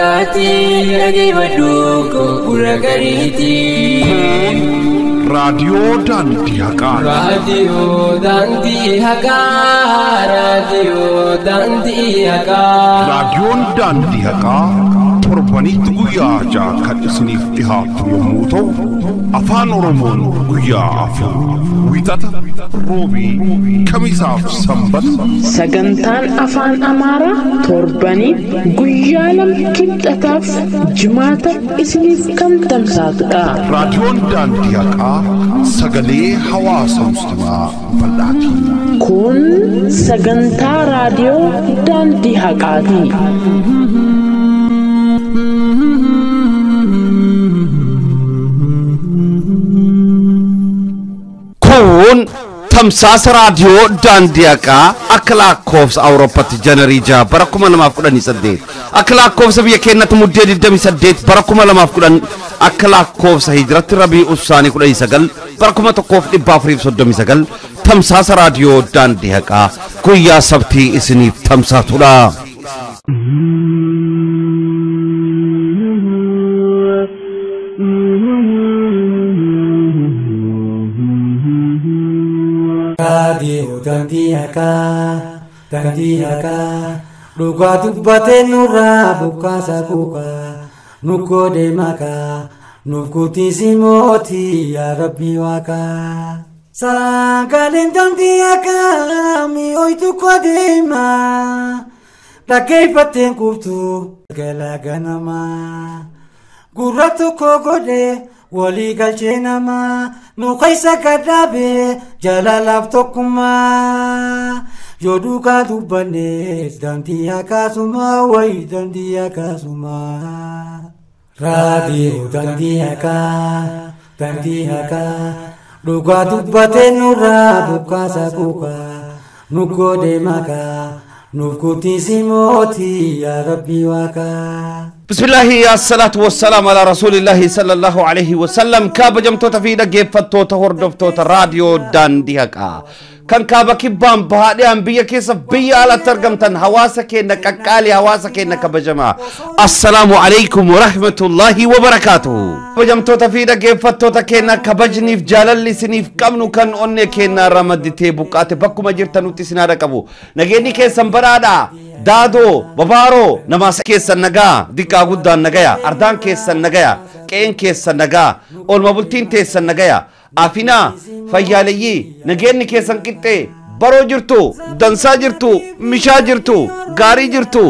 haqaati dhageeffadhu gurra gariiti. Raadiyoo Daandii Haqaa. Raadiyoo Daandii Haqaa. Raadiyoo Daandii Haqaa. Raadiyoon Daandii Haqaa torbanitti guyyaa 6 kan isiniif dhihaatu yommuu ta'u, afaan Oromoon guyyaa 4 Wiixata, Roobii, Kamisaaf Sanbata. Sagantaan afaan Amaaraa torbanitti guyyaa 2 Kibxataaf Jimaata isiniif kan tamsaasudha. Raadiyoon Daandii Haqaa sagalee hawaasa musliimaa bal'aati. Kun sagantaa raadiyoo Daandii Haqaati. Kun tamsaasa raadiyoo Daandii Haqaa akka lakkoofsa Awurooppaatti Janarii 6 bara 2018, akka lakkoofsa biyya keenyatti Muddee 28 bara 2010, akka lakkoofsa Hijiratti Rabii Ussaanii 19 bara 1439 tamsaasa raadiyoo Daandii Haqaa guyyaa Sabtii isiniif tamsaasudha. Raadiyoo Daandii Haqaa, Daandii Haqaa, dhugaa dubbatee nurraa bukkaasa kuukaa, nu koodee maqaa, nuuf kuttisi mootii yaa Rabbii waaqaa. Sagaleen Daandii Haqaa mi'ooytu kodeemaa, dhaggeeffatteen quuftu galaa ganamaa. Gurra tokko godhee walii galchee namaa, nu keessa gadhaabee jaalalaaf tokkummaa. Yoo dhugaa dubbannees daandii haqaasumaa, wayi daandii haqaasumaa. Raadiyoo Daandii Haqaa, Daandii Haqaa, dhugaa dubbatee nurraa bukkaasa kuukaa, nu godhee maqaa, nuuf kuttisi mootii yaa Rabbii waaqaa. Bismillahi assalatu wassalamu ala rasuulillahi sallallahu alaihi wasallam. Kabajamtoota fi dhaggeeffattoota hordoftoota raadiyoo Daandii Haqaa kan kaaba kibbaan bahaadhaan biyya keessa biyya alatti argamtan, hawaasa keenya qaqqaalii, hawaasa keenya kabajamaa, assalaamu alaikum warahmatullahi wabarakaatuhu. Kabajamtoota fi dhaggeeffattoota keenya, kabajniif jaalalli isiniif qabnu kan onnee keenya irraa madditee buqqaate bakkuma jirtanutti isin haadha qabu. Nageenyi keessan badhaadhaa, daadoo babaaroo namaas keessan nagaa, diqqaa guddaan nagaya, ardaan keessan nagaya, qe'een keessan nagaa, oolma bultiin teessan nagaya, afinaa fayyaaleyyii, nageenyi keessan qixxee baroo jirtu, dansaa jirtu, mishaa jirtu, gaarii jirtu,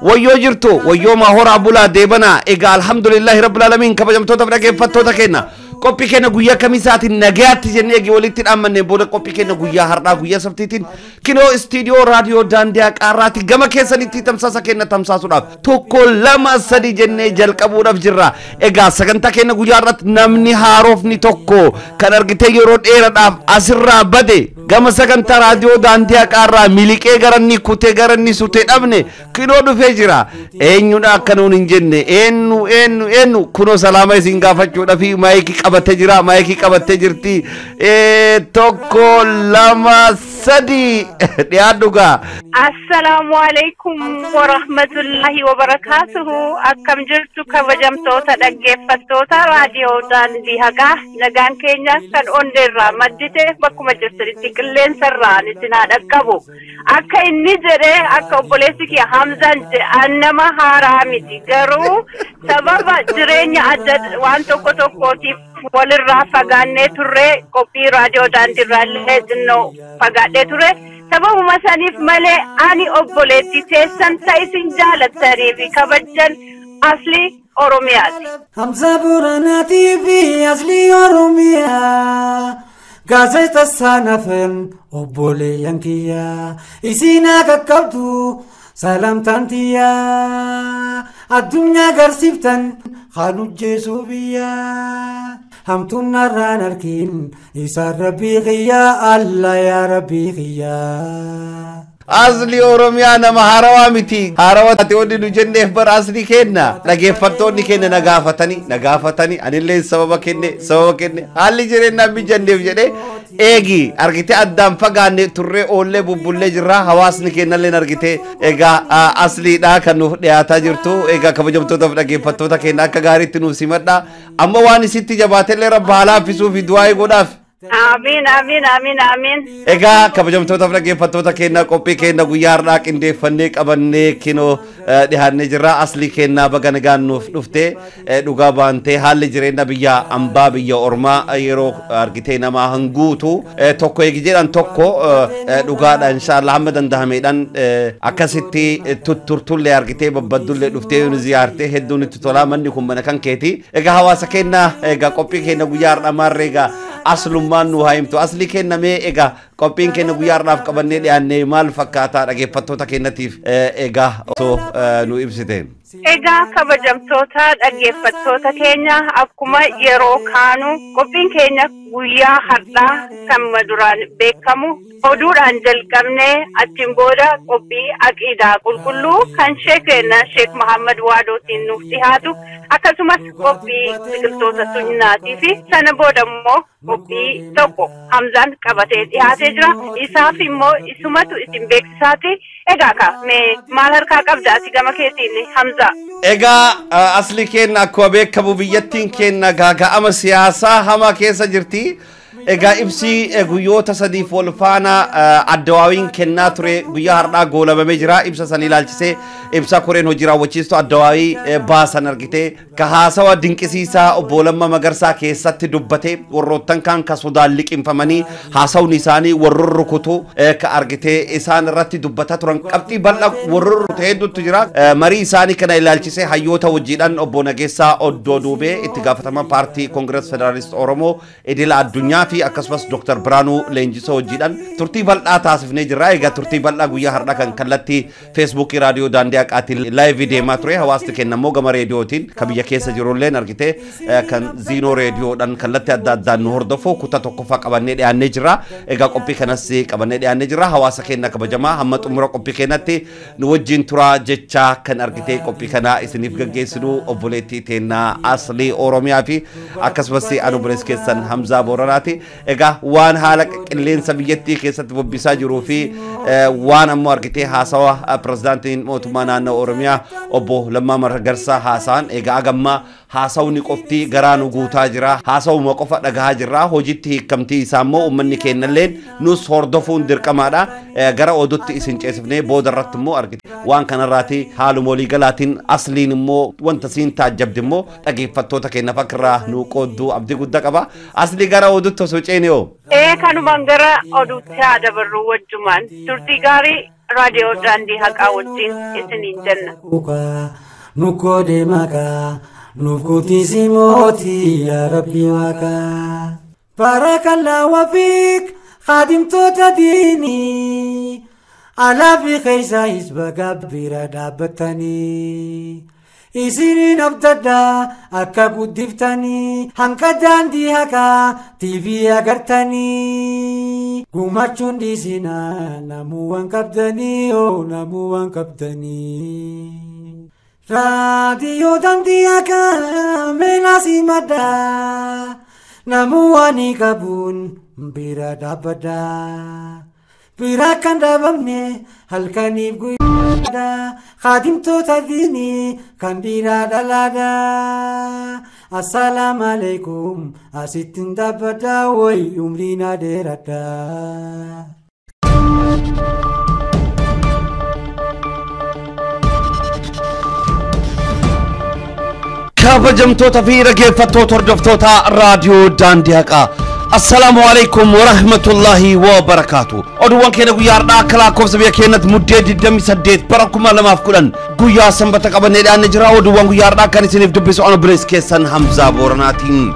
wayyoo jirtu, wayyoomaa horaa bulaa deebanaa. Egaa alhamdulillahi rabbil aalamiin. Kabajamtoota fi dhaggeeffattoota keenya, qophii keenya guyyaa Kamiisaatiin nagayaatti jennee eegi walitti dhaammanneen booda, qophii keenya guyyaa har'aa guyyaa Sabtiitiin kinoo istiidiyoo raadiyoo Daandii Haqaarraatti gama keessanitti tamsaasa keenya tamsaasuudhaaf 1 2 3 jennee jalqabuudhaaf jirra. Egaa sagantaa keenya guyyaa har'aatti namni haarofni tokko kan argitee yeroo dheeraadhaaf asirraa bade, gama sagantaa raadiyoo Daandii Haqaarraa miliqee garanni kutee garanni sutee dhabne kinoo dhufee jira. Eenyudha akka nuun hin jenne, eenyu eenyu eenyu? Kunoo salaama isin gaafachuudhaaf maayikii qabattee jira, maayikii qabattee jirti. 1 2 3 dhiyaadhu gaa. Assalaamu alaikum warahmatullahi wabarakatuhu. Akkam jirtu kabajamtoota dhaggeeffattoota raadiyoo Daandii Haqaa? Nagaan keenya kan onneerraa maddite bakkuma jirtanitti qilleensarraa isin haa dhaqqabu. Akka inni jedhee, akka obboleessi kiyya Hamzaan jedhe, nama haaraa miti, garuu sababa jireenya adda waan tokko tokkootiif walirraa fagaannee turre, qophii raadiyoo daandiirraa illee xinnoo fagaadhee ture. Sababuma saniif malee ani obboleettii teessan ta isin jaalattanii fi kabajjan Asli Oromiyaati. Hamza Booranaatii fi Aslii Oromiyaa. Gaazexeessaa nafan obboleeyyan kiyyaa isin qaqqabdu salamtaan tiyyaa, addunyaa garsiiftan kan hojjeesuu biyyaa, hamtuun narraan arkin isaan rabbii kiyyaa, Allah yaa rabbii kiyyaa. Asli Oromiyaa nama haarawaa miti. Haarawaa taate wanni nu jenneef bara asli kenna. Dhaggeeffattoonni keenya na gaafatanii anillee sababa kenne haalli jireenyaa mijanneef jedhee eegi argitee addaan fagaanne turree oollee bubbullee jirra hawaasni keenyallee argitee egaa asliidha kan nuuf dhiyaataa jirtu egaa kabajamtootaaf dhaggeeffattoota keenya akka gaariitti nuuf simadha amma waan isitti jabaatellee rabba halaafisuu fi du'aa godhaaf. Amiin amiin amiin amiin. Egaa kabajamtootaaf dhaggeeffattoota keenya qophii keenya guyyaa har'aa qindeeffannee qabannee kinoo dhiyaannee jirra. Asli keenya baga nagaan nuuf dhuftee dhugaa baantee haalli jireenya biyya ambaa biyya ormaa yeroo argitee namaa hanguutu tokko eegi jedhan tokko dhugaadha inshaallah hamma danda'ameedhaan akkasitti tutturtullee argitee babbaddullee dhuftee nu ziyaartee hedduun itti tolaa manni kun mana kan keeti. Egaa hawaasa keenya egaa qophii keenya guyyaa har'aa maarree egaa aslummaan nu haa himtu asli kennamee egaa qophiin keenya guyyaa har'aaf qabannee dhiyaannee maal fakkaataa dhaggeeffattoota keenyatiif egaa osoo nu ibsite. Egaa kabajamtoota dhaggeeffattoota keenya akkuma yeroo kaanu qophiin keenya guyyaa har'aa kan duraan beekamu oduudhaan jalqabnee achiin booda qophii aqiidaa qulqulluu kan sheekeenna Sheek Muhammad Waadootiin nuuf dhiyaatu akkasumas qophii biqiltoota sunnaatii fi sana booda immoo qophii tokko Hamzaan qabatee dhiyaatee jira. Isaaf immoo isumatu isin beeksisaati. Egaa ka mee maal harkaa qabda ati gama keetiin Hamza? Egaa asli keenya akkuma beekamu biyyattiin keenya gaaga'ama siyaasaa hamaa keessa jirti. Egaa ibsi guyyoota sadiif wal faana addawaawiin kennaa ture guyyaa har'aa goolabamee jira. Ibsa san ilaalchisee ibsa koreen hojii raawwachiistu addawaawii baasan argitee ka haasawa dinqisiisaa obbo Lammaa Magarsaa keessatti dubbate warroottan kaan ka sodaan liqinfamanii haasawni isaanii warroon rukutu ka argitee isaan irratti dubbataa turan qabxii bal'aa warroon rukutu hedduutu jira. Marii isaanii kana ilaalchisee hayyoota hojiidhaan obbo Nageessaa Oddoo Duubee itti gaafatamaa paartii Koongirees Federaalist Oromoo idila addunyaa fi akkasumas Dr. Biraanuu Leenjisoo hojiidhaan turtii bal'aa taasifnee jirra. Egaa turtii bal'aa guyyaa har'aa kan kallattii Feesbuukii Raadiyoo Daandii Haqaatiin laayivii deemaa ture. Hawaasni keenya immoo gama reediyootiin kan biyya keessa jirulleen argitee kan Ziinoo reediyoodhaan kallattii adda addaan nu hordofu kutaa tokkoffaa qabannee dhiyaannee jirra. Egaa qophii kanas qabannee dhiyaannee jirra. Hawaasa keenya kabajamaa hamma xumura qophii keenyatti nu wajjin turaa jechaa kan argitee qophii kana isiniif gaggeessinu obboleettii teennaa Aslii Oromiyaa fi akkasumas anu obboleessi keessan Hamzaa Booranaati. Egaa waan haala qilleensa biyyattii keessatti bobbisaa jiruu fi waan ammoo argitee haasawa pirezidaantiin mootummaa naannoo Oromiyaa obbo Lammaa Magarsaa haasa'an egaa agammaa haasawni qofti garaa nu guutaa jira haasawuma qofa dhagahaa jirra hojiitti hiikamtii isaa immoo uummanni keenyalleen nus hordofuun dirqamaadha gara oduutti isin ceesifnee booda irratti immoo argite waan kanarraati haaluma waliigalaatiin asliin immoo wanta siin taajjabdi immoo dhaggeeffattoota keenyaaf akka irraa nu qoodduu abdii guddaa qaba asli gara oduutti osoo ceene hoo. Kanumaan gara oduutti haa dabarru wajjumaan turtii gaarii raadiyoo daandii haqaa wajjin isiniin jenna. Nuko deemaka nuuf mooti yaa rabbi waaqa. Barakallahu wafiik khadimtoota diinii alaa fi keessa hisba gabbira dhaabbatanii. Isiniin abdaddaa akka guddiftanii hanqa daandii haqaa TV agartanii. Gumachuun dhiisinaa namuu waan qabdanii oo namuu waan qabdanii. Raadiyoo daandii haqaa meelaa simadhaa namuu waan qabuun bira dhaabbadhaa. Bira kan dhaabamne halkaniif guyyaadha khadimtoota diinii kan dhiiraa dhalaadha. Assalaamu alaikum asittiin dhaabbadhaa wayi umriin adeeradha. Kabajamtoota fi dhaggeeffattoota hordoftoota raadiyoo daandii haqaa. Assalaamu alaikum wa rahmatullahi wa barakaatu. Oduuwwan keenya guyyaa har'aa akka lakkoofsa biyya keenyatti muddee 28 bara 2010 guyyaa sanbata qabannee dhiyaannee jira. Oduuwwan guyyaa har'aa kan isiniif dubbisu ana obboleessi keessan Hamzaa Booranaatiin.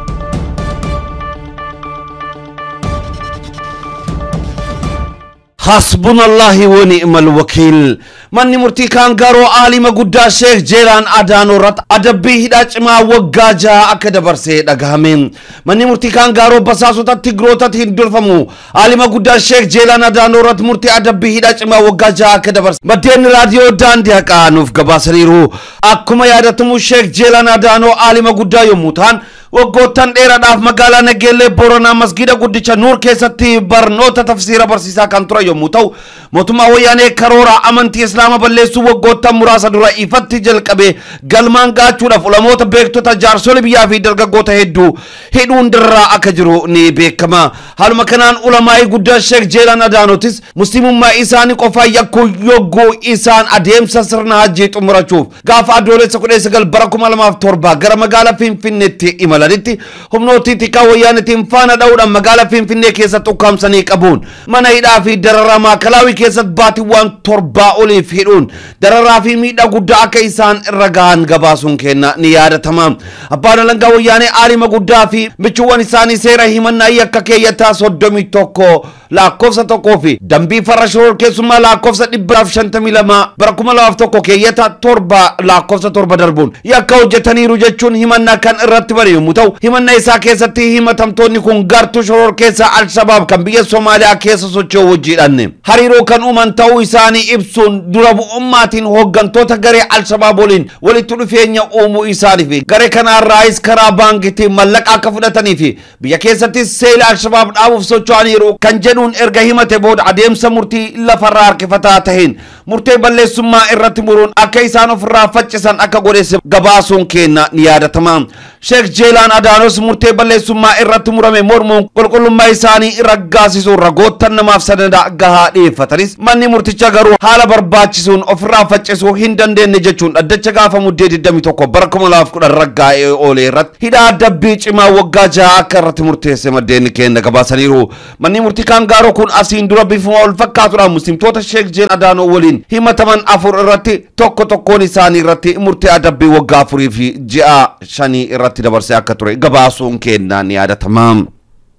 Hasbunallahi wa ni'mal wakiil. Manni murtii Kaangaaroo aalima guddaa Sheekh Jeelaan Adaanoo irratti adabbii hidhaa cimaa waggaa 6 akka dabarsee dhagahame. Manni murtii Kaangaaroo basaasota Tigrootatti hin durfamu. Aalima guddaa Sheekh Jeelaan Adaanoo irratti murtii adabbii hidhaa cimaa waggaa 6 akka dabarse. Maddeen raadiyoo daandii haqaa nuuf gabaasaniiru. Akkuma yaadatamu Sheekh Jeelaan Adaanoo aalima guddaa yommuu ta'an waggoottan dheeraadhaaf magaalaa Nageellee Booranaa masgiida guddicha Nuur keessatti barnoota tafsiira barsiisaa kan ture yommuu ta'u mootummaa wayyaanee karoora amantii Islaama balleessuu waggoottan muraasa dura ifatti jalqabe galmaan gaachuudhaaf ulamoota beektota jaarsolii biyyaa fi dargaggoota hedduu hidhuun dirraa akka jiru ni beekama. Haaluma kanaan ulamaa'ii guddaa Sheekh Jeelaan Adaanootis muslimummaa isaanii qofaa yakkuu yogguu isaan adeemsa sirna hajjii xumurachuuf gaafa adoolessa 19 bara 2007 gara magaalaa Finfinneetti imalanitti humnooti tikaa wayyaanitiin faana dha'uudhaan magaalaa Finfinnee keessatti ukkaamsanii qabuun mana hidhaa fi dararaa maakalaawii keessatti baatiiwwan 7 oliif hidhuun dararaa fi miidhaa guddaa akka isaan irra gahan gabaasuun kenna ni yaadatama. Abbaan alangaa wayyaanee aalima guddaa fi michuuwwan isaanii seera himannaa yakka keeyyataa 31 lakkoofsa 1 fi dambii farra shororkeessummaa lakkoofsa 152 bara 2001 keeyyata 7 lakkoofsa 7 darbuun yakka hojjetaniiru jechuun himannaa kan irratti bare yommuu ta'u himannaa isaa keessatti himatamtoonni kun gartuu shororkeessaa Al-Shabaab kan biyya Soomaaliyaa keessa socho'u wajjiidhaan hariiroo kan uuman ta'uu isaanii ibsuun dura bu'ummaatiin hooggantoota garee Al-Shabaab waliin walitti dhufeenya uumuu isaanii fi garee kanaarraayis karaa baankiitiin mallaqa akka fudhatanii fi biyya keessatti seela Al-Shabaab dhaabuuf socho'aniiru kan jedhuun erga himate booda adeemsa murtii lafarraa harkifataa taheen murtee balleessummaa irratti muruun akka isaan ofirraa faccisan akka godheesse gabaasuun kenna ni yaadatama. Sheekh Jeelaan Adaanos murtee balleessummaa irratti murame mormuun qulqullummaa isaanii raggaasisuun ragoottan namaaf sanada gahaa dhiyeeffatanis manni murticha garuu haala barbaachisuun ofirraa faccisuu hin dandeenye jechuun dhaddacha gaafa muddee 21 bara 2010 raggaa'ee oolee irratti hidhaa adabbii cimaa waggaa 6 akka irratti murteesse maddeen kenna gabaasaniiru. Manni murtii Kaangaaroo kun asiin dura bifuma wal fakkaatuudhaan muslimtoota Sheekh Jeelaan Adaanoo waliin himataman 4 irratti tokko tokkoon isaanii irratti murtee adabbii waggaa 4 fi ji'a 5 irratti dabarsee akka ture gabaasuun kennaa ni yaadatama.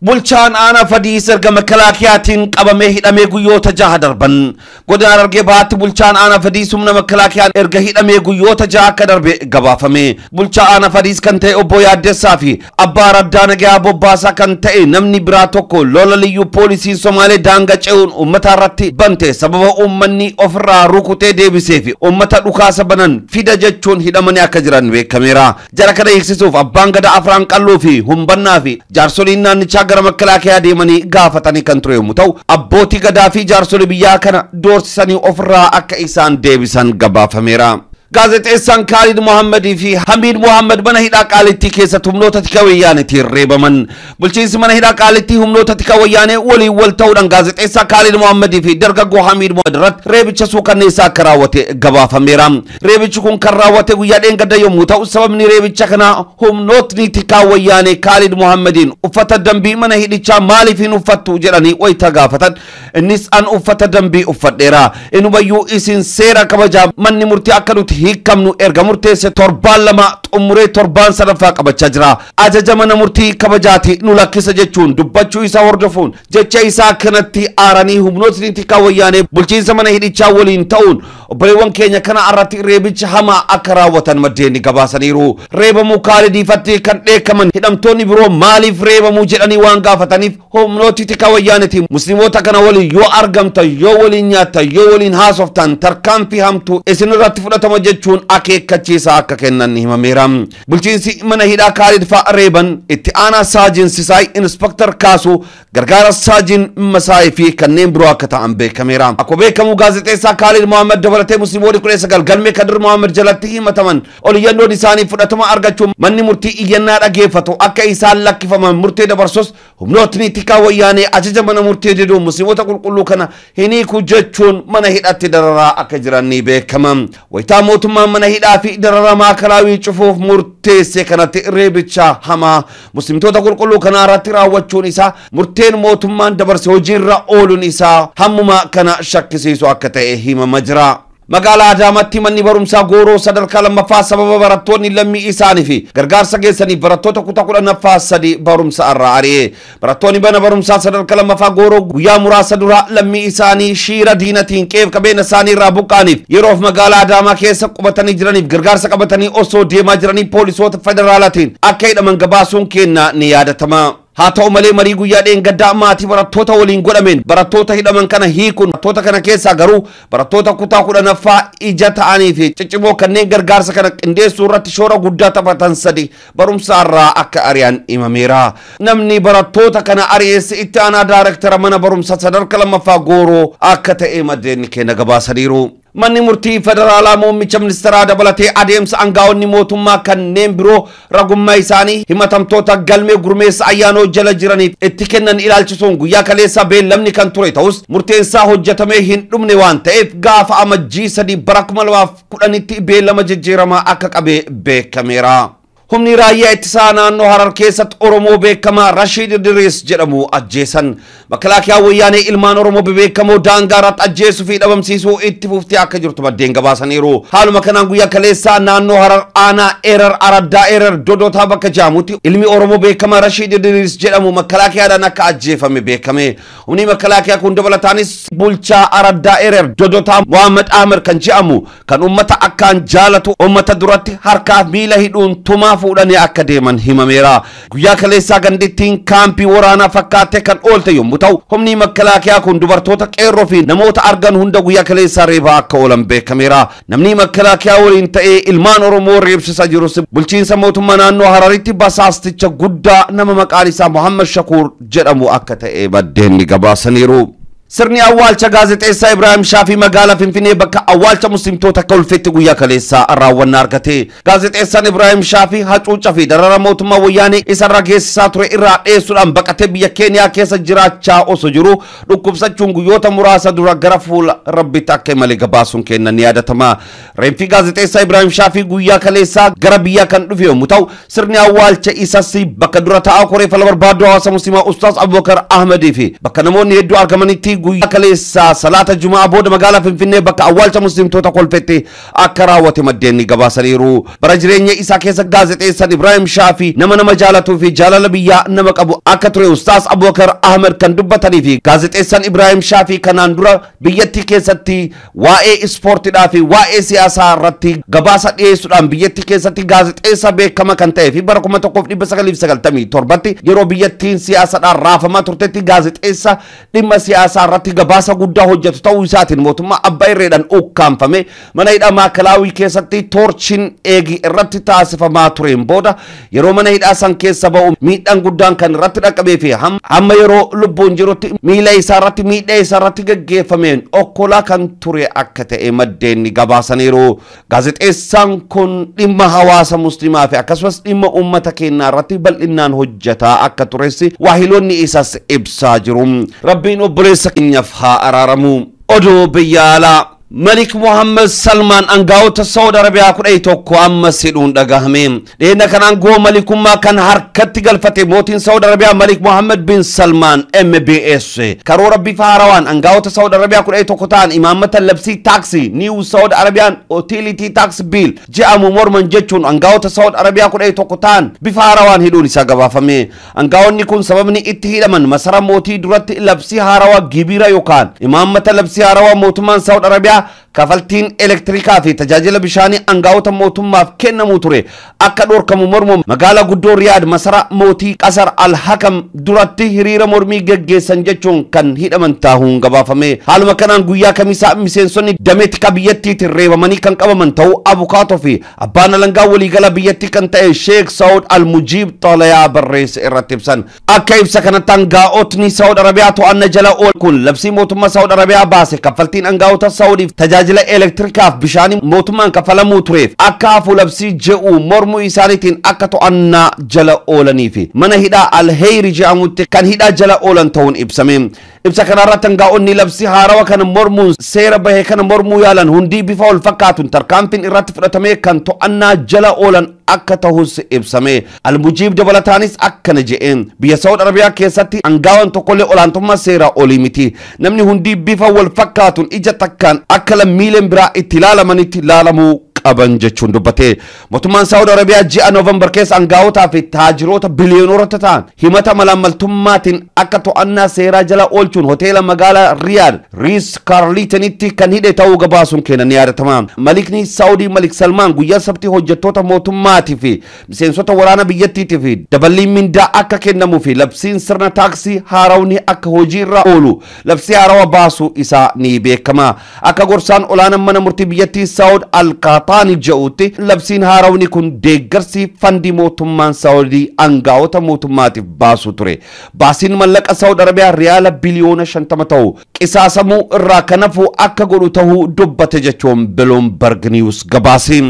Bulchaan aanaa Fadiis erga makalaakiyaatiin qabamee hidhamee guyyoota 6 darban. Godina Harargee Bahaatti bulchaan aanaa Fadiis humna makalaakiyaan erga hidhamee guyyoota 6 akka darbe gabaafame. Bulchaa aanaa Fadiis kan ta'e obbo Yaaddessaa fi abbaa Raddaa Nagayaa Bobbaasaa kan ta'e namni biraa tokko lola liyyuu poolisii Somaalee daangaa ce'uun uummata irratti bante sababa uummanni ofirraa rukutee deebisee fi uummata dhukaasa banan fida jechuun hidhamanii akka jiran beekameera. Jara kana hiiksisuuf abbaan gadaa Afraan Qalluu fi Humbannaa fi jaarsoliin naannichaa gara makalaakiyaa deemanii gaafatanii kan ture yommuu ta'u abbootii gadaa fi jaarsolii biyyaa kana doorsisanii ofirraa akka isaan deebisan gabaafameera. Gaazexeessaan Kaalid Mohammadii fi Hamiid Mohammad mana hidhaa Qaalittii keessatti humnoota tika wayyaaniitiin reebaman. Bulchiinsi mana hidhaa Qaalittii humnoota tika wayyaanee waliin wal ta'uudhaan gaazexeessaa Kaalid Mohammadii fi dargaggoo Hamiid Mohammad irratti reebicha suukanneessaa akka raawwate gabaafameera. Reebichi kun kan raawwate guyyaa dheengadda yommuu ta'u sababni reebicha kanaa humnootni tika wayyaanee Kaalid Mohammadiin uffata dambii mana hidhichaa maaliif hin uffattu jedhanii wayita gaafatan innis an uffata dambii uffadheera. Inumayyuu isin seera kabajaa manni murtii akka nuti hiikamnu erga murteesse torbaan 2 xumuree torbaan 3ffaa qabachaa jira. Ajaja mana murtii kabajaati nu lakkisa jechuun dubbachuu isaa hordofuun jecha isaa kanatti aaranii humnootni tikaa wayyaanee bulchiinsa mana hidhichaa waliin ta'uun obboleewwan keenya kana irratti reebicha hamaa akka raawwatan maddeen gabaasaniiru. Reebamuu Kaalidiifatti kan dheekkaman hidhamtoonni biroo maaliif reebamuu jedhanii waan gaafataniif humnooti tikaa wayyaaneeti musliimoota kana waliin yoo argamtan yoo waliin nyaattan yoo waliin haasoftan tarkaanfii hamtuu isin irratti fudhatama jechuun akeekkachiisa akka kennan ni himameera. Bulchiinsi mana hidhaa Kaalid fa'a reeban itti aanaa Saajin Sisaay Inspektar Kaasuu gargaara Saajin Masaayii fi kanneen biroo akka ta'an beekameera. Akkuma beekamu gaazexeessaa Kaalid Mohammad dabalatee musliimoonni 19 galmee Kadir Mohammad jalatti himataman oliyyannoon isaanii fudhatama argachuun manni murtii iyyannaa dhageeffatu akka isaan lakkifaman murtee dabarsus humnootni tikaa wayyaanee ajaja mana murtii diduun musliimoota qulqulluu kana hin hiiku jechuun mana hidhatti dararaa akka jiran ni beekama. Wayitaa mootummaan mana hidhaa fi dararaa maakalaawii cufuuf murteesse kanatti reebicha hamaa muslimtoota qulqulluu kana irratti raawwachuun isaa murteen mootummaan dabarse hojiirra ooluun isaa hammuma kana shakkisiisu akka ta'e himama jira. Magaalaa Adaamaatti manni barumsaa Gooroo sadarkaa lammaffaa sababa barattoonni lammii isaanii fi gargaarsa geessaniif barattoota kutaa 10ffaa 3 barumsa irraa ari'e. Barattoonni mana barumsaa sadarkaa lammaffaa Gooroo guyyaa muraasa dura lammii isaanii shiira diinatiin qeef qabeenya isaanii irraa buqqaaniif yeroof magaalaa Adaamaa keessa qubatanii jiraniif gargaarsa qabatanii osoo deemaa jiranii poolisoota federaalaatiin akka hidhaman gabaasuun kenna ni yaadatama. Haa ta'u malee marii guyyaa dheengaddaa maatii barattoota waliin godhameen barattoota hidhaman kana hiikuun barattoota kana keessaa garuu barattoota kutaa 10ffaa ija ta'anii fi ciccimoo kanneen gargaarsa kana qindeessuu irratti shoora guddaa taphatan 3 barumsa irraa akka ari'an himameera. Namni barattoota kana ari'eesse itti aanaa daayirektara mana barumsa sadarkaa lammaffaa Gooroo akka ta'e maddeen keenya gabaasaniiru. Manni murtii federaalaa muummicha ministeeraa dabalatee adeemsa aangaa'onni mootummaa kanneen biroo ragummaa isaanii himatamtoota galmee gurmeessa ayyaanoo jala jiraniif itti kennan ilaalchisuun guyyaa kaleessa beellamni kan ture ta'us murteensaa hojjetamee hin dhumne waan ta'eef gaafa amajjii 3 bara 2010tti beellama jijjiiramaa akka qabe beekameera. Humni raayyaa ittisaa naannoo Harar keessatti Oromoo beekamaa Rashiid Idris jedhamu ajjeesan. Makalaakiyaa wayyaanee ilmaan Oromoo beekamoo daangaa irratti ajjeesuu fi dhabamsiisuu itti fuftee akka jirtu maddeen gabaasaniiru. Haaluma kanaan guyyaa kaleessaa naannoo Harar aanaa Erer Araddaa Erer Dodotaa bakka jaamutti ilmi Oromoo beekamaa Rashiid Idris jedhamu makalaakiyaadhaan akka ajjeefame beekame. Humni makalaakiyaa kun dabalataanis bulchaa Araddaa Erer Dodotaa Muhammad Ahmed kan jedhamu kan uummata akkaan jaalatu uummata duratti harkaaf miila hidhuun tumaa fuudhanii akka deeman himameera. Guyyaa kaleessaa gandittiin kaampii waraanaa fakkaattee kan oolte yommuu ta'u humni makalaakiyaa kun dubartoota qeerroo fi namoota argan hunda guyyaa kaleessaa reebaa akka oolan beekameera. Namni makalaakiyaa waliin ta'ee ilmaan Oromoo reebsisaa jirus bulchiinsa mootummaa naannoo Hararitti basaasticha guddaa nama maqaan isaa Muhammad Shakuur jedhamu akka ta'e maddeen ni gabaasaniiru. Sirni awwaalcha gaazexeessaa Ibraahim Shaafii magaalaa Finfinnee bakka awwaalcha muslimtoota akka ulfeetti guyyaa kaleessaa raawwannaa argate. Gaazexeessaan Ibraahim Shaafii hacuuccaa fi darara mootummaa wayyaanee isarra geessisaa ture irraa dheessuudhaan baqatee biyya Keeniyaa keessa jiraachaa osoo jiru dhukkubsachuun guyyoota muraasa dura gara fuula Rabbitti akka imale gabaasuun kennan ni yaadatama. Reenfi gaazexeessaa Ibraahim Shaafii guyyaa kaleessaa gara biyyaa kan dhufe yommuu ta'u sirni awwaalcha isas bakka dura taa'aa koree fala barbaaddu hawaasa musliimaa Ustaaz Abubakar Ahmedii fi bakka namoonni hedduu argamanitti guyyaa kaleessaa salaata jumaa booda magaalaa Finfinnee bakka awwaalcha muslimtoota kolfetti akka raawwate maddeen ni gabaasaniiru. Bara jireenya isaa keessa gaazexeessaan Ibraahim Shaafii nama jaalatuu fi jaalala biyyaa nama qabu akka ture Ustaaz Abubakar Ahmed kan dubbatanii fi gaazexeessaan Ibraahim Shaafii kanaan dura biyyattii keessatti waa'ee ispoortiidhaa fi waa'ee siyaasaa irratti gabaasa dhiyeessuudhaan biyyattii keessatti gaazexeessaa beekama kan ta'ee fi bara 1997 yeroo biyyattiin siyaasaadhaan raafamaa turtetti gaazexeessaa dhimma siyaasaa irratti gabaasa guddaa hojjetu ta'uu isaatiin mootummaa abbaa irreedhaan ukkaanfame mana hidhaa maakalaawii keessatti toorchiin eegi irratti taasifamaa tureen booda yeroo mana hidhaa san keessa ba'u miidhaan guddaan kan irratti dhaqqabee fi hamma yeroo lubbuun jirutti miila isaa irratti miidhaa isaa irratti gaggeeffameen okkolaa kan ture akka ta'e maddeen ni gabaasaniiru. Gaazexeessaan kun dhimma hawaasa musliimaa fi akkasumas dhimma uummata keenyaa irratti bal'inaan hojjetaa akka tures waahiloonni isaas ibsaa jiru. Rabbiin obboleessa keenyaaf haa araaramu. Oduu biyya alaa Malik Muhammad Salman angaa'ota Saudi Arabiyaa 11 ammas hidhuun dhagahame. Dhiyeenya kana aangoo malikummaa kan harkatti galfate mootiin Saudi Arabiyaa Malik Muhammad bin Salman MBS karoora bifa haarawaan angaa'ota Saudi Arabiyaa 11 ta'an imaammata labsii taaksii New Saudi Arabian Utility Tax Bill jedhamu morman jechuun angaa'ota Saudi Arabiyaa 11 ta'an bifa haarawaan hidhuun isaa gabaafame. Angaa'onni kun sababni itti hidhaman masara mootii duratti labsii haarawaa gibira yookaan imaammata labsii haarawaa mootummaan Saudi Arabiyaa kafaltiin elektirikaa fi tajaajila bishaanii angaa'ota mootummaaf kennamu ture akka dhorkamu mormu magaalaa guddoo Riyaad masara mootii Qasar Al-Hakam duratti hiriira mormii geggeessan jechuun kan hidhaman taahuun gabaafame. Haaluma kanaan guyyaa kamisaa miseensonni damee tikaa biyyattiitiin reebamanii kan qabaman ta'uu abukaatoo fi abbaan alangaa waliigala biyyattii kan ta'e Sheek Saud Al-Mujiib Xalayaa barreesse irratti ibsan. Akka ibsa kanatti angaa'otni Saud Arabiyaa to'annaa jala oolu kun labsii mootummaa Saud Arabiyaa baase kaffaltiin angaa'ota Saaudiif tajaajila elektirikaaf bishaanii mootummaan kaffalamuu tureef akka hafu labsii je'u mormuu isaaniitiin akka to'annaa jala oolanii fi mana hidhaa Alheyri jedhamutti kan hidhaa jala oolan ta'uun ibsame. Ibsa kanarratti angaa'onni labsii haarawa kana mormuun seera bahe kana mormuu yaalan hundii bifa wal fakkaatuun tarkaanfiin irratti fudhatamee kan to'annaa jala oolan akka ta'us ibsame. Almujiib dabalataanis akkana jedheen biyya Saawud Arabiyaa keessatti angaawan tokkollee olaantummaa seeraa olii miti. Namni hundi bifa wal fakkaatuun ija takkaan akka lammiileen biraa itti ilaalamanitti ilaalamuu qaban jechuun dubbate. Mootummaan Saawud Arabiyaa ji'a Noovembar keessa angaawotaa fi taajiroota biliyoonota ta'an himata malaammaltummaatiin akka to'annaa seeraa jala oolchuun hoteela magaalaa Riyaad Riis Kaarlitanitti kan hidhe ta'uu gabaasuun kennan ni yaadatama. Malikni Saawudii Malik Salmaan guyyaa sabtii hojjettoota mootummaatii fi miseensota waraana biyyattiitii fi daballiin mindaa akka kennamuu fi labsiin sirna taaksii haarawni akka hojiirra oolu labsii haarawaa baasuu isaa ni beekama. Akka gorsaan olaanaan mana murtii biyyattii Saawud Alqaaxaanii jedhutti labsiin haarawni kun deeggarsi fandii mootummaan Saawudii angaa'ota mootummaatiif baasu ture. Baasiin mallaqa Saawud Arabiyaa riyaala biliyoona 50 ta'u qisaasamuu irraa kanafu akka godhu ta'uu dubbate jechuun Bloomberg News gabaase.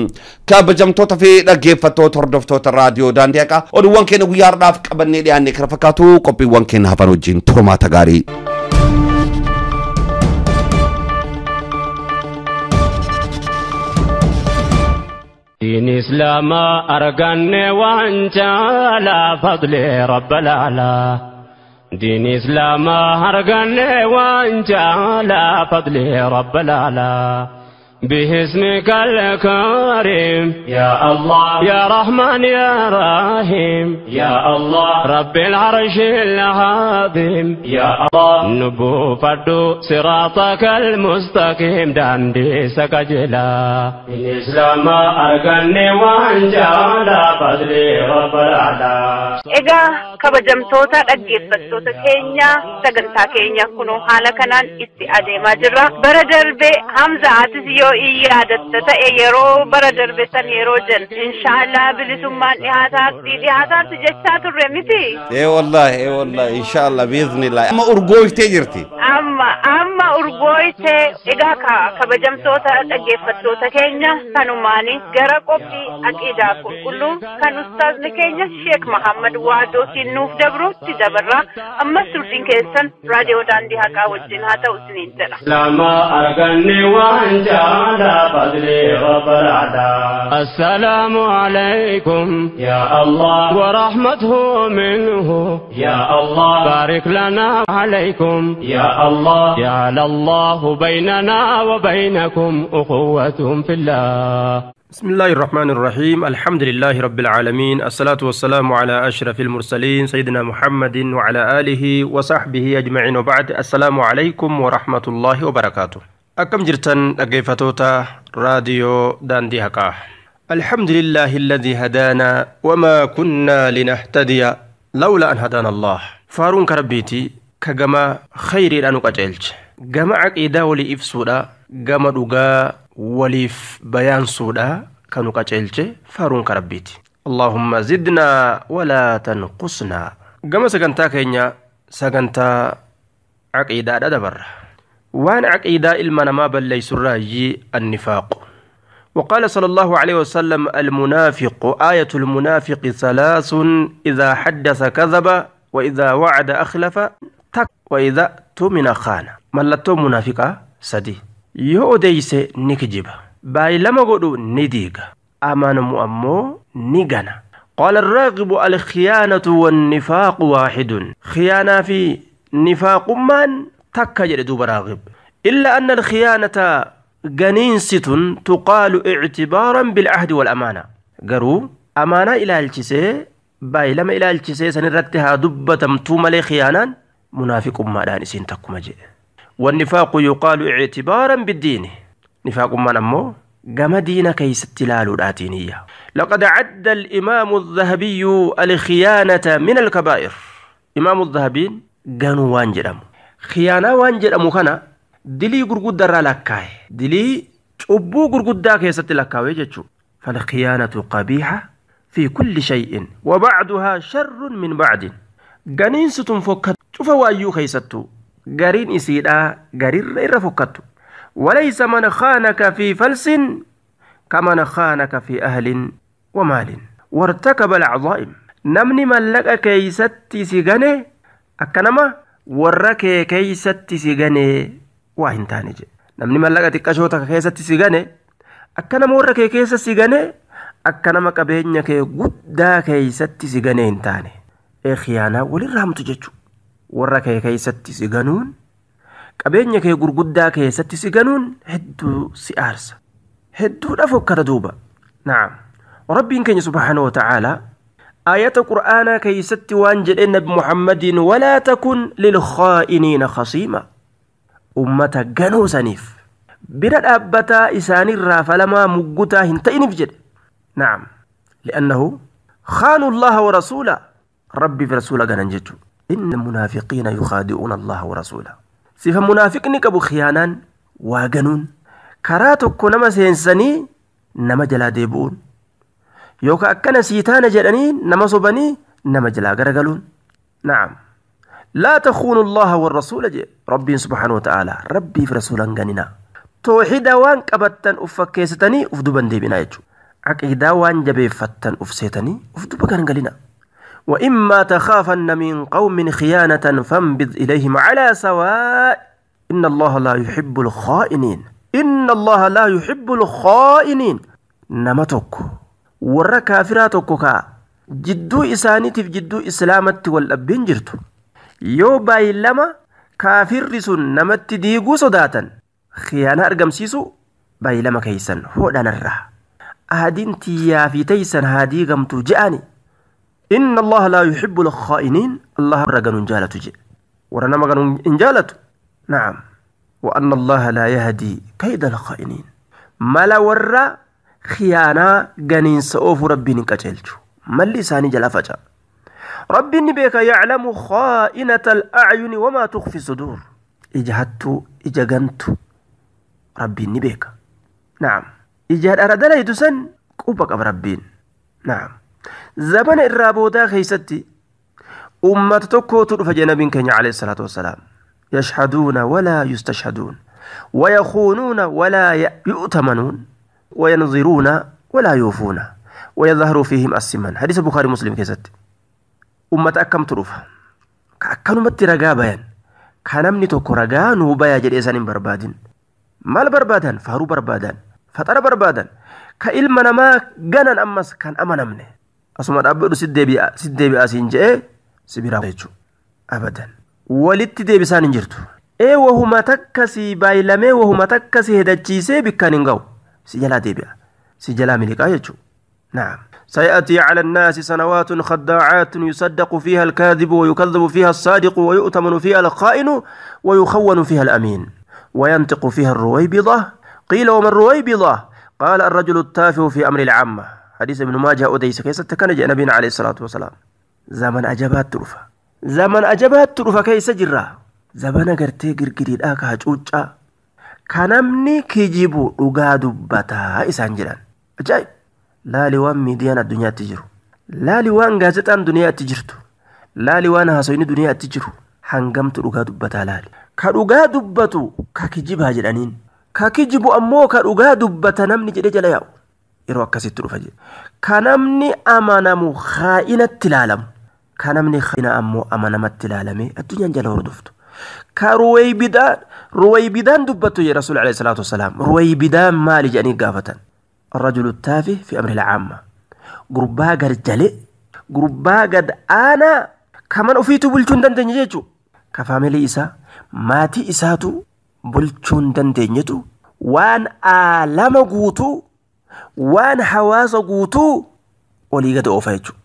Kabajamtoota fi dhaggeeffattoota hordoftoota raadiyoo daandii haqaa oduuwwan keenya guyyaa har'aaf qabannee dhiyaanne kana fakkaatu qophiiwwan keenya hafan wajjin turmaata gaarii. دين إسلام أرقني وأنت على فضل رب العلا دين إسلام أرقني وأنت على فضل رب العلا باسمك الكريم يا الله يا رحمن يا رحيم يا الله رب العرش العظيم يا الله نبو فردو صراطك المستقيم داندي سكجلا الإسلام أرقني وانجا لا فضلي رب العلا Egaa kabajamtoota dhaggeeffattoota keenya sagantaa keenya kunoo haala kanaan itti adeemaa jirra. Bara darbe Hamza atis yoo yaadatta ta'e yeroo bara darbe san yeroo jennu inshaallah bilisummaan dhihaataatti jechaa turre miti. Ee wallahi inshaallah biiznillah. Amma urgooftee jirti. Amma urgooftee. Egaa kabajamtoota dhaggeeffattoota keenya kanumaani gara qophii aqiidaa qulqulluu kan ustaazni keenya Sheek Mahammad Waadootiin nuuf dabruutti dabarra. Ammas turtiin keessan raadiyoo daandii haqaa wajjin haa ta'u isiniin jedha. Lama arganne waan jaala fadli rabbal Assalaamu alaykum ya Allah wa rahmatuhu minhu ya Allah barik lana alaykum ya Allah ja'ala Allahu baynana wa baynakum ukhuwatun fillah. بسم الله الرحمن الرحيم الحمد لله رب العالمين الصلاة والسلام على أشرف المرسلين سيدنا محمد وعلى آله وصحبه أجمعين وبعد السلام عليكم ورحمة الله وبركاته أكم جرتن أقيفتوتا راديو داندي هكا الحمد لله الذي هدانا وما كنا لنهتدي لولا أن هدانا الله فارون كربيتي كجما خير أنو قجلج جما عقيدة ولي إفسودا جما دوغا وليف بيان سودا كانوا قجلج فارون كربيتي اللهم زدنا ولا تنقصنا جما سجنتا كينيا سجنتا عقيدة دبر وان عقيدة إلما ما بل ليس الرأي النفاق وقال صلى الله عليه وسلم المنافق آية المنافق ثلاث إذا حدث كذب وإذا وعد أخلف تك وإذا تؤمن خان ملتو منافقة سدي yoo odeyse ni kijiba baay'ilama godhu ni diiga amanamu ammoo ni gana qaala arraaqibu alkhiyaanatu wannifaaqu waaxidun khiyaanaa fi nifaaqummaan takka jedhe duuba raaqib illa anna alkhiyaanata ganiinsitun tuqaalu ictibaaran bilcahdi walamaana garuu amaanaa ilaalchisee baay'ilama ilaalchisee sanirratti haa dubbatamtuu malee khiyaanaan munaafiqummaadhaan isiin takkuma jedhe والنفاق يقال اعتبارا بالدين نفاق من أمه قام دين كيس التلال الآتينية لقد عد الإمام الذهبي الخيانة من الكبائر إمام الذهبي قانوا وانجرم خيانة وانجرم كان دلي قرقود در لكاي دلي أبو قرقود دا كيس التلكاوي جتشو فالخيانة قبيحة في كل شيء وبعدها شر من بعد قانين ستنفكت شوفوا أيو كيستو قرين إسيدا قرير إرى فكتو وليس من خانك في فلس كمن خانك في أهل ومال وارتكب العظائم نمني ملك كيستي سيغاني أكنما ورك كيستي سيغاني واهن تاني نمني ملك تكشوتك كيستي سيغاني أكنما ورك كيستي سيغاني Akka nama qabeenya kee guddaa keeysatti si ganee hin taane. Ee khiyaanaa walirraa hamtu jechuudha. Warra kee keeysatti si ganuun qabeenya kee gurguddaa keessatti si ganuun hedduu si aarsa. Hedduudha fokkata duuba. Naam. Rabbiin keenya subhaanahu wa ta'aalaa aayata qur'aanaa keeysatti waan jedheen nabi Muhammadiin walaa takun lilkhaa'iniina khasiima. Ummata ganuu saniif bira dhaabbataa isaanirraa falamaa muggutaa hin ta'iniif jedhe. Naam. Li'annahu khaanu Allaha wa rasuula. Rabbii fi rasuula ganan jechuudha. Inna munaafiqiina yukhaadi'uuna Allaha wa rasuula. Sifa munaafiqni qabu khiyaanaan waa ganuun karaa tokko nama seensanii nama jalaa deebi'uun yookaan akkana sii taana jedhanii nama sobanii nama jalaa garagaluun. Naam. Laa takhuunu Allaha wa rasuula jedhe Rabbiin subhaanahu wa ta'aalaa Rabbii fi rasuulan ganinaa. Tooxida waan qabattan uf fakkeessitanii uf duban deebinaa jechuudha. Aqiidaa waan jabeeffattan uf seetanii uf duba garagalina. وإما تخافن من قوم خيانة فانبذ إليهم على سواء إن الله لا يحب الخائنين إن الله لا يحب الخائنين. نمتك ورا كافراتك كا جدو إسانيتي في جدو إسلامت والأبين جرتو يو باي لما كافر رسون نمت ديقو صداتا خيانة أرقم سيسو باي لما كيسن هو دان الره أهدين تيا في تيسن هادي قمتو جاني إن الله لا يحب الخائنين. الله رجل جالة جي ورنا مغن إنجالة. نعم. وأن الله لا يهدي كيد الخائنين. ما لا ورا خيانة جنين سأوف ربي نكتلتو ما اللي ساني جلا فجأة ربي نبيك يعلم خائنة الأعين وما تخفي الصدور. إجهدت إجهنت ربي نبيك. نعم. إجهد أردنا يدسن كوبك أب ربين. نعم. زمن الرابودا خيستي أمة تكوت فجنب كان عليه الصلاة والسلام يشهدون ولا يستشهدون ويخونون ولا يؤتمنون وينظرون ولا يوفون ويظهر فيهم السمن. حديث البخاري مسلم كيست أمة أكم تروفها كأكنوا مترجابين كنمني تكرجان وبيا جلسان بربادين مال بربادان فهرو بربادان فترى بربادان كإلمنا ما جنن أمس كان أمنمني asuma dhaabbadhu si deebi'aa siin je'ee si biraa jechuudha. Abadan. Walitti deebisaan hin jirtu. Ee wahuma takka si baay'ilamee wahuma takka si hedachiisee bikkaan hin ga'u. Si jalaa deebi'a. Si jalaa miliqaa jechuudha. Naam. سيأتي على الناس سنوات خداعات يصدق فيها الكاذب ويكذب فيها الصادق ويؤتمن فيها الخائن ويخون فيها الأمين وينطق فيها الرويبضة. قيل وما الرويبضة؟ قال الرجل التافه في أمر العامة. حديث ابن ماجه أوديس كيس تكن جاء نبينا عليه الصلاة والسلام. زمن أجابات ترفة زمن أجابات ترفة كيس جرا زمن قرتي قرقري آكا هجوجا كنمني كيجيبو رقادو بتا إسان جران. أجايب. لا لوان ميديان الدنيا تجرو لا لوان غازتان دنيا تجرتو لا لوان هاسوين دنيا تجرو هنغمت رقادو بتا لالي كرقادو بتو كاكيجيبها جرانين كاكيجيبو أمو كرقادو بتا نمني جري جلاياو yeroo akkasitti dhufa jedhe. Ka namni amanamu khaa'inatti ilaalamu. Ka namni khaa'ina ammoo amanamatti ilaalamee addunyaan jala hordoftu. Ka ruwaybidaan dubbattu jedhe Rasuul alayhi salaatu wasalaam. Ruwaybidaan maali jedhanii gaafatan. Arrajulu taafi fi amri al-caamma. Gurbaa gad jalee, gurbaa gad aanaa kaman ofiitu bulchuu hin dandeenye jechuudha. Ka faamilii isaa maatii isaatu bulchuu hin dandeenyetu waan aalama guutuu waan hawaasa guutuu olii gad oofa jechuudha.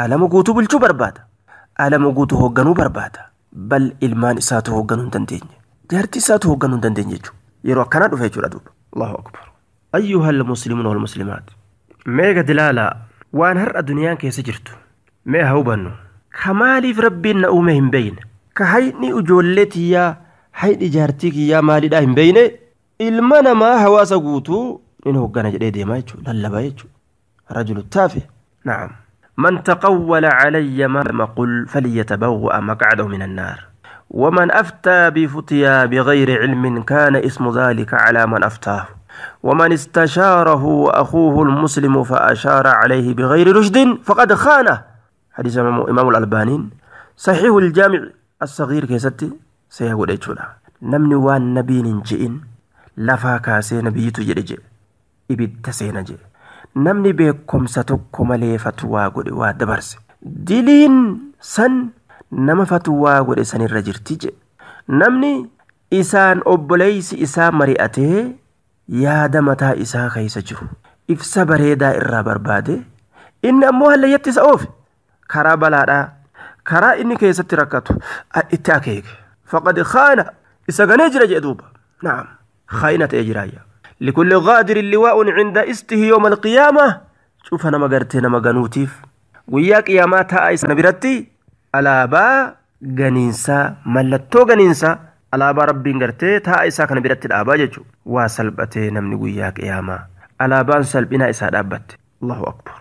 Alama guutuu bulchuu barbaada. Alama guutuu hoogganuu barbaada. Bal ilmaan isaatu hoogganuu hin dandeenye. Jaartii isaatu hoogganuu hin dandeenye jechuudha. Yeroo akkanaa dhufe jechuudha duuba. Allahu akbar. Ayyuha almuslimuun wal muslimaat. Mee gad ilaalaa waan har'a duniyaan keessa jirtu. Mee haa hubannu. Ka maaliif rabbiin na uume hin beeyne? Ka hayni ijoollee tiyyaa hayni jaartii kiyyaa maalidhaa hin beeyne? Ilma namaa hawaasa guutuu إنه هوغانا جدي ديما يجو للبا يجو رجل التافه. نعم. من تقول علي ما لم أقل فليتبوأ مقعده من النار. ومن أفتى بفتيا بغير علم كان اسم ذلك على من أفتاه. ومن استشاره أخوه المسلم فأشار عليه بغير رشد فقد خانه. حديث إمام الألباني صحيح الجامع الصغير كيستي سيقول إيجولا نمني وان نبي نجئن لفا كاسي نبيتو جرجي ibidda seena jee. Namni beekumsa tokko malee fatwaa godhe waa dabarse diliin san nama fatwaa godhe sanirra jirti jedhe. Namni isaan obboleeysi isaa mari'atee yaada mataa isaa keessa jiru ibsa bareedaa irraa barbaade, inni ammoo hallayyatti isa oofe karaa balaadhaa, karaa inni keessatti rakkatu itti akeeke, faqad khaana, isa ganee jira jedhe duuba. Naam, khaayina ta'ee jiraayya. Likulli gaadirin liwaa'un cinda istihi yooma alqiyaama. Cufa nama gartee nama ganuutiif guyyaa qiyaamaa taa'a isa biratti alaabaa ganiinsaa, mallattoo ganiinsaa, alaabaa rabbiin gartee taa'a isaa kana biratti dhaabaa jechuudha. Waa salphatee namni guyyaa qiyaamaa alaabaan salphinaa isaa dhaabbatte. Allahu akbar.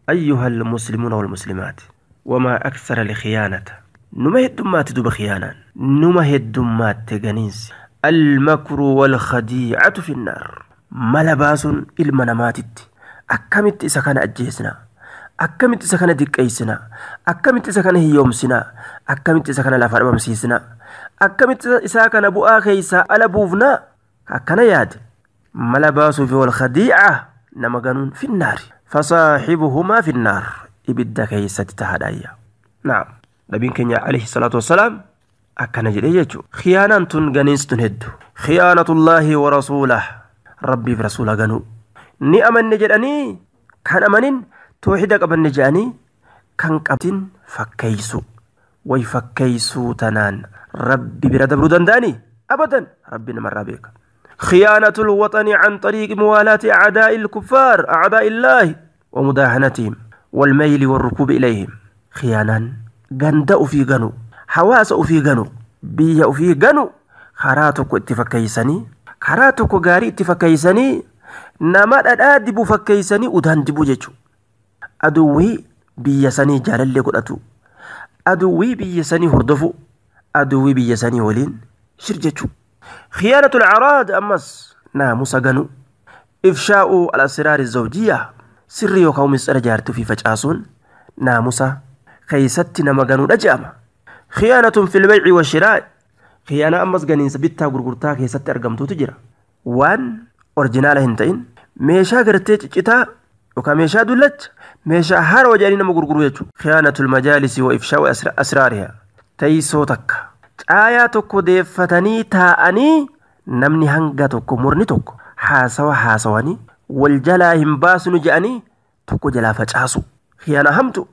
أيها المسلمون والمسلمات، وما أكثر الخيانة. نما هدمات دوب خيانا، نما هدمات تغنينس. المكر والخديعة في النار. ملباس المنامات أكمت إذا كان أجهزنا، أكمت إذا كان دقيسنا، أكمت إذا كان هيومسنا، أكمت إذا كان لافر بمسيسنا، أكمت إذا كان بؤا خيسا على بوفنا. أكنا ياد ملباس في والخديعة نمغنون في النار، فصاحبهما في النار. إبدا كيسة تهدايا. نعم، نبي كنيا عليه الصلاة والسلام أكنا جريجو خيانة غنينس هدو خيانة الله ورسوله. ربي برسوله غنو ني أمن نجدني كان أمنين توحيدك أبن نجاني كان قبتين فكيسو ويفكيسو تنان ربي برد برودان أبدا ربي نمر بك. خيانة الوطن عن طريق موالاة أعداء الكفار أعداء الله ومداهنتهم والميل والركوب إليهم. خيانا غندأ في غنو، حواس في غنو، بيا في غنو، خراتك اتفكيسني، خراتك غاري اتفكيسني، نما أدب فكيسني ودان دبو جيتشو. أدوي بيا سني جالل قدأتو، أدوي بيا سني هردفو، أدوي بيا سني ولين شرجتشو. خيانة الأعراض أمس ناموس غنو. إفشاء الأسرار الزوجية سري وقوم السرجارت في فجأسون ناموسا خيست نمغنو رجامة. خيانة في البيع والشراء. خيانة أمس غنين سبتا غرغرتا خيست أرقمتو تجرى وان أورجينال هنتين ميشا غرتي تشتا وكا ميشا دولت ميشا هار وجاني نمغرغرو يجو. خيانة المجالس وإفشاء أسرارها. تيسو تك caayaa tokko deeffatanii taa'anii namni hanga tokko murni tokko haasawa haasawanii wal jalaa hin baasnu je'anii tokko jalaa facaasu. Khiyaana hamtu.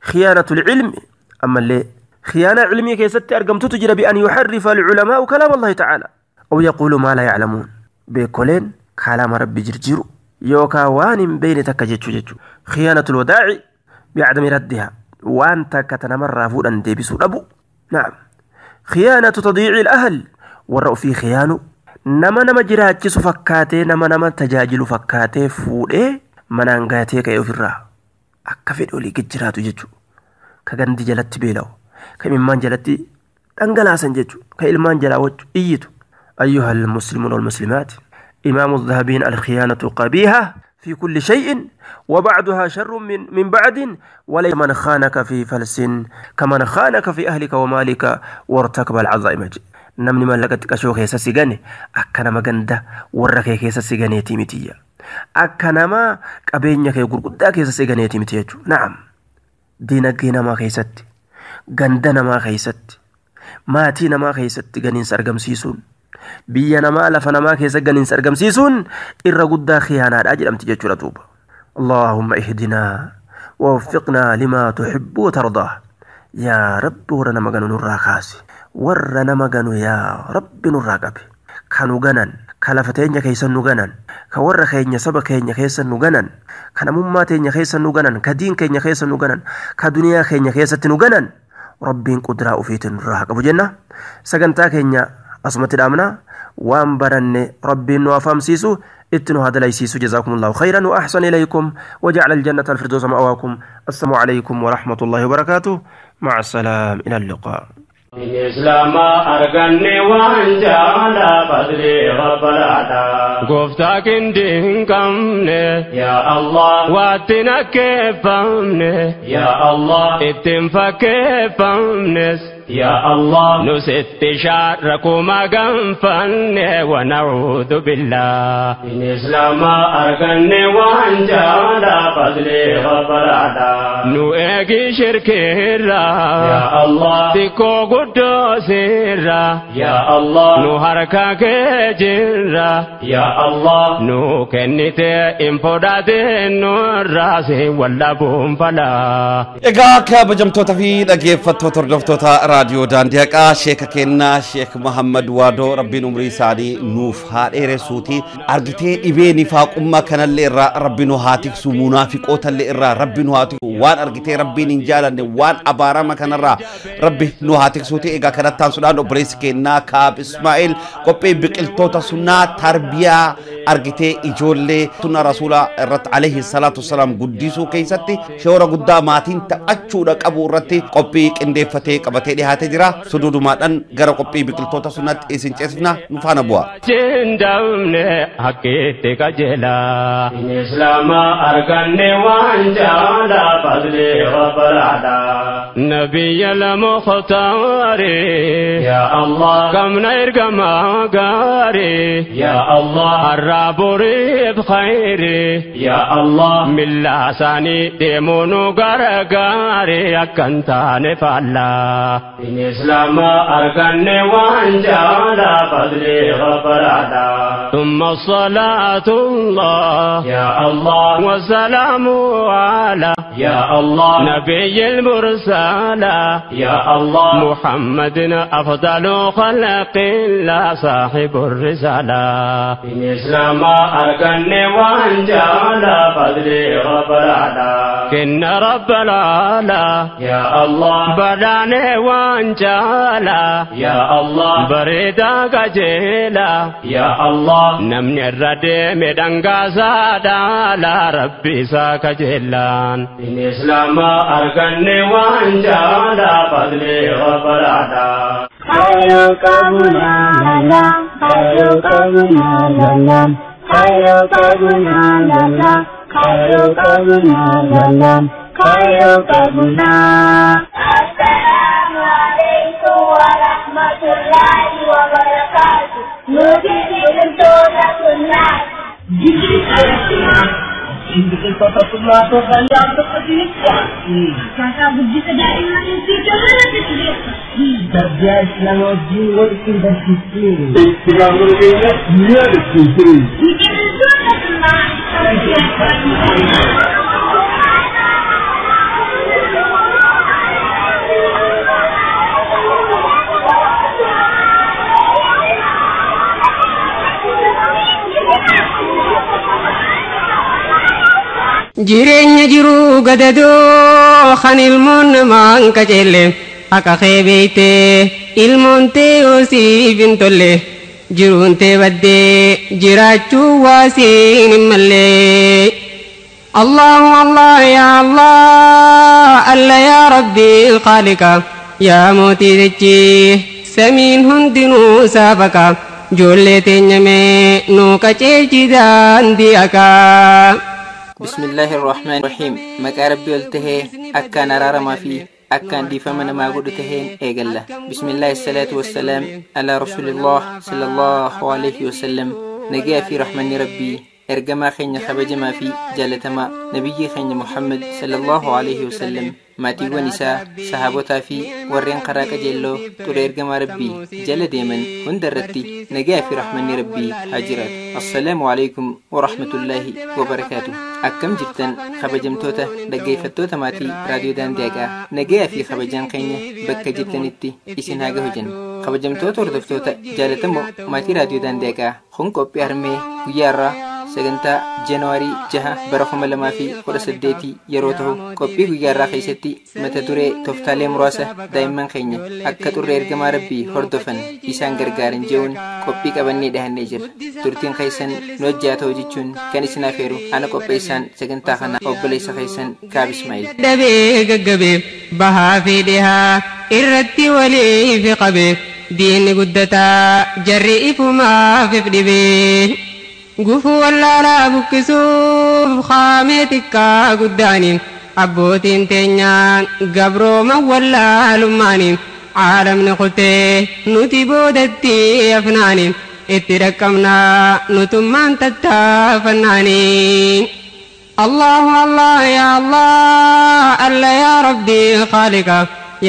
Khiyaanatul ilmi ammallee khiyaana ilmii keessatti argamtutu jira. Bi'an yuharrifa alculamaa'u kalaama Allahi ta'aala aw yaquulu maa laa yaclamuun. Beekoleen kalaama rabbi jirjiru yookaa waan hin beeyne takka jechuu. Khiyaanatul wadaaci bicadami raddihaa waan takka tanamarraa fuudhan deebisuu dhabu. Naam. خيانة تضييع الأهل والرأو في خيانه نما نما جراجس فكاتي نما نما تجاجل فكاتي فوده منانغاتي كيو في الرا أكفيد أولي كجراتو جتشو كغندي جلت بيلو كممان جلت دنگلاسن جتشو كإلمان جلاوج إيتو. أيها المسلمون والمسلمات، إمام الذهبين الخيانة قبيحة في كل شيء وبعدها شر من بعد، وليس من خانك في فلس كمن خانك في أهلك ومالك وارتكب العظائم. namni mallaqa xiqqashoo keessa si gane akka nama ganda warra kee keessa si ganeetii mitiyya, akka nama qabeenya kee gurguddaa keessa si ganeetii miti jechuudha. Naam, diinagdee namaa keessatti, ganda namaa keessatti, maatii namaa keessatti ganiinsa argamsiisuun, biyya namaa lafa namaa keessa ganiinsa argamsiisuun irra guddaa khiyaanaadha jedhamti jechuudha duuba. Allahumma ihdinaa wawaffiqnaa limaa tuhibbu wa tardaa. Yaa Rabbi warra nama ganu nurraa kaasi, warra nama ganu yaa Rabbi nurraa qabi. Ka nu ganan, ka lafa teenya keessa nu ganan, ka warra keenya saba keenya keessa nu ganan, ka namummaa teenya keessa nu ganan, ka diin keenya keessa nu ganan, ka duniyaa keenya keessatti nu ganan, Rabbiin quduraa ofiitiin nurraa haa qabu jenna. Sagantaa keenya asumatti dhaabna. Waan baranne Rabbiin nu afaamsiisu, itti nu hadalaysiisu. Jazaakumullahu khayran wa ahsana ilaykum wa ja'ala aljannata alfirdawsa ma'waakum. Assalaamu alaykum wa rahmatullahi wa barakaatuh. Ma'a assalaam ila alliqaa. الإسلام أرغني وانجالا فضلي غبراتا قفتاك اندين كمني يا الله واتنا كيفمني يا الله اتنفا كيفمنس يا الله نست شاركما قنفن ونعوذ بالله إن إسلام أرقني وانجالا فضلي غبرادا نوئي شرك يا الله تكو قدوس يا الله نهارك كجرا يا الله نو كنت امفودات نور راسي ولا بوم فلا Egaa kabajamtoota fi dhaggeeffattoota hordoftoota raadiyoo daandii haqaa, sheeka kennaa Sheek Muhammad Waadoo, rabbiin umrii isaanii nuuf haa dheeressuuti. Argitee dhibee nifaaqummaa kanallee irraa rabbi nu haa tiksu, munaafiqootallee irraa rabbi nu haa tiksu, waan argitee rabbiin hin jaalanne waan abaarama kanarraa rabbi nu haa tiksuuti. Egaa kanatti aansuudhaan obboleessi kennaa Kaab Ismaa'eel qophii biqiltoota sunnaa tarbiyaa argitee ijoollee sunna rasuulaa irratti alayhi salaatu wassalaam guddisuu keessatti shoora guddaa maatiin taphachuudha qabu irratti qophii qindeeffatee qabatee dhiyaatee jira. Suduudumaadhaan gara qophii biqiltoota sunnaatti isin ceesifna, nu faana bu'a. Jindamne hakkiitti qajeelaa. Islaama arganne waan jaalaa fadli rabbalaadha. Nabiyya al-mukhtaari. Ya Allah. Kamna ergamaa gaarii. Ya Allah. Har'a boriif khayri. Ya Allah. Millaa isaanii deemuu nu gargaare akkan taane faallaa. Islaama arganne waan jaalaa fadli rabbalaadha. ثم الصلاة الله يا الله والسلام على يا الله نبي المرسل يا الله محمد أفضل خلق الله صاحب الرسالة. إن إسلام أركن وانجال فضل رب العلا كن رب العلا يا الله بداني وانجال يا الله بريدا قجيلا يا الله نمني الردم دنگا دالا ربي ساك جلان. إن إسلام أركن وانجال فضل رب العلا السلام عليكم ورحمة الله وبركاته. نوتي بقلتوتا سنة. Jireenya jiruu gadadoo kan ilmoon namaa hin qajeelle haqa kee beeytee ilmoon tee siif hin tolle jiruun tee baddee jiraachuu waa siin hin malle. Allahu Allah ya Allah alla ya Rabbi al-Khaliqa yaa mootii dachii samiin hundinuu saafaqa ijoollee teenyamee nuu qajeelchi daandii haqaa. بسم الله الرحمن الرحيم. مكا ربي قلته أكان أرار ما فيه أكان دي فمن ما قلتهين إيقلا. بسم الله الصلاة والسلام على رسول الله صلى الله عليه وسلم. نجا في رحمن ربي إرجما خين خبج ما في جالتما نبي خين محمد صلى الله عليه وسلم. Maatiiwwan isaa, sahabotaa fi warreen karaa qajeelloo ture ergamaa rabbii jala deeman hunda irratti nagaa fi rahmanni rabbii haa jiraatu. Assalaamu alaikum wa rahmatullaahi wa barakaatu. Akkam jirtan kabajamtoota dhaggeeffattoota maatii raadiyoo daandii haqaa, nagaa fi kabajaan keenya bakka jirtanitti isin haa gahu jenna. Kabajamtoota hordoftoota jaalatamoo maatii raadiyoo daandii haqaa, kun qophii harmee guyyaa irraa sagantaa Januwaarii 6 bara 2018 yeroo ta'u, qophii guyyaa irraa keessatti mata duree tooftaalee muraasa daa'imman keenya akka xurree ergamaa rabbii hordofan isaan gargaaran jechuun qophii qabannee dhahannee jirra. Turtiin keessan nu wajjin ta'u jechuun kan isin afeeru ana qopheessaan sagantaa kana obboleessa keessan Kaab Ismaa'il. Dabee gaggabee bahaa fi dhihaa irratti waliif qabee diinni guddataa jarri ifumaaf if dhibee. Gufuu wallaalaa buqqisuuf qaamee xiqqaa guddaaniin abbootiin teenyaan gabrooma wallaalummaaniin Caalamni kutee nuti boodatti afnaani itti dhaqqabnaa nutummaan tattaafannaani. Allahu Allah ya Allah alla ya Rabbi khaliqa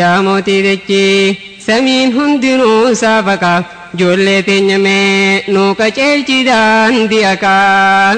yaa mootii dachii samiin hundinuu saafaqa ijoollee teenya mee nuu qajeelchi daandii haqaa.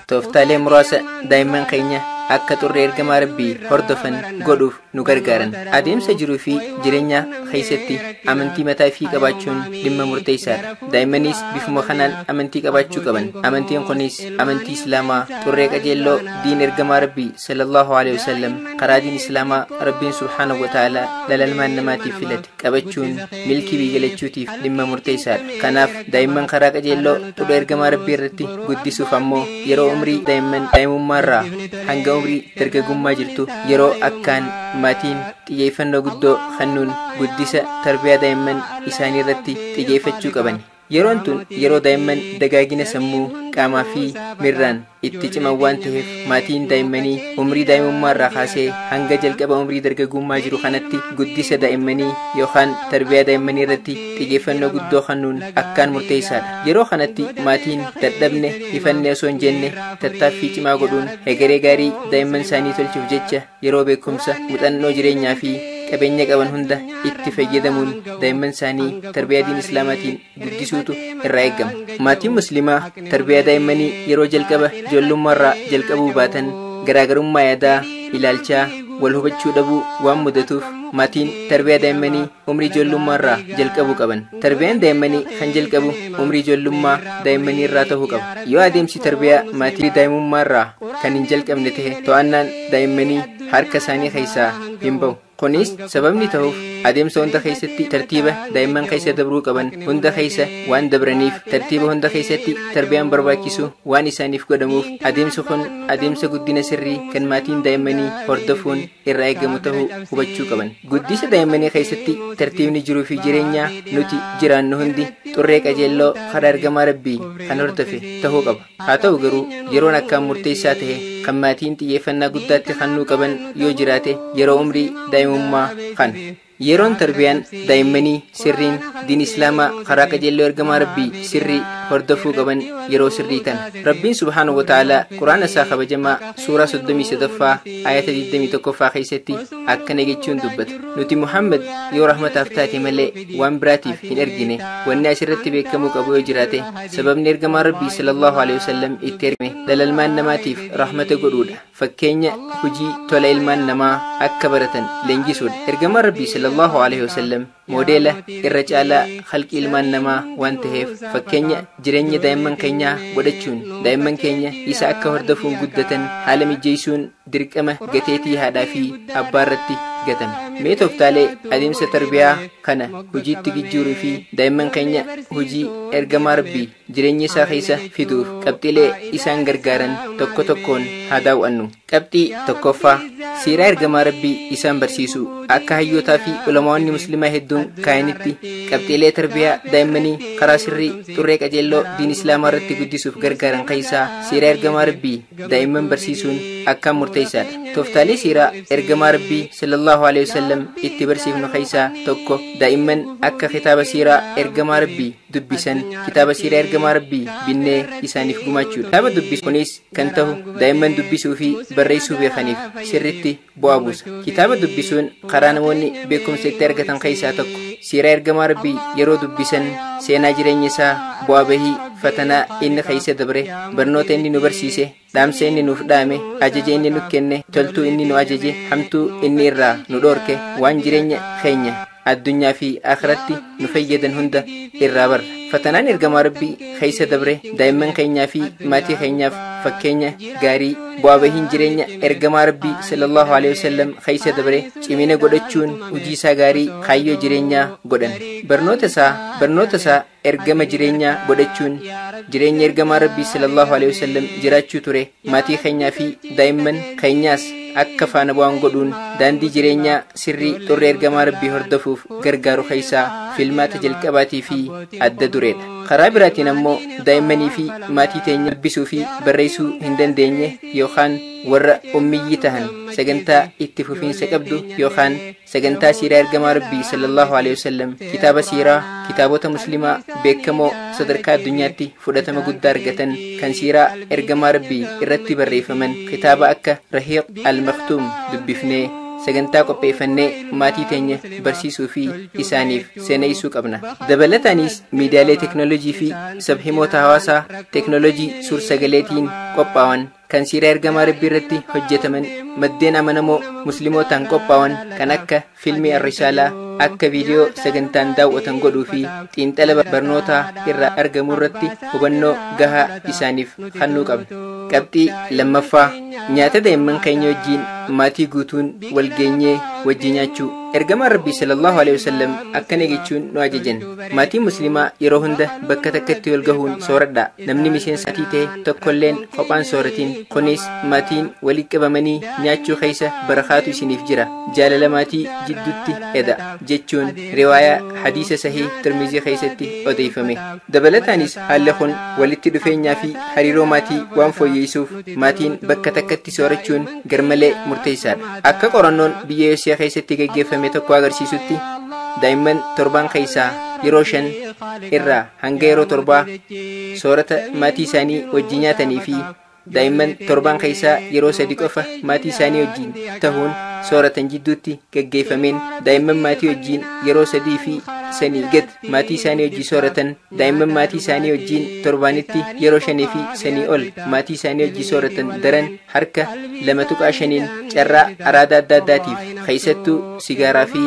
Tooftaalee muraasa daa'imman keenya akka xurree ergamaa Rabbii hordofan godhuuf nu gargaaran. Adeemsa jiruu fi jireenya keessatti amantii mataa fi qabaachuun dhimma murteessaadha. Daa'immanis bifuma kanaan amantii qabaachuu qaban. Amantiin kunis amantii Islaamaa xurree qajeelloo diin ergamaa Rabbii sallallahu alaihi wasallam karaa diin Islaamaa Rabbiin subhaanahu wa ta'ala dhala ilmaan namaatiif filate qabachuun milkii biyyalachuutiif dhimma murteessaadha. Kanaaf daa'imman karaa qajeelloo xurree ergamaa Rabbii irratti guddisuuf ammoo yeroo umrii daa'imman daa'imummaarraa hanga umrii dargaggummaa jirtu yeroo akkaan maatiin xiyyeeffannoo guddoo kennuun guddisa tarbiyaa daa'imman isaanii irratti xiyyeeffachuu qaban. Yeroon tun yeroo daa'imman dagaagina sammuu qaamaa fi mirraan itti ciman waan ta'eef maatiin daa'immanii umrii daa'imummaarraa kaasee hanga jalqaba umrii dargaggummaa jiru kanatti guddisa daa'immanii yookaan tarbiyaa daa'immanii irratti xiyyeeffannoo guddoo kennuun akkaan murteessaadha. Yeroo kanatti maatiin dadhabne ifanne osoo hin jenne tattaaffii cimaa godhuun hegeree gaarii daa'imman isaanii tolchuuf jecha yeroo beekumsa muuxannoo jireenyaa fi qabeenya qaban hunda itti fayyadamuun daa'imman isaanii tarbiyaa diin Islaamaatiin guddisuutu irraa eegama. Maatiin Musliimaa tarbiyaa daa'immanii yeroo jalqaba ijoollummaarraa jalqabuu baatan garaagarummaa yaadaa, ilaalchaa, wal hubachuu dhabuu waan mudatuuf maatiin tarbiyaa daa'immanii umrii ijoollummaarraa jalqabuu qaban. Tarbiyaan daa'immanii kan jalqabu umrii ijoollummaa daa'immanii irraa ta'uu qaba. Yoo adeemsi tarbiyaa maatii daa'imummaarraa kan hin jalqabne ta'e to'annaan daa'immanii harka isaanii keessaa hin ba'u. Kunis sababni ta'uuf adeemsa hunda keessatti tartiiba daa'imman keessa dabruu qaban hunda keessa waan dabraniif tartiiba hunda keessatti tarbiyaan barbaachisu waan isaaniif godhamuuf adeemsi kun adeemsa guddina sirrii kan maatiin daa'immanii hordofuun irraa eegamu ta'uu hubachuu qaban. Guddisa daa'immanii keessatti tartiibni jiruu fi jireenyaa nuti jiraannu hundi xurree qajeelloo karaa ergamaa Rabbii kan hordofe ta'uu qaba. Haa ta'u garuu yeroon akkaan murteessaa ta'e kan maatiin xiyyeeffannaa guddaatti kennuu qaban yoo jiraate yeroo umrii daa'imummaa kana. Yeroon tarbiyaan daa'immanii sirriin diin Islaamaa karaa qajeelloo ergamaa Rabbii sirrii hordofuu qaban yeroo sirrii tana. Rabbiin subhaanahu wa ta'aalaa Quraana isaa kabajamaa suuraa 33ffaa ayata 21ffaa keessatti akkana jechuun dubbata. Nuti Muhammad yoo rahmataaf taate malee waan biraatiif hin ergine. Wanni asirratti beekamuu qabu yoo jiraate sababni ergamaa Rabbii sallallahu alaihi wasallam itti ergame dhala ilmaan namaatiif rahmata godhuudha. Fakkeenya hojii tola ilmaan namaa akka baratan leenjisuudha. Ergamaa Rabbii sallallahu alaihi wasallam moodeela irra caalaa khalqii ilmaan namaa waan ta'eef fakkeenya jireenya daa'imman keenyaa godhachuun daa'imman keenya isa akka hordofuun guddatan haala mijeessuun dirqama gateetii haadhaa fi abbaa irratti gatame. Mee tooftaalee adeemsa tarbiyaa kana hojiitti jijjiiruu fi daa'imman keenya hojii ergamaa Rabbii jireenya isaa keessa fiduuf qabxiilee isaan gargaaran tokko tokkoon haa daawwannu. Qabxii tokkoffaa siiraa ergamaa Rabbii isaan barsiisu. Akka hayyootaa fi ulamaawwanni musliimaa hedduun kaayanitti qabxiilee tarbiyaa daa'immanii karaa sirrii xurree qajeelloo diin Islaamaa irratti guddisuuf gargaaran keessaa siiraa ergamaa Rabbii daa'imman barsiisuun akkaan murteessaadha. Tooftaalee siiraa ergamaa Rabbii sallallahu alaihi wasallam itti barsiifnu keessaa tokko daa'imman akka kitaaba siiraa ergamaa Rabbii dubbisan kitaaba siiraa ergamaa Rabbii binnee isaaniif gumaachuudha. Kitaaba dubbisu kunis kan ta'u daa'imman dubbisuu fi barreessuu beekaniif sirriitti bu'aa buusa. Kitaaba dubbisuun karaa namoonni beekumsa itti argatan keessaa tokko. Siiraa ergamaa Rabbii yeroo dubbisan seenaa jireenya isaa, bu'aa bahii, fatanaa inni keessa dabre, barnoota inni nu barsiise, dhaamsa inni nuuf dhaame, ajaja inni nu kenne, toltuu inni nu ajaje, hamtuu inni irraa nu dhoorke, waan jireenya keenya addunyaa fi akhiratti nu fayyadan hunda irraa barra. Fatanaan ergamaa Rabbii keessa dabre daa'imman keenyaa fi maatii keenyaaf fakkeenya gaarii bu'aa bahiin jireenya ergamaa Rabbii sallallahu alaihi wasallam keessa dabre cimina godhachuun hojii isaa gaarii kaayyoo jireenyaa godhan. Barnoota isaa ergama jireenyaa godhachuun jireenya ergamaa Rabbii sallallahu alaihi wasallam jiraachuu ture maatii keenyaa fi daa'imman keenyaas akka faana bu'aan godhuun daandii jireenyaa sirrii xurree ergamaa Rabbii hordofuuf gargaaru keessaa filmaata jalqabaatii fi adda dureedha. Karaa biraatiin ammoo daa'immanii fi maatii teenya dubbisuu fi barreessuu hin dandeenye yookaan warra ummiyyii tahan sagantaa itti fufiinsa qabdu yookaan sagantaa siiraa ergamaa Rabbii sallallahu alaihi wasallam kitaaba siiraa kitaabota muslimaa beekamoo sadarkaa addunyaatti fudhatama guddaa argatan kan siiraa ergamaa Rabbii irratti barreeffaman kitaaba akka Rahiiq al-Maktuum dubbifnee sagantaa qopheeffannee maatii teenya barsiisuu fi isaaniif seenessuu qabna. Dabalataanis miidiyaalee teeknooloojii fi sabhimoota hawaasaa teeknooloojii suur-sagaleetiin qophaa'an kan siiraa ergamaa Rabbii irratti hojjetaman maddeen amanamoo muslimootaan qophaa'an kan akka fiilmii Ar-Risaalaa akka viidiyoo sagantaan daawwatan godhuu fi xiinxala barnootaa irraa argamu irratti hubannoo gahaa isaaniif kennuu qabna. Qabxii lammaffaa, nyaata daa'imman keenya wajjin maatii guutuun walgeenyee wajjin nyaachuu. Ergamaan Rabbii sallallahu alaihi wasallam akkana jechuun nu ajajan: maatii muslimaa yeroo hunda bakka takkatti wal gahuun sooradhaa. Namni miseensa maatii ta'e tokkolleen kophaan sooratiin. Kunis maatiin walitti qabamanii nyaachuu keessa barakaatu isiniif jira, jaalala maatii jidduutti eda jechuun riwaayaa hadiisa sahii Tirmizii keessatti odeeffame. Dabalataanis haalli kun walitti dhufeenyaa fi hariiroo maatii waan fooyyessuuf maatiin bakka takkatti soorachuun garmalee murteessaadha. Akka qorannoon biyya Eesiyaa keessatti gaggeeffame tokko agarsiisutti daa'imman torban keessaa yeroo 5 irraa hanga yeroo 7 soorata maatii isaanii wajjin nyaatanii fi daa'imman torban keessaa yeroo 3 qofa maatii isaanii wajjin tahuun sooratan jidduutti gaggeeffameen daa'imman maatii wajjin yeroo 3 fi sanii gad maatii isaanii wajjin sooratan daa'imman maatii isaanii wajjin torbaanitti yeroo 5 fi sanii ol maatii isaanii wajjin sooratan daran harka 2.5 carraa araada adda addaatiif keessattuu sigaaraa fi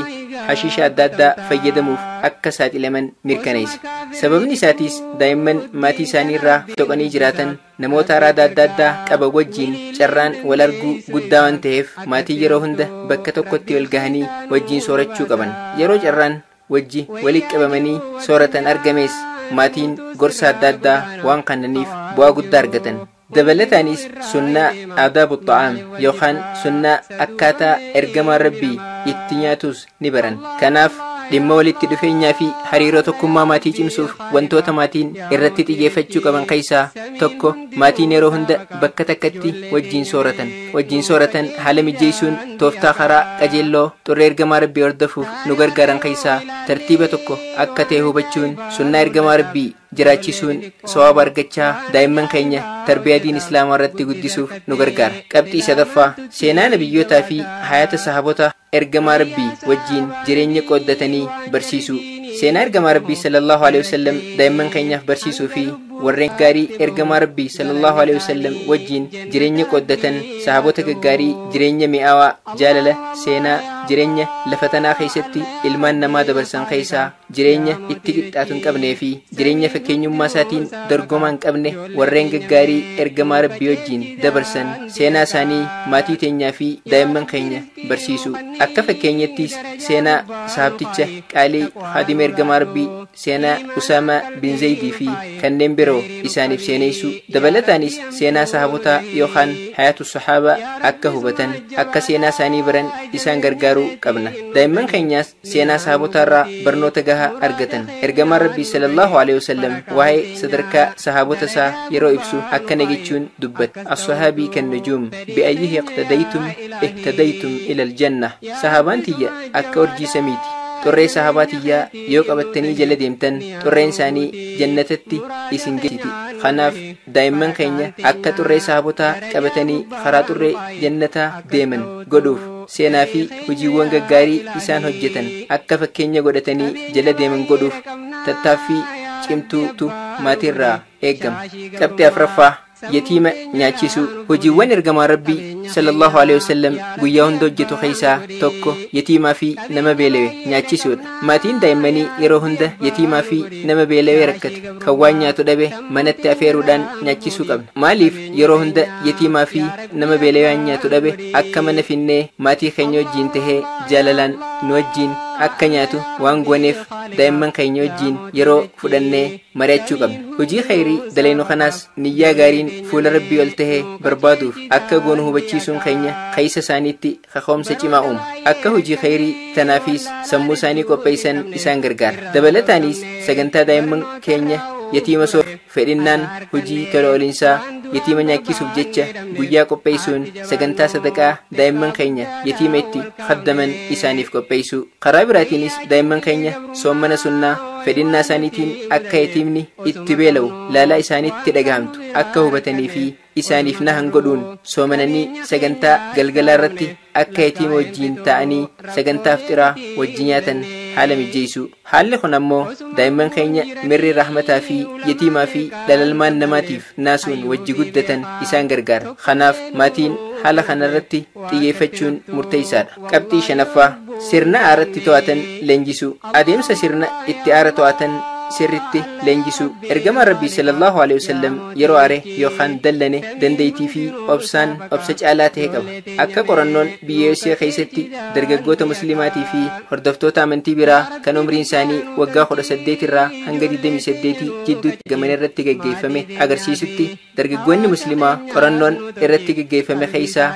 hashiisha adda addaa fayyadamuuf akka saaxilaman mirkaneessa. Sababni isaatiis daa'imman maatii isaanii irraa toqanii jiraatan namoota araada adda addaa qaban wajjin carraan wal arguu guddaa waan ta'eef maatii yeroo hunda bakka tokkotti wal gahanii wajjin soorachuu qaban. Yeroo carraan wajji walitti qabamanii sooratan argames maatiin gorsa adda addaa waan kennaniif bu'aa guddaa argatan. Dabalataanis sunnaa aadaabu xa'aam yookaan sunnaa akkaataa ergamaan Rabbii itti nyaatus ni baran. Kanaaf dhimma walitti dhufeenyaa fi hariiroo tokkummaa maatii cimsuuf wantoota maatiin irratti xiyyeeffachuu qaban keessaa tokko maatiin yeroo hunda bakka takkatti wajjin sooratan. Wajjin sooratan haala mijeessuun tooftaa karaa qajeelloo xurree ergamaa Rabbii hordofuuf nu gargaaran keessaa tartiiba tokko akka ta'e hubachuun sunnaa ergamaa Rabbii jiraachisuun sawaaba argachaa daa'imman keenya tarbiyaa diin islaamaa irratti guddisuuf nu gargaara. Qabxii sadaffaa, seenaa nabiyyootaa fi hayaata sahaabota ergamaa Rabbii wajjin jireenya qooddatanii barsiisuu. Seenaa ergamaa Rabbii sallallahu alaihi wasallam daa'imman keenyaaf barsiisuu fi warreen gaarii ergamaa Rabbii sallallahu alaihi wasallam wajjin jireenya qooddatan sahaabota gaggaarii jireenya mi'aawaa jaalala seenaa jireenya lafa tanaa keessatti ilmaan namaa dabarsan keessaa jireenya itti qixxaatu hin qabnee fi jireenya fakkeenyummaa isaatiin dorgomaa hin qabne warreen gaggaarii ergamaa Rabbii wajjin dabarsan seenaa isaanii maatii teenyaa fi daa'imman keenya barsiisuu. Akka fakkeenyattis seenaa sahabticha qaalii haadima ergamaa Rabbii, seenaa Usaamaa bin Zaydii fi kanneen biroo isaaniif seeneessuu. Dabalataanis seenaa sahabotaa yookaan hayaatu sahaabaa akka hubatan akka seenaa isaanii baran isaan gargaaruu qabna. Daa'imman keenyaas seenaa sahabotaa irraa barnoota gahaa argatan. Ergamaan Rabbii sallallahu alaihi wasallam waa'ee sadarkaa sahabota isaa yeroo ibsu akkana jechuun dubbata: As-sahaabii kan nujuum bi'ayyihi iqtadaytum ihtadaytum ila al-janna. Sahaabaan tiyya akka urjii samiiti. Xurree sahabaa tiyyaa yoo qabattanii jala deemtan xurreen isaanii jannatatti isin geessiti. Kanaaf daa'imman keenya akka xurree sahabotaa qabatanii karaa xurree jannataa deeman godhuuf seenaa fi hojiiwwan gaggaarii isaan hojjetan akka fakkeenya godhatanii jala deeman godhuuf tattaaffii cimtuutu maatiirraa eegama. Qabxii afuraffaa, yatiima nyaachisuu. Hojiiwwan ergamaa Rabbii sallallahu alaihi wasallam guyyaa hunda hojjetu keessaa tokko yatiimaa fi nama beela'e nyaachisuudha. Maatiin daa'immanii yeroo hunda yatiimaa fi nama beela'e rakkate kan waan nyaatu dhabe manatti afeeruudhaan nyaachisuu qabna. Maaliif yeroo hunda yatiimaa fi nama beela'e waan nyaatu dhabe akka mana finnee maatii keenya wajjin tahee jaalalaan nu wajjin akka nyaatu waan gooneef daa'imman keenya wajjin yeroo fudhannee mari'achuu qabna. Hojii khayrii dalagnu kanaas niyyaa gaariin fuula Rabbii ol tahee barbaaduuf akka goonu hubachiisuun keenya keessa isaaniitti kaka'umsa cimaa uuma. Akka hojii khayrii tanaafis sammuu isaanii qopheessan isaan gargaara. Dabalataanis sagantaa daa'imman keenya Yatiima soof fedhinnaan hojii tola ooliinsaa yatiima nyaachisuuf jecha guyyaa qopheessuun sagantaa sadaqaa daa'imman keenya yatiima itti khaddaman isaaniif qopheessuu. Karaa biraatiinis daa'imman keenya soommana sunnaa fedhinnaa isaaniitiin akka yatiimni itti beela'u laalaa isaaniitti dhagahamtu akka hubatanii fi isaaniif nahan godhuun soomananii sagantaa galgalaa irratti akka yatiima wajjiin ta'anii sagantaa ifxiraa wajji nyaatan haala mijeessu. Haalli kun ammoo daa'imman keenya mirri rahmataa fi yatiimaa fi dhalalmaan namaatiif naasuun wajji guddatan isaan gargaara. Kanaaf maatiin haala kanarratti xiyyeeffachuun murteessaadha. Qabxii shanaffaa, sirna aaratti to'atan leenjisuu. Adeemsa sirna itti aara to'atan sirritti leenjisuu. Ergamaan Rabbii sallallahu alaihi wasallam yeroo aare yookaan dallane dandeettii fi obsaan obsa caalaa ta'e qaba. Akka qorannoon biyya USA keessatti dargaggoota muslimaatii fi hordoftoota amantii biraa kan umriin isaanii waggaa 18 irraa hanga 28 jidduutti gaman irratti gaggeeffame agarsiisutti, dargaggoonni muslimaa qorannoon irratti gaggeeffame keessaa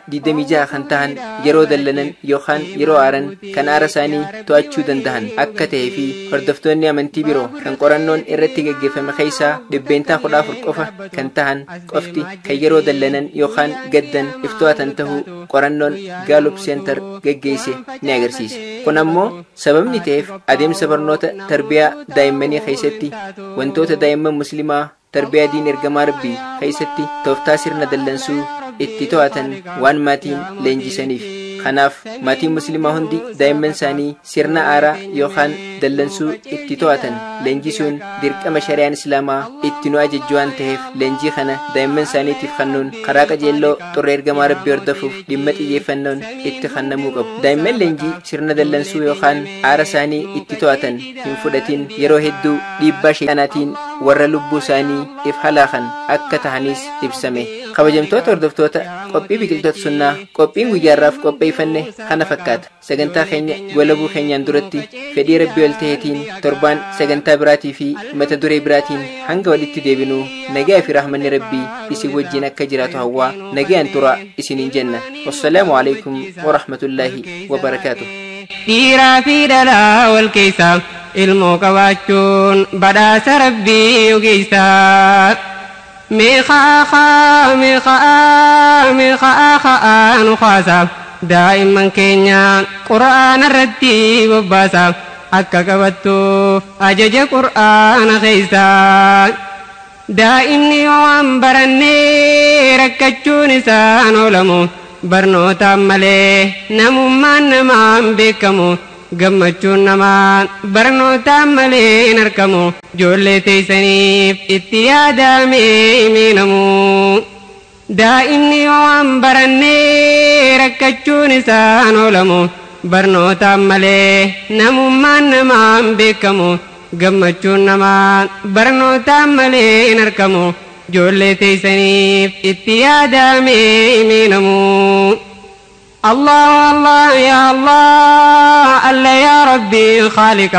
26% kan tahan yeroo dallanan yookaan yeroo aaran kan aara isaanii to'achuu danda'an akka ta'ee fi hordoftoonni amantii biroo kan qorannoon irratti gaggeeffame keessaa 14% qofa kan tahan qofti kan yeroo dallanan yookaan gaddan if to'atan tahuu qorannoon Gallup Center gaggeesse ni agarsiisa. Kun ammoo sababni ta'eef adeemsa barnoota tarbiyaa daa'immanii keessatti wantoota daa'imman muslimaa tarbiyaa diin ergamaa Rabbii keessatti tooftaa sirna dallansuu itti to'atan waan maatiin leenjisaniif. Kanaaf maatiin muslimaa hundi daa'imman isaanii sirna aaraa yookaan dallansuu itti to'atan leenjisuun dirqama shari'aan islaamaa itti nu ajajju waan ta'eef, leenjii kana daa'imman isaaniitiif kennuun karaa qajeelloo xurree ergamaa Rabbii hordofuuf dhimma xiyyeeffannoon itti kennamuu qabu. Daa'imman leenjii sirna dallansuu yookaan aara isaanii itti to'atan hin fudhatin yeroo hedduu dhiibbaa shayxaanaatiin warra lubbuu isaanii if halaakan akka tahanis ibsame. Kabajamtoota hordoftoota qophii biqiltoota sunnaa, qophiin guyyaarraaf qopheeffanne kana fakkaata. Sagantaa keenya golabuu keenyaan duratti fedhii Rabbii ol ta'eetiin torbaan sagantaa biraatii fi mata duree biraatiin hanga walitti deebinuu nagaa fi rahmanni Rabbii isin wajjin akka jiraatu hawwaa nagaan tura isiniin jenna. Wassalaamu alaikum warahmatullaahi wabarakaatuh. Dhiiraa fi dhalaa wal keessa ilmoo qabaachuun badhaasa Rabbii ogeessaa. Meeqaa meeqaa meeqaa ka'aa nu kaasa, daa'imman keenya qura'aana irratti bobbaasa, akka qabattuuf ajaja qur'aana keessaa. Daa'imni waan barannee rakkachuun isaan oolamu, barnootaan malee namummaan namaan beekamu, gammachuun namaan barnootaan malee hin argamu. Ijoollee teessaniif itti yaadamee miinamu. Daa'imni waan barannee rakkachuun isaan oolamu, barnootaan malee namummaan namaan beekamu, gammachuun namaan barnootaan malee hin argamu. Ijoollee teessaniif itti yaadamee miinamu. الله الله يا الله الله يا ربي الخالق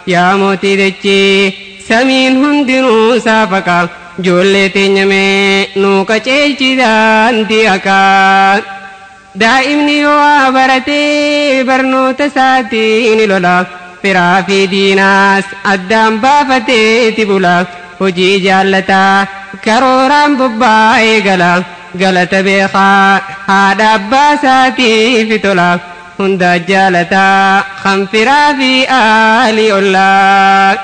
يا موتي دجي سمين هندنو سافقا جولتي نمي نوكا چيچي دان دياكا. دائمني وابرتي برنو تساتيني لولا فرافي ديناس أدام بافتي تبولا hojii jaallataa karooraan bobbaa'ee gala galata beekaa haadha abbaa isaatiif tola hunda jaalataa kan firaa fi aalii ollaa.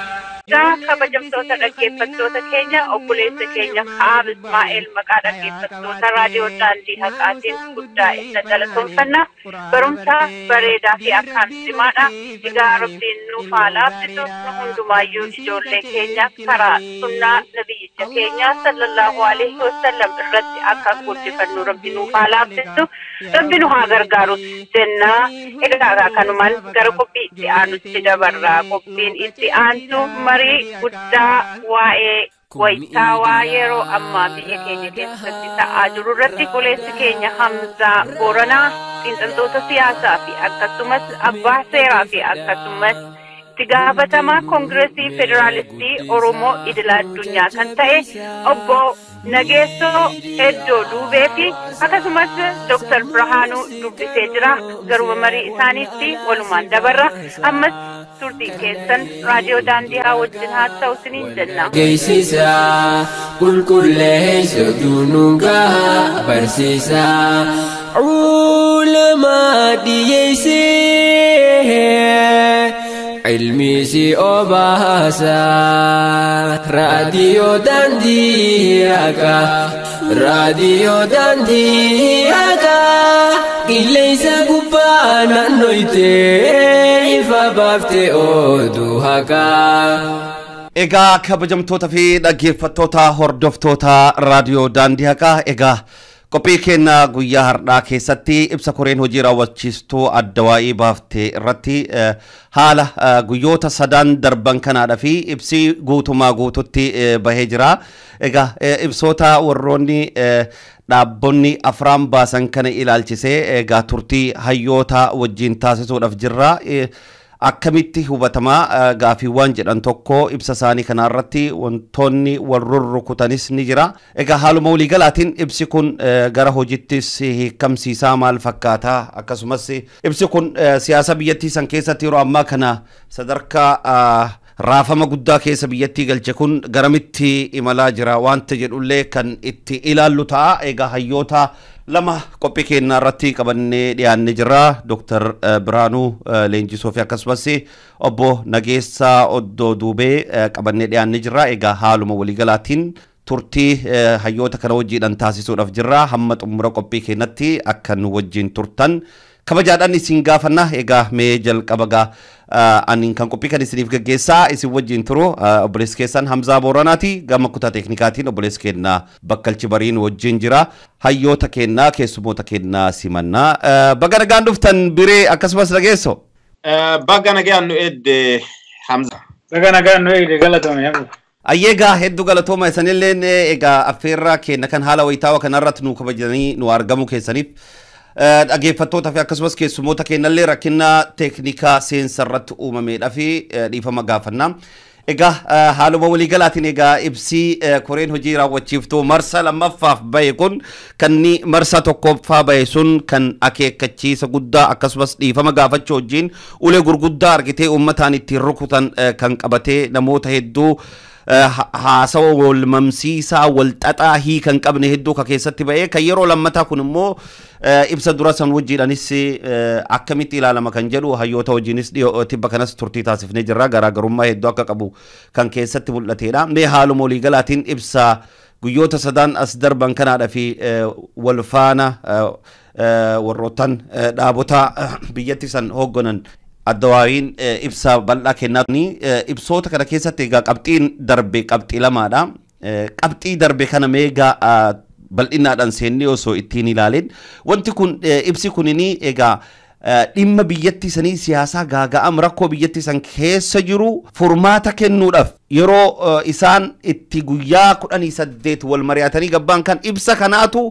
Kabajamtoota dhaggeeffattoota keenya, obboleessa keenya Kaab Ismaa'eel maqaa dhaggeeffattoota raadiyoo daandii haqaatiin guddaa isa galatoomfanna. Barumsa bareedaa fi akkaan cimaadha. Egaa Rabbiin nuuf haa laaffisu, nu hundumaayyuu ijoollee keenya karaa sunnaa nabiyyicha keenya sallallahu alaihi wasallam irratti akka guddifannu Rabbi nuuf haa laaffisu. Rabbi nu haa gargaaru jennaa. Egaa kanumaan gara qophii itti aanutti dabarra. Qophiin itti aantu marii guddaa waa'ee wayitaawaa yeroo ammaa biyya keenya keessatti ta'aa jiru irratti obboleessi keenya Hamzaa Booranaa xiinxaltoota siyaasaa fi akkasumas abbaa seeraa fi akkasumas itti gaafatamaa koongireesii federaalistii Oromoo idila addunyaa kan ta'e obbo Nageessoo Eddoo Duubee fi akkasumas Dr. Birhaanuu dubbisee jira. Garuma marii isaaniitti walumaan dabarra. Ammas turtii keessan raadiyoo daandii haa wajjin haa ta'u isiniin jenna. Geessisa qulqulleessa dunuungaa barsiisa culamaa dhiyeessee ilmi si obaasa raadiyoo daandii haqaa raadiyoo daandii haqaa qilleensa gubbaa naannoytee ifa baaftee oduu haqaa. Egaa kabajamtoota fi dhaggeeffattoota hordoftoota raadiyoo daandii haqaa, egaa qophii keenya guyyaa har'aa keessatti ibsa koreen hojii raawwachiistuu addawaa'ii baaftee irratti haala guyyoota sadan darban kanaadha fi ibsi guutumaa guututti bahee jira. Egaa ibsoota warroonni dhaabbonni afraan baasan kana ilaalchisee egaa turtii hayyoota wajjin taasisuudhaaf jirra. Akkamitti hubatamaa gaafiiwwan jedhan tokko ibsa isaanii kanarratti wantoonni wal rurrukutanis ni jira. Egaa haaluma waliigalaatiin ibsi kun gara hojiittis hiikamsiisaa maal fakkaata? Akkasumas ibsi kun siyaasa biyyattii san keessatti yeroo ammaa kana sadarkaa raafama guddaa keessa biyyattii galche kun garamitti imalaa jira wanta jedhullee kan itti ilaallu ta'a. Egaa hayyoota lama qophii keenyaa irratti qabannee dhiyaannee jirra. Dr. Birhaanuu Leenjisoo fi akkasumas obbo Nageessaa Oddoo Duubee qabannee dhiyaannee jirra. Egaa haaluma waliigalaatiin turtii hayyoota kana wajjiidhaan taasisuudhaaf jirra. Hamma xumura qophii keenyatti akka nu wajjin turtan kabajaadhaan isin gaafanna. Egaa mee jalqaba gaa ani kan qophii kan isiniif gaggeessaa isin wajjin turu obboleessi keessan Hamzaa Booranaati. Gama kutaa teeknikaatiin obboleessi keenya Bakkalchi Bariin wajjin jira. Hayyoota keenyaa keessummoota keenyaa simannaa. Baga nagaan dhuftan Biree akkasumas Nageessoo. Baga nagaan nu eedde Hamza. Baga nagaan nu eegde galatoome Hamza. Ayyeegaa hedduu galatooma isanilleen egaa affeerraa keenya kan haala wayitaawaa kanarratti nu kabajanii nu argamuu keessaniif dhaggeeffattoota fi akkasumas keessummoota keenyallee rakkina teeknikaa seensa irratti uumameedha fi dhiifama gaafannaa. Egaa haaluma waliigalaatiin egaa ibsii koreen hojii raawwachiiftuu marsa lammaffaaf bahe kun kan marsa tokkoffaa bahe sun kan akeekkachiisa guddaa akkasumas dhiifama gaafachuu wajjin ulee gurguddaa argitee uummataan ittiin rukutan kan qabatee namoota hedduu haasawa wal mamsiisaa wal xaxaa hiikan qabne hedduu ka keessatti ba'ee kan yeroo lammataa kun immoo ibsa dura san wajjiidhaanis akkamitti ilaalama kan jedhu hayyoota wajjiinis tibba kanas turtii taasifnee jirra. Garaagarummaa hedduu akka qabu kan keessatti mul'atedha. Mee haaluma waliigalaatiin ibsa guyyoota sadan as darban kanaadha fi wal faana warroottan dhaabota biyyatti san hoogganan addawaawiin ibsa bal'aa kennaa. Ibsoota kana keessatti egaa qabxiin darbe qabxii lamaadha. Qabxii darbe kana meegaa bal'inaadhaan seennee osoo ittiin ilaalin wanti kun ibsi kunini egaa dhimma biyyattii sanii siyaasaa gaaga'am rakkoo biyyattii san keessa jiru furmaata kennuudhaaf yeroo isaan itti guyyaa 18 wal mari'atanii gabbaan kan ibsa kanaatu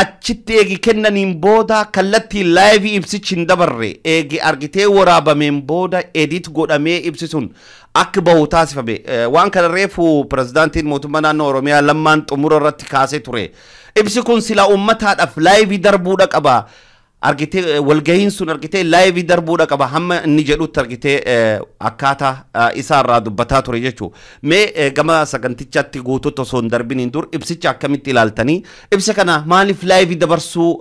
achitti eegi kennaniin booda kallattii laayivii ibsichi hin dabarre eegi argitee waraabameen booda edit godhamee ibsi sun akka bahu taasifame. Waan kana reefu pirezidaantiin mootummaa naannoo Oromiyaa Lammaan xumura irratti kaasee ture. Ibsi kun sila uummataadhaaf laayivii darbuudha qaba. Argitee walgahiin sun argitee laayivii darbuudha qaba hamma inni jedhutti argitee akkaataa isaarraa dubbataa ture jechuudha. Mee gama sagantichaatti guututti osoo hin darbiniin dur ibsicha akkamitti ilaaltanii ibsa kana maaliif laayivii dabarsuu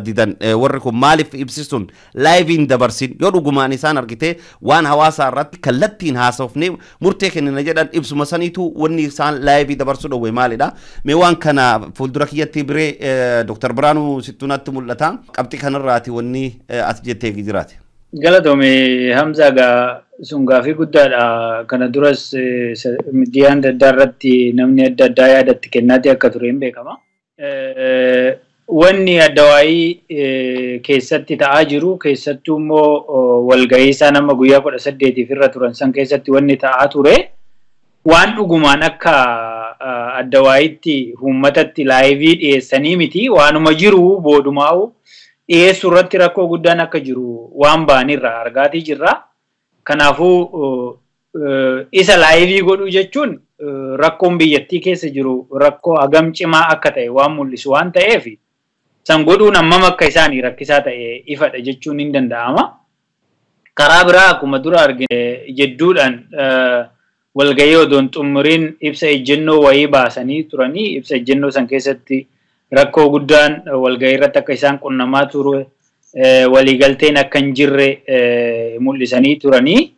didan warri kun maaliif ibsi sun laayivii hin dabarsin yoo dhugumaan isaan argitee waan hawaasaa irratti kallattiin haasofnee murtee kennina jedhan ibsuma saniitu wanni isaan laayivii dabarsuu dhowwe maalidha? Mee waan kana fuuldura kiyyatti Biree Dr. Birhaanuu sittuunatti mul'ata. Qabxii kanarra raati wanni ati jettee jiraate. Galatoomi Hamza gaa sun gaafii guddaadha. Kana duras miidiyaa adda addaa irratti namni adda addaa yaadatti kennaati akka ture hin beekama. Wanni addawaayii keessatti ta'aa jiru keessattuu immoo walgahii isaa nama guyyaa 18 irra turan san keessatti wanni ta'aa ture waan dhugumaan akka addawaayitti uummatatti laayivii dhiyeessanii miti waanuma jiru boodumaa'u dhiyeessuu irratti rakkoo guddaan akka jiru waan ba'anirra argaatii jirra. Kanaafuu isa laayivii godhuu jechuun Rakkoon biyyattii keessa jiru rakkoo hagam cimaa akka ta'e waan mul'isu waan ta'eef san godhuun hammam akka isaanii rakkisaa ta'e ifadha jechuun hin danda'ama. Karaa biraa akkuma dura argine jedduudhaan walgahii odoon xumuriin ibsa ejjennoo wayii baasanii turanii ibsa ejjennoo san keessatti rakkoo guddaan walgahii irratti akka isaan qunnamaa ture waliigalteen akka hin jirre mul'isanii turanii.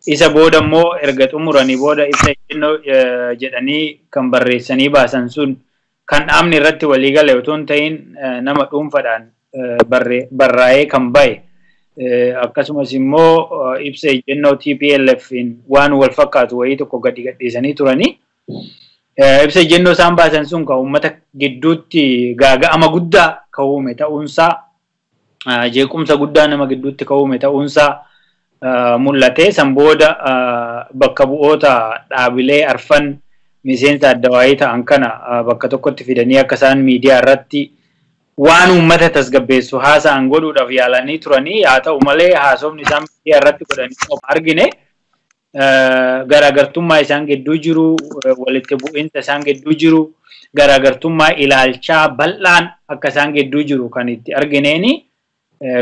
Isa booda immoo erga xumuranii booda ibsa ejjennoo jedhanii kan barreessanii baasan sun kan dhaabni irratti waliigale otoo hin ta'in nama dhuunfaadhaan barraa'ee kan bahe akkasumas immoo ibsa ejjennoo TPLF waan wal fakkaatu wayii tokko gadi gadhiisanii turanii. Ibsa ejjennoo isaan baasan sun kan uummata gidduutti gaaga'ama guddaa kan uume ta'uunsaa jeequmsa guddaa nama gidduutti kan uume ta'uunsaa mul'ate. San booda bakka bu'oota dhaabilee arfan miseensa addawaayii ta'an kana bakka tokkotti fidanii akka isaan miidiyaa irratti waan uummata tasgabbeessu haasa'an godhuudhaaf yaalanii turanii. Haa ta'u malee haasofni isaan miidiyaa irratti godhanii argine garaagartummaa isaan gidduu jiru, walitti bu'iinsa isaan gidduu jiru, garaagartummaa ilaalchaa bal'aan akka isaan gidduu jiru kan itti argineeni.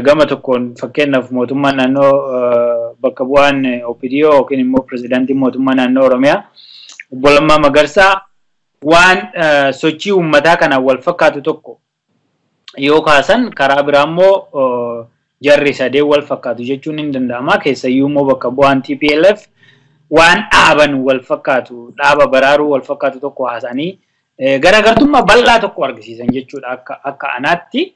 Gama tokkoon fakkeenyaaf mootummaan naannoo bakka bu'aan OPDO yookiin immoo pirezidaantiin mootummaa naannoo Oromiyaa Obbo Lammaa Magarsaa waan sochii uummataa kanaan wal fakkaatu tokko yoo kaasan karaa biraa immoo jarri sadeen wal fakkaatu jechuun hin danda'ama. Keessayyuu immoo bakka bu'aan TPLF waan dhaaban wal fakkaatu, dhaaba baraaruu wal fakkaatu tokko haasa'anii garaagartummaa bal'aa tokko argisiisan jechuudha akka anaatti.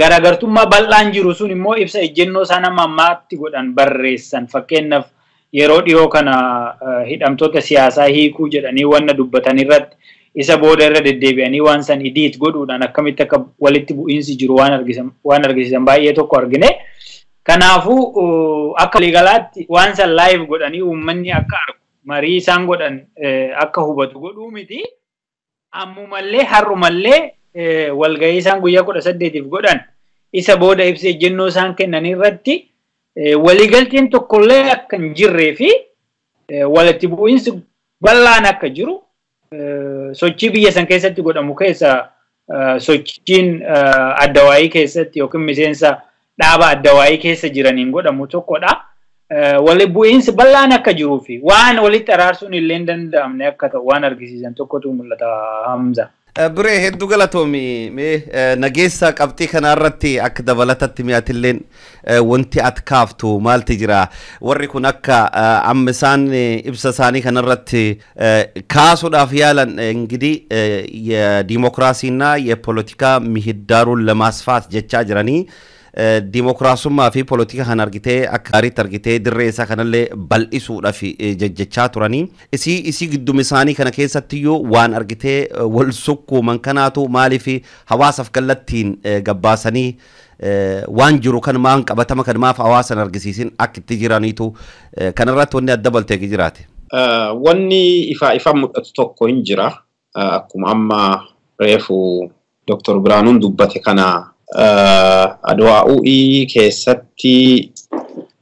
Garaagartummaa bal'aan jiru sun immoo ibsa ejjennoo isaan amma ammaatti godhan barreessan. Fakkeenyaaf yeroo dhiyoo kana hidhamtoota siyaasaa hiikuu jedhanii wanna dubbatan irratti isa booda irra deddeebi'anii waan san idiit godhuudhaan akkamitti akka walitti bu'iinsi jiru waan argisiisan baay'ee tokko argine. Kanaafuu akka waliigalaatti waan san live godhanii uummanni akka argu marii isaan godhan akka hubatu godhuu miti. Ammumallee har'umallee walgahii isaan guyyaa 18 godhan isa booda ibsa ejjennoo isaan kennan irratti waliigalteen tokkollee akka hin jirree fi walitti bu'iinsi bal'aan akka jiru sochii biyya san keessatti godhamu keessa sochiin addawaayii keessatti yookiin miseensa dhaaba addawaayii keessa jiraniin godhamu tokkodha. Walitti bu'iinsi bal'aan akka jiruu fi waan walitti araarsuun illee hin danda'amne akka ta'u waan argisiisan tokkotu mul'ata Hamza. Biree hedduu galatoomi mee nageessa qabxii kanarratti akka dabalatatti mi'aatilleen wanti ati kaaftu maalti jira? Warri kun akka amma isaan ibsa isaanii kanarratti kaasuudhaaf yaalan እንግዲህ የዲሞክራሲና የፖለቲካ ምህዳሩን ለማስፋት jechaa jiranii Dimokiraasummaa fi politika kan argitee akka gaariitti argitee dirree isaa kanallee bal'isuudhaaf jejjechaa turanii isii gidduma isaanii kana keessattiyyuu waan argitee wal sukkuuman kanaatu maaliif hawaasaaf kallattiin gabbaasanii waan jiru kan maan qabatama kan maaf hawaasan argisiisin akka itti jiraniitu kanarratti wanni adda baltee jiraate. Wanni ifa mul'atu tokko hin jira. Akkuma amma reefu Dr. Biraanuun dubbate kana Adwaa'u'ii keessatti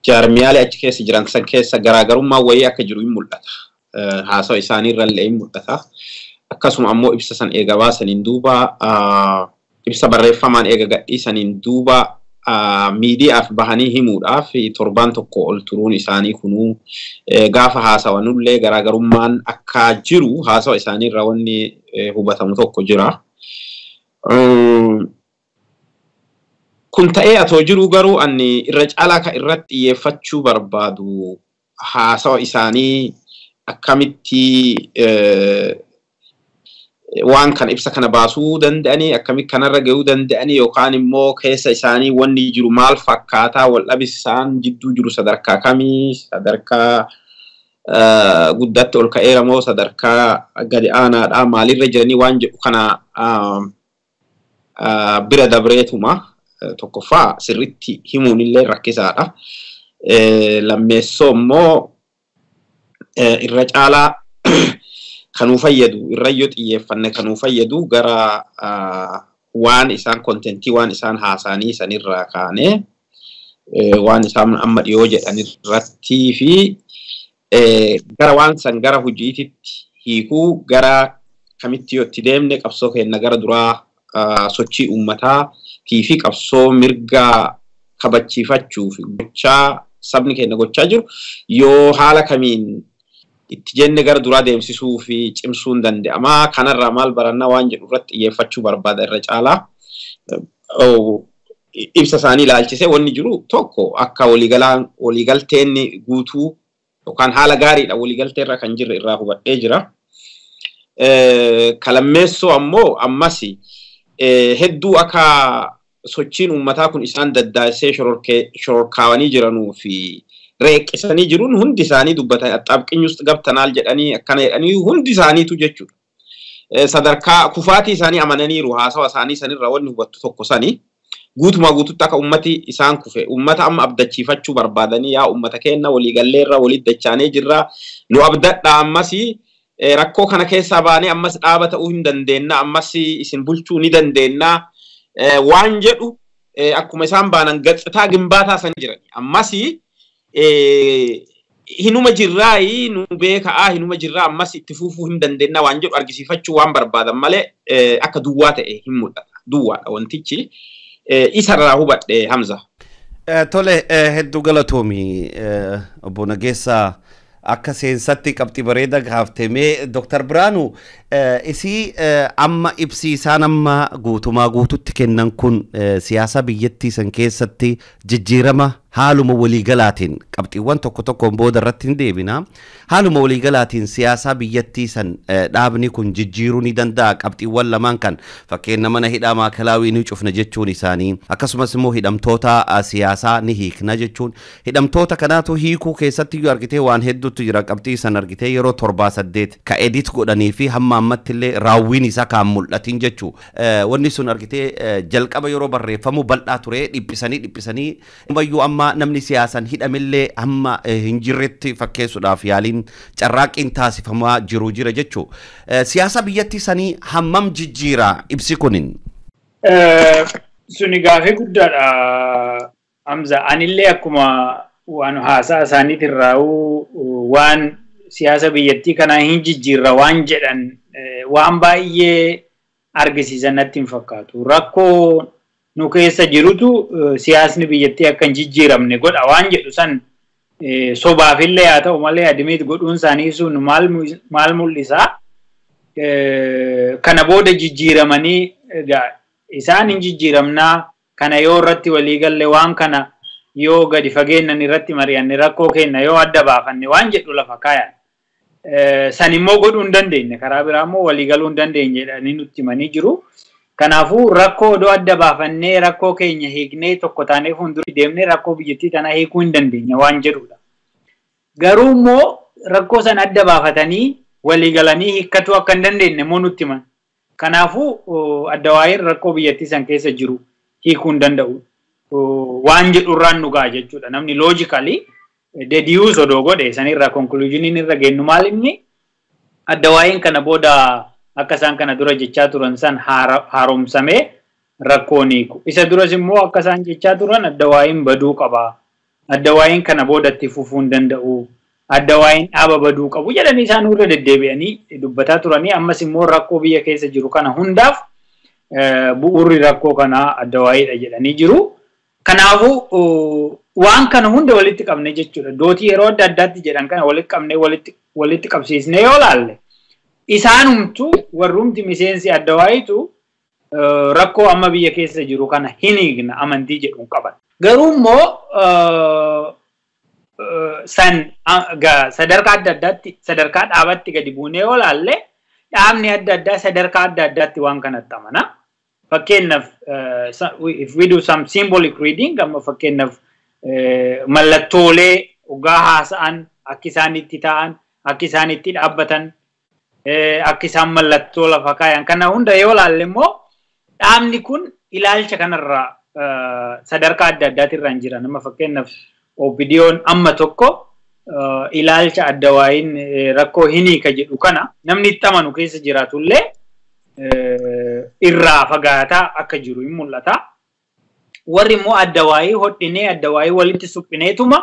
jaarmiyaalee achi keessa jiran san keessa garaagarummaa wayii akka jiru hin mul'ata. Haasawa isaanii irrallee hin mul'ata. Akkasuma ammoo ibsa san eega baasaniin duuba ibsa barreeffamaan eega gadhiisaniin duuba miidiyaaf bahanii himuudhaaf torbaan tokko ol turuun isaanii kunuu gaafa haasawanullee garaagarummaan akka jiru haasawa isaanii irraa wanni hubatamu tokko jira. Kun ta'ee atoo jiru garuu ani irra caalaa kan irratti xiyyeeffachuu barbaadu haasawa isaanii akkamitti waan kana ibsa kana baasuu danda'anii akkamitti kanarra gahuu danda'anii yookaan immoo keessa isaanii wanni jiru maal fakkaataa wal dhabis isaan jidduu jiru sadarkaa kamii sadarkaa guddaatti ol ka'eera moo sadarkaa gadi aanaadhaa maalirra jiranii waan jedhu kana bira dabreetuma. Tokkoffaa sirriitti himuun illee rakkisaadha. Lammeessoo immoo irra caalaa kanuu fayyadu irra yoo xiyyeeffanne kanuu fayyadu gara waan isaan kontentii waan isaan haasa'anii sanirraa kaanee waan isaan amma dhiyoo jedhan irrattii fi gara waan san gara hojiititti Hiikuu gara kamitti yoo itti deemne qabsoo keenya gara duraa sochii uummataa fi qabsoo mirga kabachiifachuuf gochaa sabni keenya gochaa jiru yoo haala kamiin itti jenne gara duraa deemsisuu fi cimsuu hin danda'ama. Kanarraa maal barannaa waan jedhu irratti xiyyeeffachuu barbaada irra caalaa. Ibsa isaanii ilaalchisee wanni jiru tokko akka waliigalteen guutuu yookaan haala gaariidha waliigaltee irra kan jirre irraa hubadhee jira. Kalammeessoo ammoo ammas hedduu akka sochiin uummataa kun isaan daddaasee shororkaawanii jiranuu fi reeqqisanii jiruun hundi isaanii dubbatan axxaabqinyus gabtanaal jedhanii akkana jedhanii hundi isaaniitu jechuudha. Sadarkaa kufaatii isaanii amananiiru haasawa isaanii sanirraa wanni hubattu tokko sanii guutumaa guututti akka ummati isaan kufe ummata amma abdachiifachuu barbaadanii yaa ummata keenya waliigalleerra walitti dachaanee jirra nu abdadha ammas rakkoo kana keessaa baanee ammas dhaaba ta'uu hin dandeenna ammas isin bulchuu ni dandeenna waan jedhu akkuma isaan baanan gatsitaa gimbaataa san jiran ammas hinuma jirraayi nu beekaa hinuma jirraa ammas itti fufuu hin dandeenna waan jedhu argisiifachuu waan barbaadan malee akka duwwaa ta'e hin mul'ata duwwaadha wantichi isarraa hubadhe Hamza. Tole hedduu galatoomi obbo Nageessaa akka seensatti qabxii bareeda gaaftemee Dr. Biraanuu isii amma ibsi isaan amma guutumaa guututti kennan kun siyaasa biyyattii san keessatti jijjiirama haaluma waliigalaatiin qabxiiwwan tokko tokkoon booda irratti hin deebina. Haaluma waliigalaatiin siyaasa biyyattii san dhaabni kun jijjiiruu ni danda'a qabxiiwwan lamaan kan fakkeenya mana hidhaa maakalaawii ni cufna jechuun isaanii akkasumas immoo hidhamtoota siyaasaa ni hiikna jechuun hidhamtoota kanaatu hiikuu keessatti iyyuu argitee waan hedduutu jira qabxii san argitee yeroo 7 8 ka edit godhanii fi hamma ammatti illee raawwiin isaa kan mul'atin jechuu wanni sun argitee jalqaba yeroo barreeffamu bal'aa ture dhiphisanii ammayyuu amma namni siyaasan hidhamillee hamma hin jirretti fakkeessuudhaaf yaaliin carraaqqiin taasifamaa jiru jira jechuu siyaasa biyyattii sanii hammam jijjiira ibsi kunin? Suni gaafii guddaadha Hamza. Anillee akkuma waan haasaa isaaniitirraa waan siyaasa biyyattii kanaa hin jijjiirra waan jedhan waan baay'ee argisiisan natti hin fakkaatu. Rakkoo nu keessa jirutu siyaasni biyyattii akka hin jijjiiramne godha waan jedhu san sobaafillee haa ta'u malee adimiit godhuun isaanii sun maal mul'isaa? Kana booda jijjiiramanii isaan hin jijjiiramnaa kana yoo irratti waliigalle waan kana yoo gadi fageennan irratti mari'anne rakkoo keenya yoo adda baafanne waan jedhu lafa kaayan. San immoo godhuu hin dandeenye karaa biraa immoo waliigaluu hin dandeenye jedhanii nutti himanii jiru. Kanaafuu rakkoo odoo adda baafannee rakkoo keenya hiiknee tokko taanee fuuldura deemnee rakkoo biyyattii tanaa hiikuu hin dandeenye waan jedhudha. Garuu immoo rakkoo san adda baafatanii waliigalanii hiikkachuu akka hin dandeenye immoo nutti himan. Kanaafuu adda waa'een rakkoo biyyattii san keessa jiru hiikuu hin danda'u. Waan jedhurraan nu ga'a jechuudha. Namni loojikali deduce odoo godhe sanirraa conclusioniin irra geennu maal inni adda waa'een kana booda akka isaan kana dura jechaa turan san haaromsamee rakkoon hiiku. Isa duras immoo akka isaan jechaa turan adda waa'een baduu qaba. Adda waa'een kana booda itti fufuu hin danda'u. Adda waa'een dhaaba baduu qabu jedhanii isaan irra deddeebi'anii dubbataa turanii ammas immoo rakkoo biyya keessa jiru kana hundaaf bu'uurri rakkoo kanaa adda waa'eedha jedhanii jiru. Kanaafuu waan kana hunda walitti qabne jechuudha. Dootii yeroo adda addaatti jedhan kana walitti qabne walitti qabsiisnee yoo laalle isaanumtu warrumti miseensi adda waayitu rakkoo amma biyya keessa jiru kana hin hiikna amantii jedhu qaban. Garuu immoo san sadarkaa adda addaatti sadarkaa dhaabatti gadi buunee yoo laalle dhaabni adda addaa sadarkaa adda addaatti waan kanatti amana. Fakkeenyaaf if we do some symbolic reading amma fakkeenyaaf mallattoolee dhugaa haasa'an akka isaan itti ta'an akka isaan itti dhaabbatan akka isaan mallattoo lafa kaayan kana hunda yoo laalle immoo dhaabni kun ilaalcha kanarraa sadarkaa adda addaatirra hin jiran. Amma fakkeenyaaf OPDO'n amma tokko ilaalcha adda waayin rakkoo hin hiika jedhu kana namni itti amanu keessa jiraatullee irraa fagaataa akka jiru hin mul'ata. Warri immoo adda waayii hodhinee adda waayii walitti suphineetuma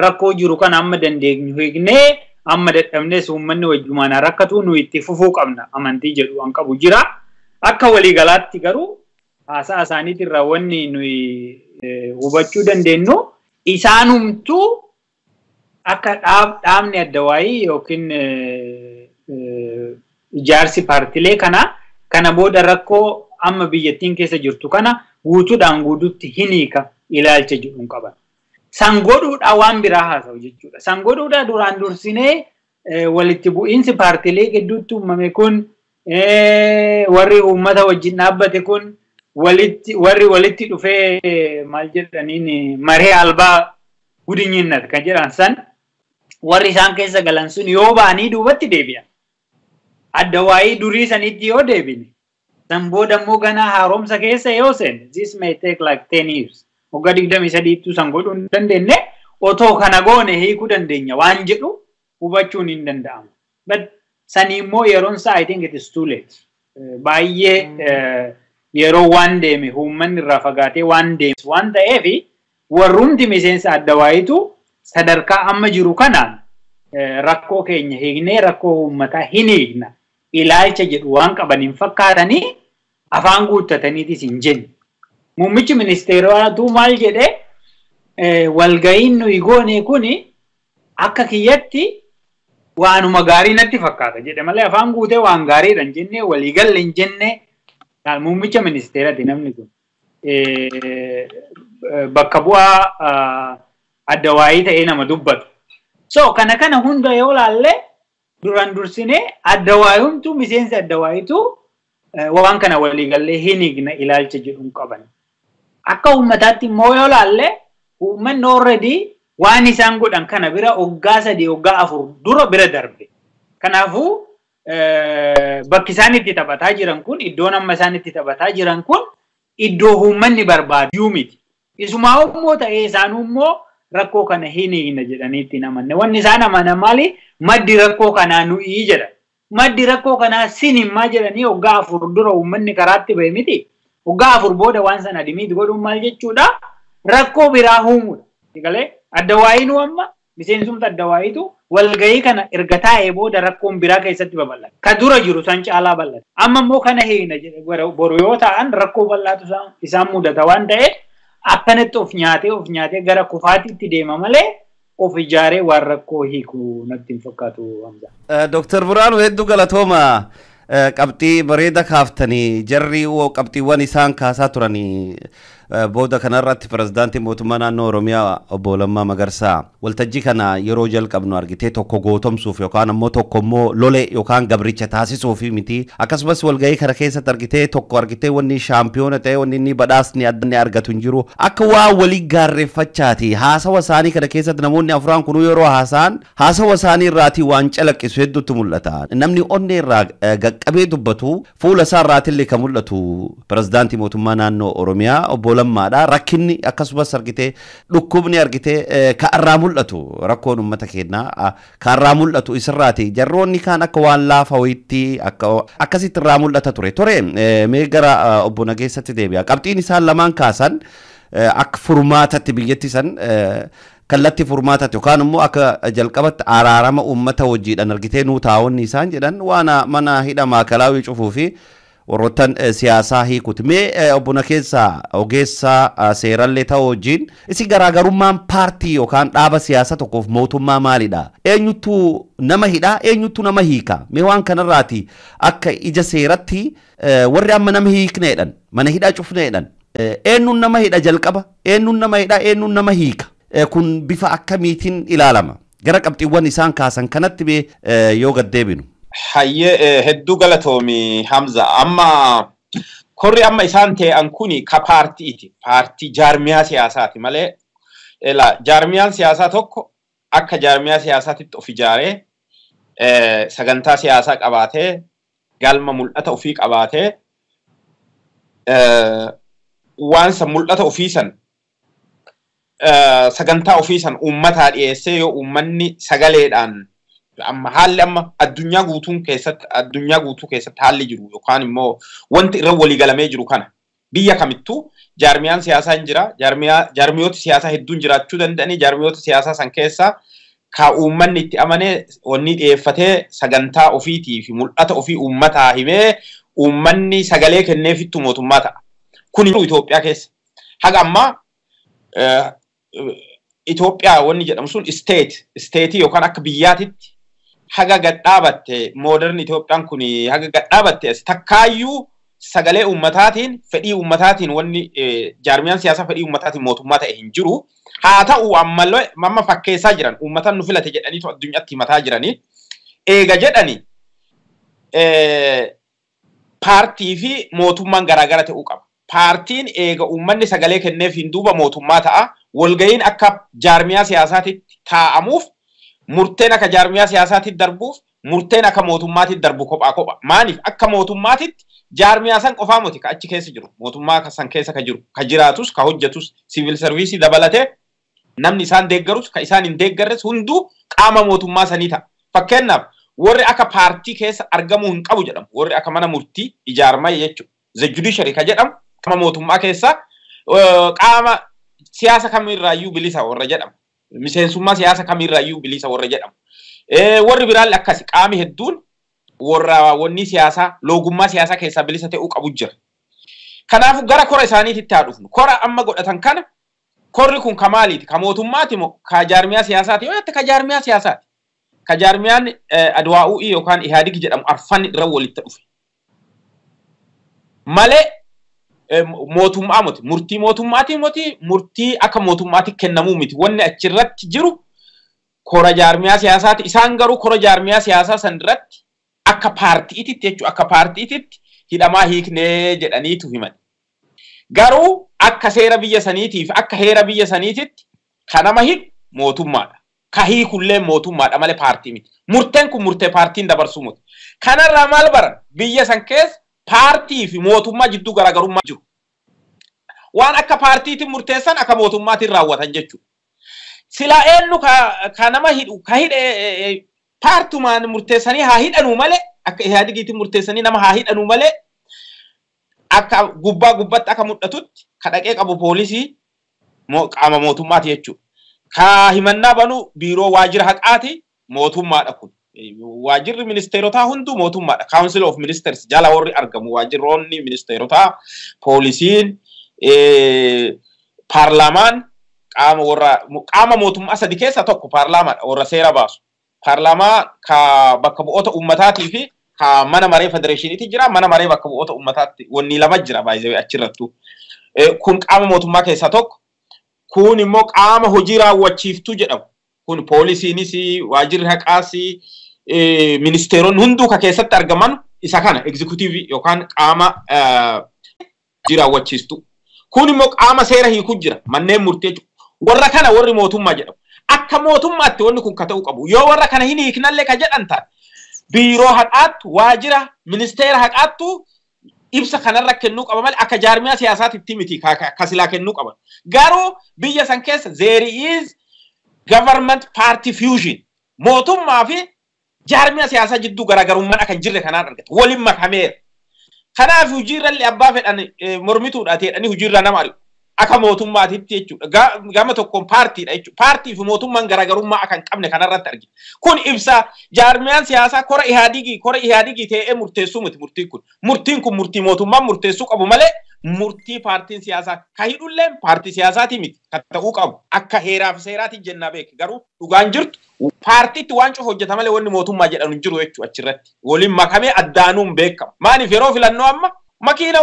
rakkoo jiru kana amma dandeenyu hiiknee Amma dadhabnes uummanni wajjumaan rakkatu nu itti fufuu qabna amantii jedhu waan qabu jira. Akka waliigalaatti garuu haasaa isaaniitirraa wanni nuyi hubachuu dandeenyu isaanumtuu akka dhaabni adda waayii yookiin ijaarsi paartilee kana booda rakkoo amma biyyattiin keessa jirtu kana guutuudhaan guutuutti hin hiika ilaalcha jedhuun qaban. San godhuudhaan waan biraa haasa'u jechuudha. San godhuudhaan duraan dursinee walitti bu'iinsi paartilee gidduutti uumame kun warri uummata wajjin dhaabbate kun warri walitti dhufee maal jedhaniin maree albaa gudinyinnat kan jedhan san warri isaan keessa galan sun yoo ba'anii duubatti deebi'an. Adda waayii durii sanitti yoo deebine san booda immoo ganaa haaromsa keessa yoo seenne this may take like 10 years. Waggaa 23 san godhuu hin dandeenye otoo kana goone hiikuu dandeenya waan jedhu hubachuun hin danda'amu. But sani immoo yeroon isaa I think it is too late. Baay'ee yeroo waan deeme uummanni irraa fagaatee waan deeme waan ta'eef warrumti miseensa adda waayitu sadarkaa amma jiru kanaan rakkoo keenya hiiknee rakkoo uummataa hin hiikna ilaalcha jedhu waan qaban hin fakkaatanii afaan guuttataniitis hin jenne. Muummichi ministeeraatu maal jedhee walga'iin nuyi goone kuni akka kiyyatti waanuma gaarii natti fakkaata jedhe malee afaan guutee waan gaariidha hin jenne waliigalle hin jenne. Muummicha ministeeraati namni kun bakka bu'aa adda waayii ta'ee nama dubbatu. So kana hunda yoo laalle duraan dursinee adda waayumtu miseensi adda waayitu waan kana waliigallee hin hiikna ilaalcha jedhuun qaban. Akka uummataatti immoo yoo laalle uummanni already waan isaan godhan kana bira waggaa 3 waggaa 4 dura bira darbe. Kanaafuu bakki isaan itti taphataa jiran kun iddoon amma isaan itti taphataa jiran kun iddoo uummanni barbaadu miti. Isumaa immoo ta'ee isaanuu immoo rakkoo kana hin hiikna jedhanii ittiin amanne. Wanni isaan amanan maali? Maddi rakkoo kanaa nuyi jedha. Maddi rakkoo kanaa sinimmaa jedhanii waggaa 4 dura uummanni karaatti ba'e miti. Waggaa 4 booda waan sana adimiit godhuun maal jechuudha? Rakkoo biraa uumuudha. Egalee adda waayinuu amma miseensumta adda waayitu walgahii kana erga taa'ee booda rakkoon biraa keessatti babal'ata. Ka dura jiru san caalaa bal'ata. Amma immoo kana hiikna jedhe boru yoo ta'an rakkoo bal'aatu isaan mudata waan ta'eef akkanatti of nyaatee gara kufaatiitti deema malee of ijaaree waan rakkoo hiiku natti hin fakkaatu Hamza. Dooktar Birhaanuu hedduu galatooma. Qabxii bareeda kaaftanii jarri qabxiiwwan isaan kaasaa turanii booda kanarratti pirezidaantii mootummaa naannoo Oromiyaa obbo Lammaa Magarsaa waltajjii kana yeroo jalqabnu argitee tokko gootomsuuf yookaan ammoo tokko immoo lole yookaan gabricha taasisuuf miti akkasumas walgahii kana keessatti argitee tokko argitee wanni shaampiyoona ta'e wanni inni badhaasni adda argatu hin jiru akka waa walii gaarreeffachaati haasawa isaanii kana keessatti namoonni afuraan kunuu yeroo haasa'an haasawa isaanii irraatii waan calaqqisu hedduutu mul'ata namni onnee irraa qaqqabee dubbatu fuula isaa irraatillee kan mul'atu pirezidaantii mootummaa naannoo Oromiyaa obbo Lammaadha. Rakkinni akkasumas argitee dhukkubni argitee ka irraa mul'atu rakkoon uummata keenyaa ka irraa mul'atu isirraati jarroonni kaan akka waan laafa wayiitti akkasitti irraa mul'ata ture mee gara obbo Nageessatti deebi'a. Qabxiin isaan lamaan kaasan akka furmaatatti biyyatti san kallattii furmaatatti yookaan immoo akka jalqabatti araarama uummata wajjiidhaan argitee nuu taa'onni isaan jedhan waan mana hidha maakalaawii cufuu fi warroottan siyaasaa hiikuti. Mee obbo Nageessaa ogeessaa seerallee ta'uu wajjin isin garaagarummaan paartii yookaan dhaaba siyaasaa tokkoof mootummaa maalidha? Eenyutu nama hidhaa? Eenyutu nama hiika? Mee waan kanarraati akka ija seeratti warri amma nama hiikneedhan mana hidhaa cufneedhan eenyuun nama hidha jalqaba? Eenyuun nama hidhaa? Eenyuun nama hiika? Kun bifa akkamiitiin ilaalama? Gara qabxiiwwan isaan kaasan kanatti mee yoo gad deebinu. Hayyee hedduu galatoomi Hamza. Amma korri amma isaan ta'an kuni ka paartiiti. Paartii jaarmiyaa siyaasaati malee jaarmiyaan siyaasaa tokko akka jaarmiyaa siyaasaatitti of ijaaree sagantaa siyaasaa qabaatee galma mul'ata ofii qabaatee waan san mul'ata ofii san sagantaa ofii san uummataa dhiyeessee yoo uummanni sagaleedhaan amma haalli amma addunyaa guutuu keessatti haalli jiru yookaan immoo wanti irra waliigalamee jiru kana biyya kamittuu jaarmiyaan siyaasaa hin jira jaarmiyoota siyaasaa hedduun jiraachuu danda'anii jaarmiyoota siyaasaa san keessaa Ka uummanni itti amane wanni dhiyeeffatee sagantaa ofiitii fi mul'ata ofii uummataa himee uummanni sagalee kenneefittu mootummaa ta'a. Kun Itoophiyaa keessa. Haga ammaa Itoophiyaa wanni jedhamu sun isteetii yookaan akka biyyaatitti haga gad dhaabatte modern Itoophiyaan kun haga gad dhaabatte as takkaayyuu sagalee uummataatiin fedhii uummataatiin wanni jaarmiyaan siyaasaa fedhii uummataatiin mootummaa ta'e hin jiru. Haa ta'u ammallee amma fakkeessaa jiran uummatan nu filate jedhaniitu addunyaatti himataa jiranii. Eega jedhani paartii fi mootummaan garaagara ta'uu qaba. Paartiin eega uummanni sagalee kenneef hin duuba mootummaa ta'a. Walga'iin akka jaarmiyaa siyaasaatitti taa'amuuf murteen akka jaarmiyaa siyaasaatitti darbuuf murteen akka mootummaatitti darbu kophaa kopha. Maaliif akka mootummaatitti jaarmiyaa san qofaa miti ka achi keessa jiru. Mootummaa san keessa ka jiru. Ka jiraatus ka hojjetus siviil sarviisii dabalatee namni isaan deeggarus ka isaan hin deeggarres hunduu qaama mootummaa sanii ta'a. Fakkeenyaaf warri akka paartii keessa argamuu hin qabu jedhamu. Warri akka mana murtii ijaarmaa jechuudha. The judiciary ka jedhamu qaama mootummaa keessa qaama siyaasa kamirraayyuu bilisa warra jedhamu. Miseensummaa siyaasa kamirraayyuu bilisa warra jedhamu. Warri biraallee akkasi qaami hedduun warra wanni siyaasaa loogummaa siyaasaa keessaa bilisa ta'uu qabu jira. Kanaafuu gara kora isaaniitti haa dhufnu. Kora amma godhatan kana korri kun ka maaliiti? Ka mootummaati moo ka jaarmiyaa siyaasaati? Yoo jette ka jaarmiyaa siyaasaati. Ka jaarmiyaan Adwaa'u'ii yookaan Ihaadig jedhamu arfan irra walitti dhufe. Malee mootummaa miti. Murtii mootummaati miti. Murtii akka mootummaatti kennamuu miti. Wanni achirratti jiru kora jaarmiyaa siyaasaati. Isaan garuu kora jaarmiyaa siyaasaa san irratti akka paartiititti jechuudha. Akka paartiititti hidhamaa hiiknee jedhaniitu himan. Garuu akka seera biyya saniitiif akka heera biyya saniititti kan nama hidhu mootummaadha. Ka hiikullee mootummaadha malee paartii miti. Murteen kun murtee paartiin dabarsuu miti. Kanarraa maal baran biyya san keessa paartii fi mootummaa jidduu garaagarummaa jiru. Waan akka paartiitiin murteessan akka mootummaatiin raawwatan jechuudha. Silaa eenyu ka nama hidhu ka hidhe paartumaan murteessanii haa hidhanuu malee akka Ihaadigiitiin murteessanii nama haa hidhanuu malee akka gubbaa gubbatti akka mul'atutti ka dhaqee qabu poolisii qaama mootummaati jechuudha. Ka himannaa banu biiroo waajjira haqaati mootummaadha kun. Waajjirri ministeerotaa hunduu mootummaadha. Council of Ministers jala warri argamu waajjirroonni ministeerotaa, poolisiin, paarlaamaan qaama warra qaama mootummaa sadi keessa tokko paarlaamaadha warra seera baasu. Paarlaamaa ka bakka bu'oota uummataatii fi ka mana maree federeeshiniitti jira mana maree bakka bu'oota uummataatti wanni lama jira baay'ee achirrattu. Kun qaama mootummaa keessaa tokko. Kun immoo qaama hojii raawwachiiftuu jedhamu. Kun poolisiinis waajjirri haqaas ministeeronni hunduu ka keessatti argaman isa kana egzekutiivii yookaan qaama hojii raawwachiiftuu. Kun immoo qaama seera hiikuu jira manneen murtee jechuudha. Warra kana warri mootummaa jedhamu. Akka mootummaatti wanni kun ka ta'uu qabu. Yoo warra kana hin hiiknallee ka jedhan taate biiroo haqaattu waajjira ministeera haqaattu ibsa kanarra kennuu qaba malee akka jaarmiyaa siyaasaatitti miti ka silaa kennuu qaba. Garuu biyya san keessa there is government party fusion. Mootummaa fi jaarmiyaa siyaasaa jidduu garaagarummaan akka hin jirre kanaan argata. Waliin makameera. Kanaaf hojiirrallee abbaa fedhan mormituudha ta'edhanii hojiirra nama ari'u. Akka mootummaatitti jechuudha. Gama tokkoon paartiidha jechuudha. Paartii fi mootummaan garaagarummaa akka hin qabne kanarratti argina. Kun ibsa jaarmiyaan siyaasaa kora Ihaadigii ta'ee murteessuu miti murtiin kun. Murtiin kun murtii mootummaan murteessuu qabu malee murtii paartiin siyaasaa ka hidhullee paartii siyaasaati miti ka ta'uu qabu. Akka heeraa fi seeraatiin jennaa beeki. Garuu dhugaan jirtu paartiitti waan cufa hojjeta malee wanni mootummaa jedhan hin jiru jechuudha achirratti. Waliin makamee addaanuun beekama. Maaliif yeroo filannoo amma makiina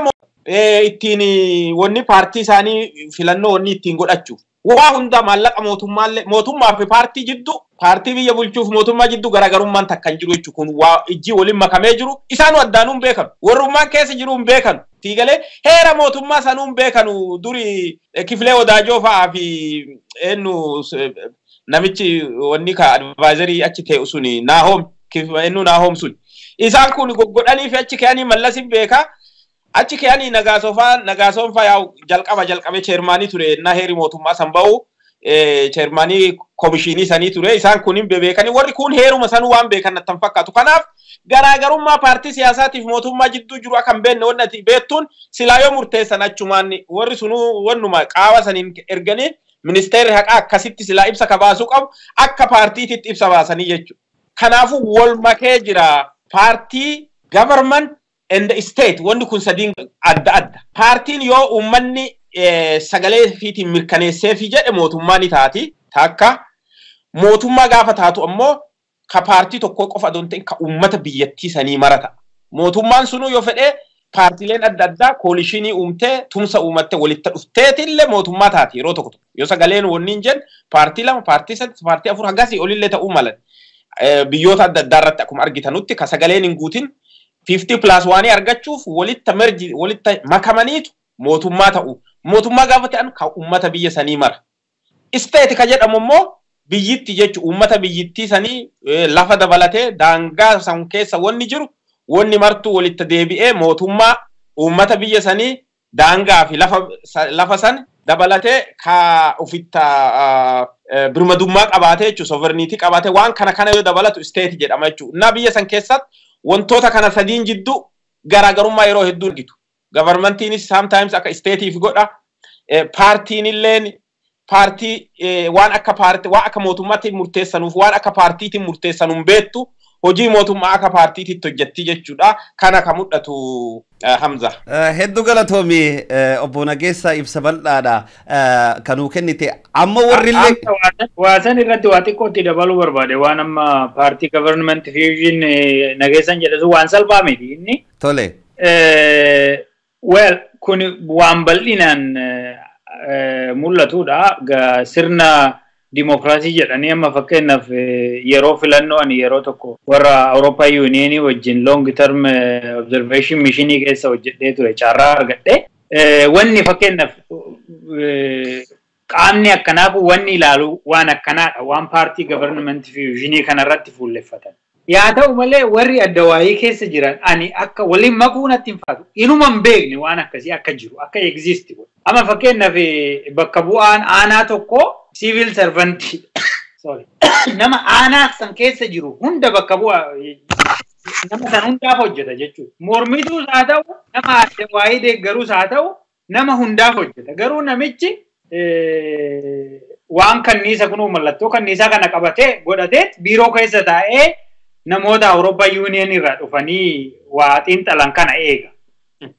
ittiin wanni paartii isaanii filannoo wanni ittiin godhachuuf. Waa hunda maallaqa mootummaallee mootummaa fi paartii jidduu paartii biyya bulchuuf mootummaa jidduu garaagarummaan takka hin jiru jechuudha. Kun waa ijji waliin makamee jiru isaanuu addaanuun beekanu. Warrummaan keessa jiru hin beekanu. Tiigalee heera mootummaa sanuu hin beekanu duri Kifilee Wadaajoo fa'aa fi eenyu namichi wanni ka advaayizarii achi ta'e suni Naahoom eenyu Naahoom suni. Isaan kun goggodhanii fi achi ka'anii Mallas hin beekaa. Achi ka'anii Nagaasoon fa'aa yaa'u jalqabee cheermaanii ture ennaa heeri mootummaa san ba'u cheermaanii komishinii sanii ture isaan kun hin beekanii warri kun heeruma sanuu waan beekan natti hin fakkaatu. Kanaaf garaagarummaa paartii siyaasaatiif mootummaa jidduu jiru akka hin beekne wanni ati beektuun silaa yoo murteessan achumaan warri sunuu wannuma qaama saniin erganii Ministeerri haqaa akkasitti silaa ibsa ka baasuu qabu akka paartiititti ibsa baasanii jechuudha. Kanaafuu wal makee jira paartii, government and state wanni kun sadiin adda adda. Paartiin yoo uummanni sagalee fiitiin mirkaneesseefi jedhe mootummaa ni taati. Takka mootummaa gaafa taatu ammoo ka paartii tokko qofa adoo hin ta'in ka uummata biyyattii sanii mara ta'a. Mootummaan sunuu yoo fedhe paartiileen adda addaa coalition uumtee tumsa uumattee walitti dhufteetillee mootummaa taati yeroo tokko tokko. Yoo sagaleen wanni hin jenne paartii 2, paartii 3, paartii 4 hangasii olillee ta'uu malan. Biyyoota adda addaa irratti akkuma argitanutti ka sagaleen hin guutin 50+1 argachuuf walitti merge walitti makamaniitu mootummaa ta'u. Mootummaa gaafa ta'an ka uummata biyya sanii mara. State ka jedhamu immoo biyyitti jechuun uummata biyyittii sanii lafa dabalatee daangaa san keessa wanni jiru wanni martuu walitti deebi'ee mootummaa uummata biyya sanii daangaa fi lafa san dabalatee ka ofitta birmadummaa qabaatee jechuun sovereignty qabaatee waan kana kana yoo dabalatu state jedhama jechuudha. Na biyya san keessatti wantoota kana sadiin jidduu garaagarummaa yeroo hedduu argitu. Governmentiinis sometimes akka stateef godha. Paartiin illeen paartii waan akka paartii waan akka mootummaatti murteessanuuf waan akka paartiitiin murteessanuun beektu hojii mootummaa akka paartiitti hojjetti jechuudha. Kana ka mul'atu Hamza. Hedduu galatoomi obbo Nageessaa, ibsa bal'aadha kanuu kennite. Amma warri illee. Waasan irratti waa xiqqootti dabaluu barbaade waan amma paartii government fusion Nageessan jedhu waan salphaa miti inni. Tole. Well, kun waan bal'inaan mul'atudha. Sirna dimokiraasii jedhanii amma fakkeenyaaf yeroo filannoo ani yeroo tokko warra Awurooppaa Union wajjin long term observation missionii keessa hojjedhee ture carraa argadhe. Wanni fakkeenyaaf qaamni akkanaa kun wanni ilaalu waan akkanaadha, waan paartii government fusionii kanarratti fuulleffatan. Yaa ta'u malee warri adda waayii keessa jiran ani akka waliin makuu natti hin faatu. Inuma hin beekne waan akkasii akka jiru, akka exist godhu. Amma fakkeenyaaf bakka bu'aan aanaa tokko civil servant, sorry, nama aanaa san keessa jiru hunda bakka bu'a, nama san hundaaf hojjeta jechuudha. Mormituus haa ta'u, nama adda waayii deeggaruus haa ta'u, nama hundaaf hojjeta. Garuu namichi waan kanniisa kunuu mallattoo kanniisaa kana qabatee godhatee biiroo keessa taa'ee namoota Awurooppaa Union irraa dhufanii waa xiinxalan kana eega.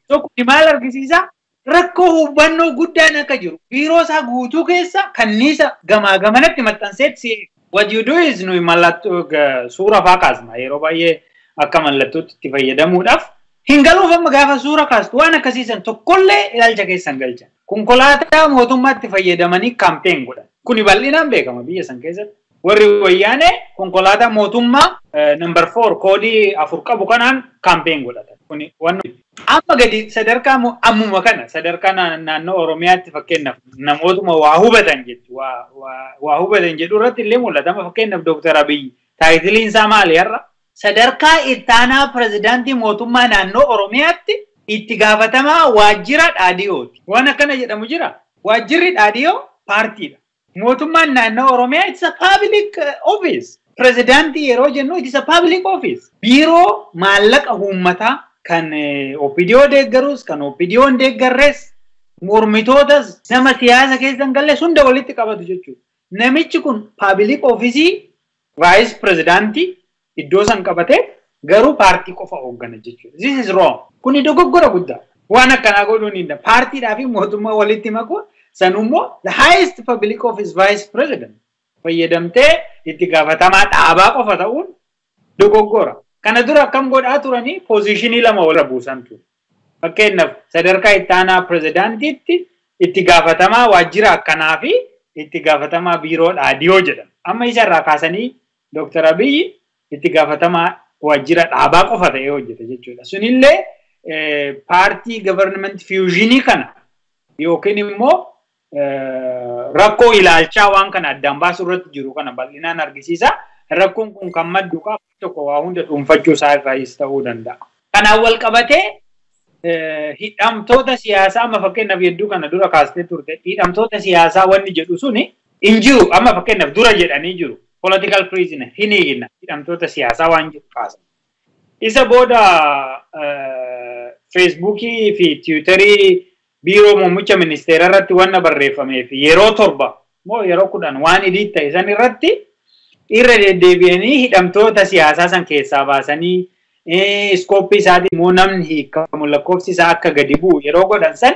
Tokko maal argisiisa? Rakkoo hubannoo guddaan akka jiru biiroo isaa guutuu keessa kanniisa gamaa gamanatti maxxanseet si eega. What you do is nuyi mallattoo suura faa kaasna yeroo baay'ee akka mallattootti itti fayyadamuudhaaf. Hin galuuf amma gaafa suura kaastu waan akkasiisan tokkollee ilaalcha keessan galchan. Konkolaataa mootummaatti fayyadamanii campaign godhan. Kuni bal'inaan beekama biyya san keessatti. Warri wayyaanee konkolaataa mootummaa number 4 koodii 4 qabu kanaan campaign godhatan. Kuni waan amma gadi sadarkaa ammuma kana sadarkaa naannoo Oromiyaatti fakkeenyaaf namootuma waa hubatan jettu waa hubatan jedhu irratti illee mul'ata. Amma fakkeenyaaf Dooktar Abiyyi titleiin isaa maali har'a? Sadarkaa ittaanaa pirezidaantii mootummaa naannoo Oromiyaatti itti gaafatamaa waajjira dhaadhiyooti. Waan akkana jedhamu jira. Waajjirri dhaadhiyoo paartiidha. Mootummaan naannoo Oromiyaa it's a public office. Pirezidaantii yeroo jennu it is a public office. Biiroo maallaqa uummataa kan OPDO deeggarus kan OPDO hin deeggarres mormitootas nama siyaasa keessa hin galles hunda walitti qabatu jechuudha. Namichi kun public office vice pirezidaantii iddoo san qabatee garuu paartii qofa hooggana jechuudha. This is wrong. Kuni dogoggora guddaa. Waan akkanaa godhuun hin danda'amu. Paartiidhaa fi mootummaa walitti makuun sanummoo the highest public office vice president fayyadamtee itti gaafatamaa dhaabaa qofa ta'uun dogoggora. Kana dura akkam godhaa turanii position lama walirra buusan ture. Fakkeenyaaf sadarkaa ittaanaa pirezidaantiitti itti gaafatamaa waajjira akkanaa fi itti gaafatamaa biiroo dhaadhiyoo jedhama. Amma isarraa kaasanii Dooktar Abiyyi itti gaafatamaa waajjira dhaabaa qofa ta'ee hojjeta jechuudha. Sunillee paartii government fusionii kana yookiin immoo rakkoo ilaalchaa waan kana addaan baasuu irratti jiru kana bal'inaan argisiisa. Rakkoon kun kan maddu qabu tokko waa hunda dhuunfachuu isaa irraayis ta'uu danda'a. Kanaan wal qabatee hidhamtoota siyaasaa amma fakkeenyaaf hedduu kana dura kaastee turte hidhamtoota siyaasaa wanni jedhu suni hin jiru amma fakkeenyaaf dura jedhanii jiru. Political prisoner hin hiikna hidhamtoota siyaasaa waan jedhu kaasan. Isa booda Feesbuukii fi Tiwiitarii biiroo muummicha ministeera irratti wanna barreeffamee fi yeroo 7 moo yeroo 10 waan idii ta'e san irratti irra deddeebi'anii hidhamtoota siyaasaa san keessaa baasanii iskooppii isaatii immoo namni hiikamu lakkoofsi isaa akka gadi bu'u yeroo godhan san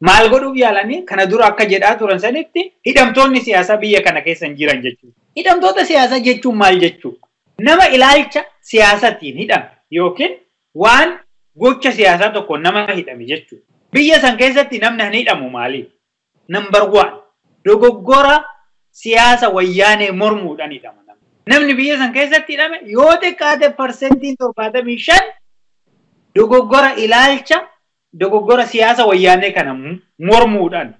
maal godhuuf yaalanii kana dura akka jedhaa turan sanitti hidhamtoonni siyaasaa biyya kana keessa hin jiran jechuudha. Hidhamtoota siyaasaa jechuun maal jechuudha? Nama ilaalcha siyaasatiin hidhame yookiin waan gocha siyaasaa tokko nama hidhame jechuudha. Biyya san keessatti namni hin hidhamu maali? Number 1 dogoggora siyaasa wayyaanee mormuudhaan hidhama. Namni biyya san keessatti hidhame yoo xiqqaate 75% dogoggora ilaalcha dogoggora siyaasa wayyaanee kana mormuudhaan.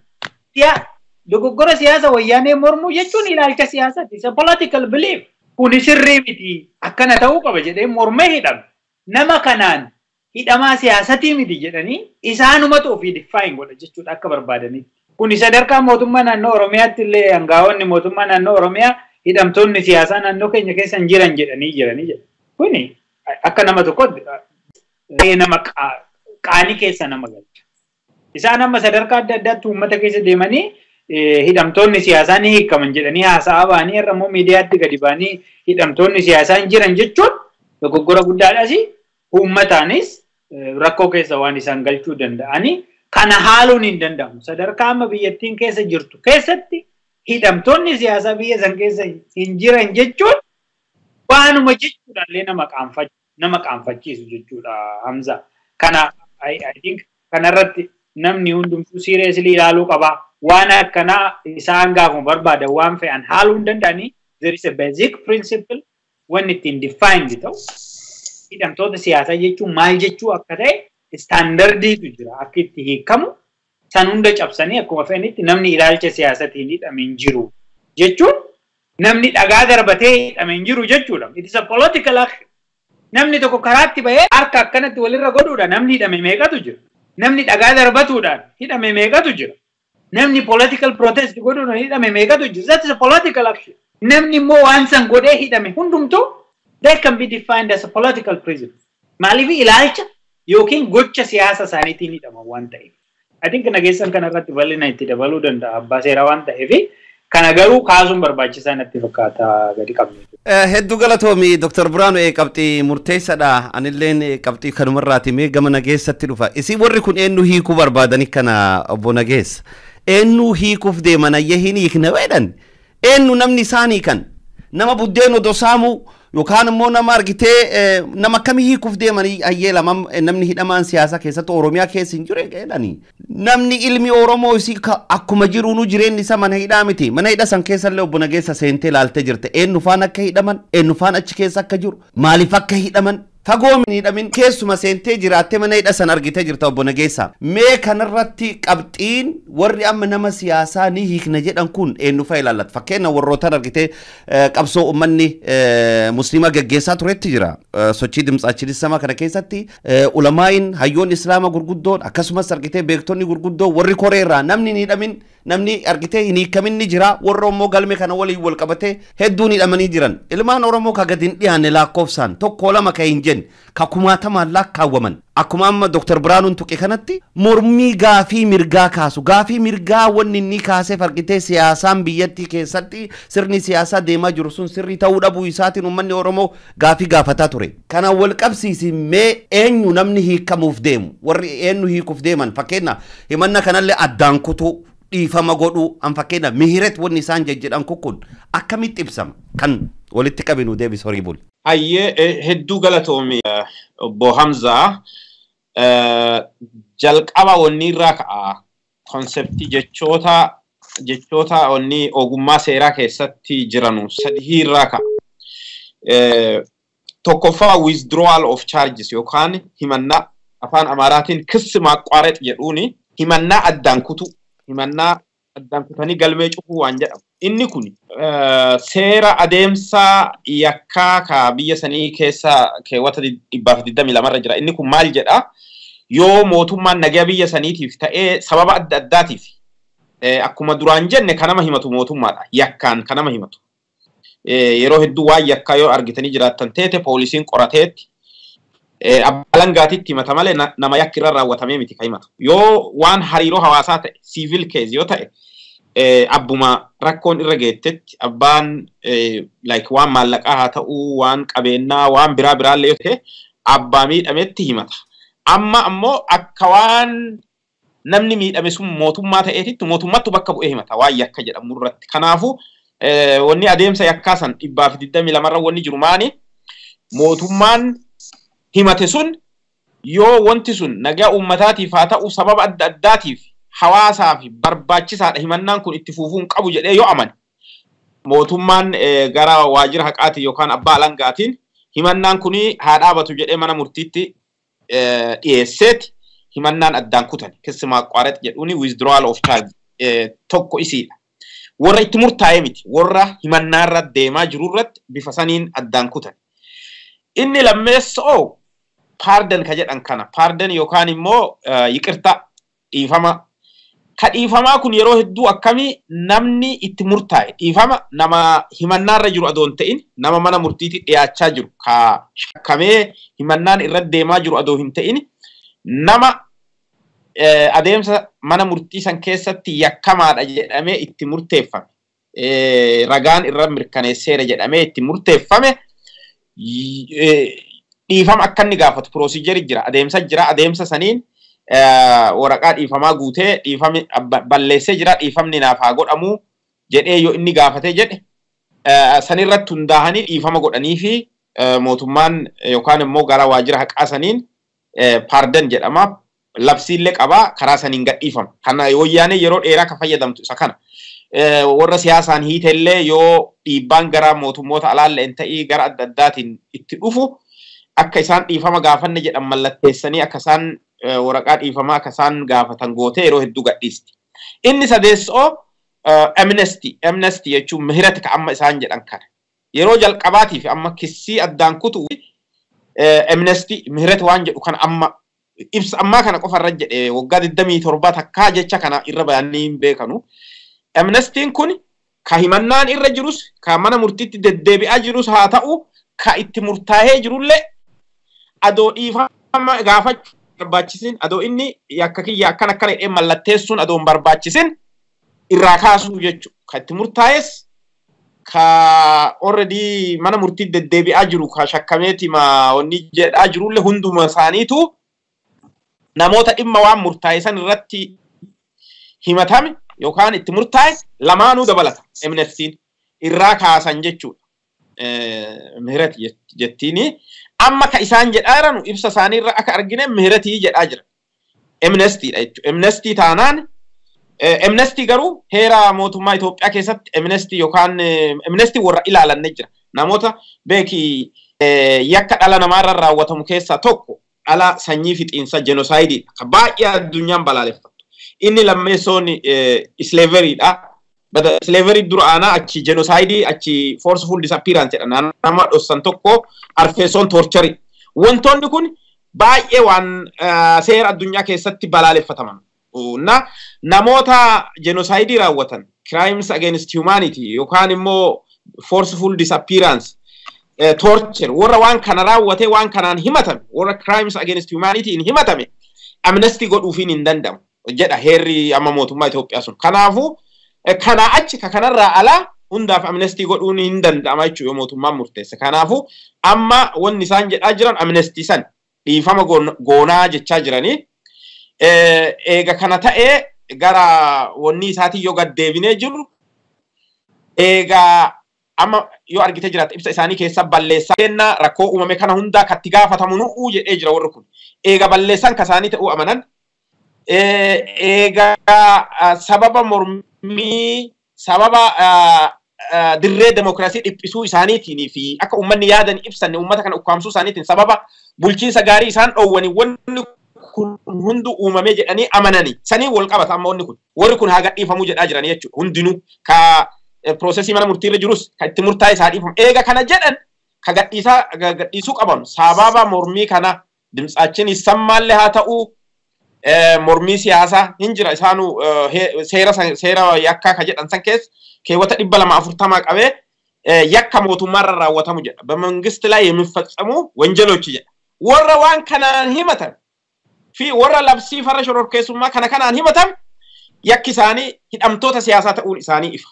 Dogoggora siyaasa wayyaanee mormuu jechuun ilaalcha siyaasaati. It's a political belief. Kuni sirrii miti akkana ta'uu qaba jedhee mormee hidhame. Nama kanaan hidhamaa siyaasatii miti jedhanii isaanumatu ofii define godha jechuudha akka barbaadanitti. Kuni sadarkaa mootummaa naannoo Oromiyaatti illee hangaa'onni mootummaa naannoo Oromiyaa hidhamtoonni siyaasaa naannoo keenya keessa hin jiran jedhanii jiranii jedha. Kuni akka nama tokkotti nama qaanii keessa nama galcha. Isaan amma sadarkaa adda addaatti uummata keessa deemanii hidhamtoonni siyaasaa ni hiikaman jedhanii haasa'aa ba'anii irra immoo miidiyaatti gadi ba'anii hidhamtoonni siyaasaa hin jiran jechuun dogoggora guddaadhaas uummataanis rakkoo keessa waan isaan galchuu danda'anii kana haaluun hin danda'amu. Sadarkaa amma biyyattiin keessa jirtu keessatti hidhamtoonni siyaasaa biyya san keessa hin jiran jechuun waanuma jechuudhaallee nama qaanfachiisu jechuudha Hamza. Kana I think kanarratti namni hundumtuu seriously ilaaluu qaba. Waan akkanaa isaan gaafuma barbaadan waan fe'an haaluu hin danda'anii there is a basic principle wanni ittiin defined ta'u hidhamtoota siyaasaa jechuun maal jechuu akka ta'e standardiitu jira akka itti hiikamu san hunda cabsanii akkuma fe'anitti namni ilaalcha siyaasatiin hidhame hin jiru jechuun namni dhagaa darbatee hidhame hin jiru jechuudha. It is a political action. Namni tokko karaatti bahee harka akkanatti walirra godhuudha namni hidhame meeqatu jira. Namni dhagaa darbatuudhaan hidhame meeqatu jira. Namni political protest godhuudhaan hidhame meeqatu jira. That is a political action. Namni immoo waan san godhee hidhame hundumtuu they can be defined as a political prison. Maaliif ilaalcha yookiin gocha siyaasa isaaniitiin hidhama waan ta'eef. I think nageessan kanarratti bal'ina itti dabaluu danda'a abbaa seeraa waan ta'eef kana garuu kaasuun barbaachisaa natti fakkaata gadi qabne. Hedduu galatoomi Dr. Biraanuu qabxii murteessaadha. Anilleen qabxii kanumarraati mee gama nageessatti dhufa. Isin warri kun eenyu hiikuu barbaadani kana obbo Nageessa? Eenyu hiikuuf deeman ayyee hin hiikne jedhan? Eenyu namni isaanii kan nama buddeen odoo saamuu yookaan immoo nama argitee nama akkamii hiikuuf deemanii ayyee lama namni hidhamaan siyaasaa keessatti Oromiyaa keessa hin jiru jedhani. Namni ilmi Oromoo isii akkuma jiruunu jireenyi isaa mana hidhaa miti. Mana hidha san keessallee obbo Nageessa seentee ilaaltee jirte. Eenyu faan akka hidhaman, eenyu faan achi keessa akka jiru, maaliif akka hidhaman fagoo hin hidhamin keessuma seentee jiraattee mana hidha san argitee jirta obbo Nageessa. Mee kanarratti qabxiin warri amma nama siyaasaa ni hiikna jedhan kun eenyu fa'a ilaallata? Fakkeenya warrootaan argitee qabsoo uummanni musliima geggeessaa turetti jira. Sochii dimtsaachidissama kana keessatti ulamaayin hayyoon islaama gurguddoon akkasumas argitee beektonni gurguddoon warri koreerraa namni hin hidhamin namni argitee hin hiikamin ni jira. Warra immoo galme kana waliin wal qabatee hedduun hidhamanii jiran. Ilmaan Oromoo ka gadi hin dhiyaanne lakkoofsaan tokko lama ka hin jenne ka kumaatamaan lakkaawwaman. Akkuma amma Dr. Biraanuun tuqe kanatti mormii gaafii mirgaa kaasu. Gaafii mirgaa wanni inni kaaseef argitee siyaasaan biyyattii keessatti sirni siyaasaa deemaa jiru sun sirrii ta'uu dhabuu isaatiin uummanni Oromoo gaafii gaafataa ture. Kana wal qabsiisi mee eenyu namni hiikamuuf deemu? Warri eenyu hiikuuf deeman fakkeenya himanna kanallee addaan kutuu dhiifama godhuu an fakkeenya mihiret wanni isaan jejjedhan kun akkamitti ibsama? Kan walitti qabinu deebis horii bul. Hayyee hedduu galatoomi obbo Hamzaa. Jalqaba wanni irraa ka'a konseptii jechoota wanni ogummaa seeraa keessatti jiranu sadii irraa ka'a. Tokkoffaa withdrawal of charges yookaan himannaa afaan Amaaraatiin kissi maaqqaareet jedhuuni himannaa addaan kutu himannaa addaan kutanii galmee cufuu waan jedhamu. Inni kun seera adeemsa yakkaa ka biyya sanii keessa keewwata 122 irra jira. Inni kun maal jedha? Yoo mootummaan nagaa biyya saniitiif ta'ee sababa adda addaatiif akkuma duraan jenne kan nama himatu mootummaadha. Yakkaan kan nama himatu. Yeroo hedduu waan yakkaa yoo argitanii jiraattan teete poolisiin qorateetti abbaa langaatitti himata malee nama yakki irra raawwatamee miti kan himatu. Yoo waan hariiroo hawaasaa ta'e civil case yoo ta'e Abbuma rakkoon irra geettetti abbaan like waan maallaqaa haa ta'uu, waan qabeenyaa, waan biraa biraallee yoo ta'e abbaa miidhametti himata. Amma ammoo akka waan namni miidhame sun mootummaa ta'eetitti mootummattu bakka bu'ee himata waan yakka jedhamu irratti. Kanaafuu wanni adeemsa yakkaa san 122rra wanni jiru maani, mootummaan himate sun yoo wanti sun nagaa uummataatiif haa ta'u sababa adda addaatiif hawaasaaf barbaachisaadha, himannaan kun itti fufuu hin qabu jedhee yoo amane, mootummaan gara waajjira haqaatiin yookaan abbaa alangaatiin himannaan kun haa dhaabatu jedhee mana murtiitti dhiyeesseeti himannaan addaan kutan, ክስ ማቋረጥ jedhuuni, withdrawal of charge tokko isiidha. Warra itti murtaa'ee miti, warra himannaarra deemaa jirurratti bifa saniin addaan kutan. Inni lammeessoo pardon ka jedhan kana, pardon yookaan immoo ይቅርታ, dhiifama. Ka dhiifamaa kun yeroo hedduu akkamii, namni itti murtaa'e dhiifama nama himannaarra jiru adoo hin ta'in, nama mana murtiitti dhiyaachaa jiru ka shakkamee himannaan irra deemaa jiru adoo hin ta'in, nama adeemsa mana murtii san keessatti yakkamaadha jedhamee itti murteeffame, ragaan irra mirkaneesseera jedhamee itti murteeffame, dhiifama akka inni gaafatu procedure jira, adeemsa jira. Adeemsa saniin waraqaa dhiifamaa guutee, dhiifamni balleessee jira, dhiifamni naaf haa godhamu jedhee yoo inni gaafatee jedhe, sanirratti hundaa'anii dhiifama godhanii fi mootummaan yookaan immoo gara waajjira haqaa saniin pardon jedhama. Labsiillee qabaa, karaa saniin gadhiifama. Kana wayyaanee yeroo dheeraa kan fayyadamtu isa kana. Warra siyaasaan hiitellee yoo dhiibbaan gara mootummoota alaallee ta'ii gara adda addaatiin itti dhufu, akka isaan dhiifama gaafanne jedhan mallatteessanii, akka isaan waraqaa dhiifamaa akka isaan gaafatan gootee yeroo hedduu gadhiisti. Inni sadeessoo amnesty. Amnesty jechuun ምህረት ka amma isaan jedhan kana. Yeroo jalqabaatiif amma kissii addaan kutuu amnesty, ምህረት waan jedhu kana amma ibsa ammaa kana qofa irra jedhe, waggaa 27 takkaa jecha kana irra bayanii hin beekanu. Amnestyn kun ka himannaan irra jirus, ka mana murtiitti deddeebi'aa jirus haa ta'u, ka itti murtaa'ee jirullee, adoo dhiifama gaafachuu barbaachisin, adoo inni yakka kiyya akkana akkana jedhee mallatteessuun adoo hin barbaachisin irraa kaasuu jechuudha. Ka itti murtaa'es, ka already mana murtii deddeebi'aa jiru, ka shakkameeti ma wanni jedhaa jirullee, hunduma isaaniitu namoota dhimma waan murtaa'e san irratti himatame yookaan itti murtaa'e lamaanuu dabalata, amnestyn irraa kaasan jechuudha. ምህረት jettiini. Amma ka isaan jedhaa jiran ibsa isaanii irra akka argine ምህረtii jedhaa jira. Amnestydha jechuudha. Amnesty taanaan, amnesty garuu heera mootummaa Itoophiyaa keessatti amnesty yookaan amnesty warra ilaalanne jira. Namoota beeki yakka dhala namaarra raawwatamu keessaa tokko dhala sanyii fixiinsa, genocideiidha. Ka baay'ee addunyaan balaaleffattu. Inni lammeessoon slaverydha. Slavery dura aanaa, achi genocide, achi forceful disappearance jedha. Nama dhossan tokko, arfeessoon torture. Wantoonni kun baay'ee waan seera addunyaa keessatti balaaleffataman. Na namoota genocide raawwatan, crimes against humanity yookaan immoo forceful disappearance, torture, warra waan kana raawwate, waan kanaan himatame, warra crimes against humanity hin himatame, amnesty godhuufiin hin danda'amu jedha heerri amma mootummaa Itoophiyaa sun. Kanaafuu kanaa achi ka kanarraa alaa hundaaf amnesty godhuun hin danda'ama jechuudha yoo mootummaan murteesse. Kanaafuu amma wanni isaan jedhaa jiran amnesty san, dhiifama goonaa jechaa jiranii. Eega kana ta'ee gara wanni isaatiin yoo gad deebinee jiru, eega amma yoo argite jiraatte ibsa isaanii keessa, balleessaa kenna rakkoo uumame kana hundaa katti gaafatamu nu'uu jedhee jira warri kun. Eega balleessan kasaanii ta'uu amanan, eega sababa mormii, sababa dirree demokrasii dhiphisuu isaaniitiin fi akka uummanni yaadan ibsanne uummata kana ukkaamsuu isaaniitiin, sababa bulchiinsa gaarii isaan dhoowwanii wanni kun hundu uumamee jedhanii amananii, sanii wal qabata. Amma wanni kun warri kun haa gadhiifamuu jedhaa jiranii jechuudha. Hundinuu ka processii mana murtiirra jirus, ka itti murtaa'e isaa dhiifamu. Eega kana jedhan, ka gadhiisaa gadhiisuu qaban sababa mormii kana ድምፃችን ይሰማል haa ta'uu, mormii siyaasaa hin jira. Isaanuu seera seera yakkaa ka jedhan san keessa keewwata 240 qabee yakka mootummaarra raawwatamu jedha. በመንግስት ላይ የሚፈጸሙ ወንጀሎች jedha. Warra waan kanaan himatan fi warra labsii farra shororkeessummaa kana kanaan himatan Yakki isaanii hidhamtoota siyaasaa ta'uun isaanii ifa.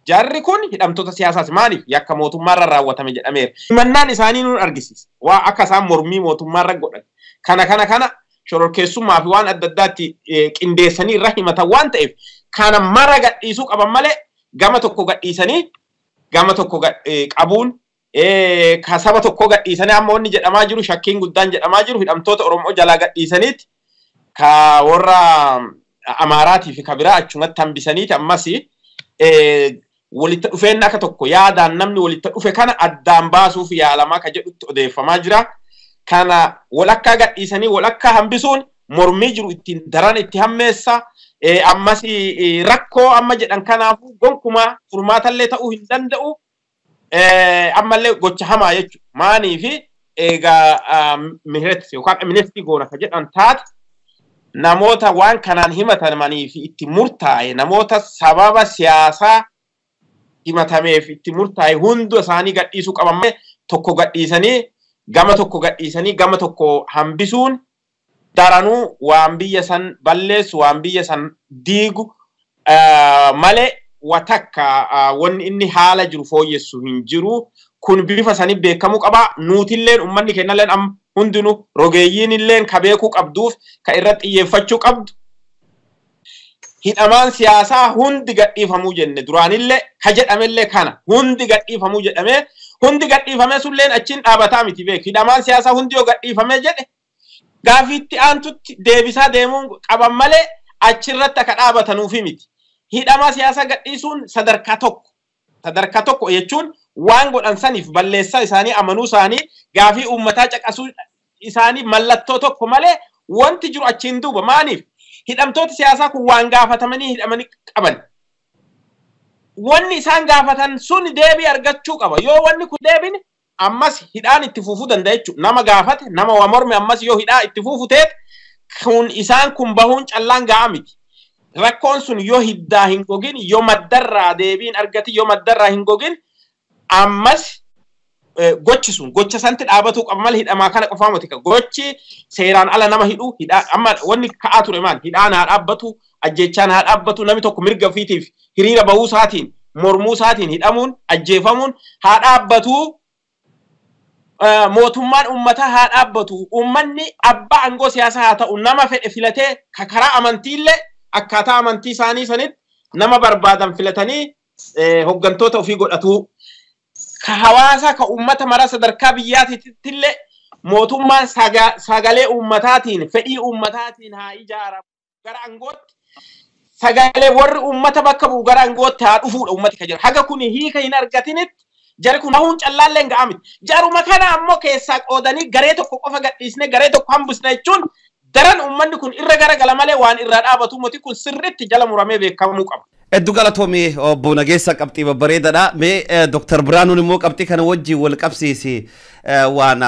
Jarri kun hidhamtoota siyaasaati. Maaliif yakka mootummaarra raawwatame jedhameera. Himannaan isaanii nuun argisiisa. Waa akka isaan mormii mootummaarra godhan. Kana kana kana shororkeessummaa fi waan adda addaatti qindeessanii irra himatan waan ta'eef kana mara gadhiisuu qaban malee gama tokko gadhiisanii gama tokko qabuun ka saba tokko gadhiisanii amma wanni jedhamaa jiru shakkiin guddaan jedhamaa jiru hidhamtoota Oromoo jalaa gadhiisaniiti ka warra Amaaraatii fi ka biraa achumatti hambisaniiti ammas walitti dhufeen akka tokko yaadaan namni walitti dhufe kana addaan baasuuf yaalamaa ka jedhutti odeeffamaa jira. Kana walakkaa gadhiisanii walakkaa hambisuun mormii jiru ittiin daran itti hammeessa. Ammas rakkoo amma jedhan kanaafuu gonkumaa furmaatallee ta'uu hin danda'u. Ammallee gocha hamaa jechuudha. Maaniifi egaa mihiret yookaan amnestii goona ka jedhan taate namoota waan kanaan himatamanii fi itti murtaa'e namoota sababa siyaasaa himatameef itti murtaa'e hunda isaanii gadhiisuu qaban tokko gadhiisanii gama tokko gadhiisanii gama tokko hambisuun daranuu waan biyya san balleessu waan biyya san diigu malee watakka wanni inni haala jiru fooyyessu hin jiru. Kun bifa sanii beekamuu qaba. Nuutilleen uummanni kennalleen amma hundinuu rogeeyyiin illeen ka beekuu qabduuf ka irratti xiyyeeffachuu qabdu. Hidhamaan siyaasaa hundi gadhiifamuu jenne duraanillee ka jedhamellee kana hundi gadhiifamuu jedhamee hundi gadhiifamee sulleen achiin dhaabataa miti beeku. Hidhamaan siyaasaa hundi yoo gadhiifamee jedhe gaafiitti aantutti deebisaa deemuun qaban malee achirratti akka dhaabatanuufi miti. Hidhamaa siyaasaa gadhiisuun sadarkaa tokko. Sadarkaa tokko jechuun waan godhan saniif balleessaa isaanii amanuu isaanii gaafii uummataa caqasuu isaanii mallattoo tokko malee wanti jiru achiin duuba. Maaliif? Hidhamtoota siyaasaa kun waan gaafatamanii hidhamanii qaban. Wanni isaan gaafatan sun deebii argachuu qaba. Yoo wanni kun deebine ammas hidhaan itti fufuu danda'a jechuudha. Nama gaafate, nama waa morme ammas yoo hidhaa itti fufu ta'e kun isaan kun bahuun callaan ga'a miti. Rakkoon sun yoo hiddaa hin gogin, yoo maddarraa deebiin argati, yoo maddarraa hin gogin ammas gochi sun gocha santi dhaabatuu qaba malee hidhamaa kana qofaa miti. Gochi seeraan ala nama hidhu hidhaa amma wanni ka'aa ture maal hidhaan haa dhaabbatu, ajjeechaan haa dhaabbatu, namni tokko mirga ofiitiif hiriira bahuu isaatiin mormuu isaatiin hidhamuun ajjeefamuun haa dhaabbatu. Mootummaan uummataa haa dhaabbatu. Uummanni abbaa aangoo siyaasaa haa ta'u nama fedhe filatee karaa amantiillee akkaataa amantii isaanii sanitti nama barbaadan filatanii hooggantoota ofii godhatu. Ka hawaasa ka uummata mara sadarkaa biyyaatitti illee mootummaan sagalee uummataatiin fedhii uummataatiin haa ijaaramu gara aangootti sagalee warri uummata bakka bu'u gara aangootti haa dhufuudha uummati ka jira. Haga kun hiika hin argatinitti jari kun hahuun callaallee hin ga'a miti. Jaruma kana ammoo keessaa qoodanii garee tokko qofa gadhiisne garee tokko hambisne jechuun daran uummanni kun irra garagala malee waan irraa dhaabatu moti kun sirriitti jala muramee beekamuu qaba. Hedduu galatoomii obbo Nageessa qabxii babbareedaadha. Mee Dr. Biraanuun immoo qabxii kana wajjin wal qabsiisi waan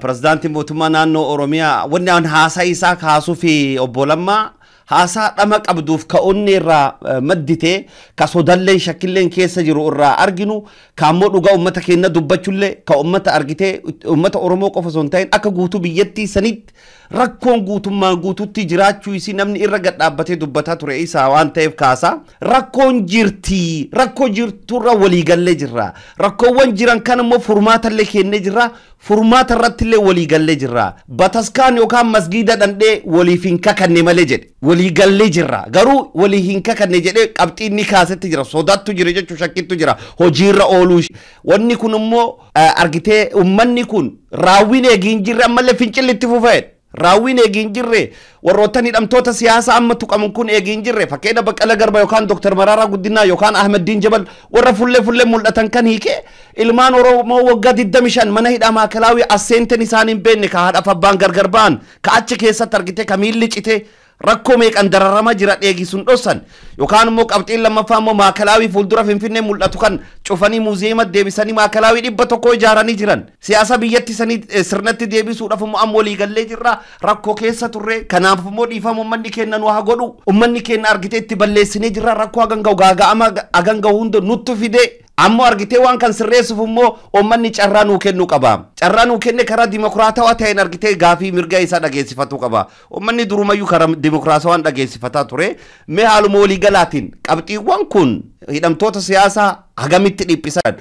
pirezidaantiin mootummaa naannoo Oromiyaa wanni aan haasaa isaa kaasuu fi obbo Lammaa haasaa dhama qabduuf ka onni irraa maddite ka sodalleen shakkilleen keessa jiru irraa arginu ka ammoo dhugaa uummata keenya dubbachuullee ka uummata argitee uummata Oromoo qofa osoo hin ta'in akka guutuu biyyattii sanitti rakkoon guutummaan guutuutti jiraachuu isii namni irra gad dhaabbatee dubbataa ture isaa waan ta'eef kaasa. Rakkoon jirti, rakkoo jirturra waliigallee jirra. Rakkoowwan jiran kan immoo furmaatallee kennee jirra. Furmaata irrattillee waliigallee jirra. Bataskaan yookaan masgiida dhandhee waliif hin kakanne malee jedhe. Waliigallee jirra. Garuu walii hin kakanne jedhee qabxii inni kaasetti jira. Sodaattu jira jechuun shakkittu jira. Hojiirra ooluu. Wanni kun immoo argitee uummanni kun raawwiin eegi hin jirre ammallee fincilli itti fufee. Raawwiin eegi hin jirre warroottan hidhamtoota siyaasaa amma tuqaman kun eegi hin jirre fakkeenya Baqqalaa Garbaa yookaan Dr. Mararaa Guddinaa yookaan Ahmeddiin Jabal warra fullee fullee mul'atan kan hiike ilmaan Oromoo waggaa 25 mana hidhaa maakalaawii as seenten isaan hin beekne ka haadhaaf abbaan gargar ba'an ka achi keessatti argite ka miilli cite rakkoo meeqan dararama jira dheegisuun dhossan yookaan immoo qabxiin lammaffaa immoo maakalaawii fuuldura Finfinnee mul'atu kan cufanii muuziyeema deebisanii maakalaawii 100 ijaaranii jiran siyaasa biyyatti sanii sirnatti deebisuudhaaf immoo amma waliigallee jirra rakkoo keessa turre kanaaf immoo dhiifama uummanni keenya nu haa godhu uummanni keenya argite itti balleessinee jirra rakkoo hagan gahu gaaga'ama hagan gahu hunda nuttu fide Ammoo argitee waan kan sirreessuuf immoo uummanni carraa nuu kennuu qaba. Carraa nuu kenne karaa dimokiraatawaa ta'een argitee gaafii mirga isaa dhageessifatuu qaba. Uummanni durumayyuu karaa dimokiraatawaan dhageessifataa ture. Mee haaluma waliigalaatiin qabxiiwwan kun hidhamtoota siyaasaa hagamitti dhiphisan?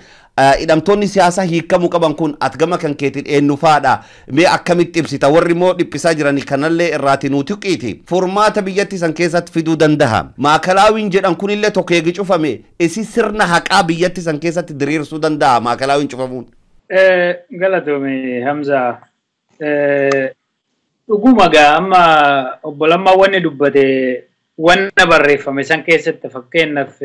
Hidhamtoonni siyaasaa hiikamuu qaban kun ati gama kan keetiin eenyu faadha? Mee akkamitti ibsita? Warri immoo dhiphisaa jiran kanallee irraati nuu tuqiiti. Furmaata biyyatti san keessatti fiduu danda'a. Maakalaawiin jedhan kunillee tokko eegi cufame isi sirna haqaa biyyatti san keessatti diriirsuu danda'a maakalaawiin cufamuun. Galatoome Hamza. Dhuguma gaa amma obbo Lammaa wanni dubbate wanna barreeffame san keessatti fakkeenyaaf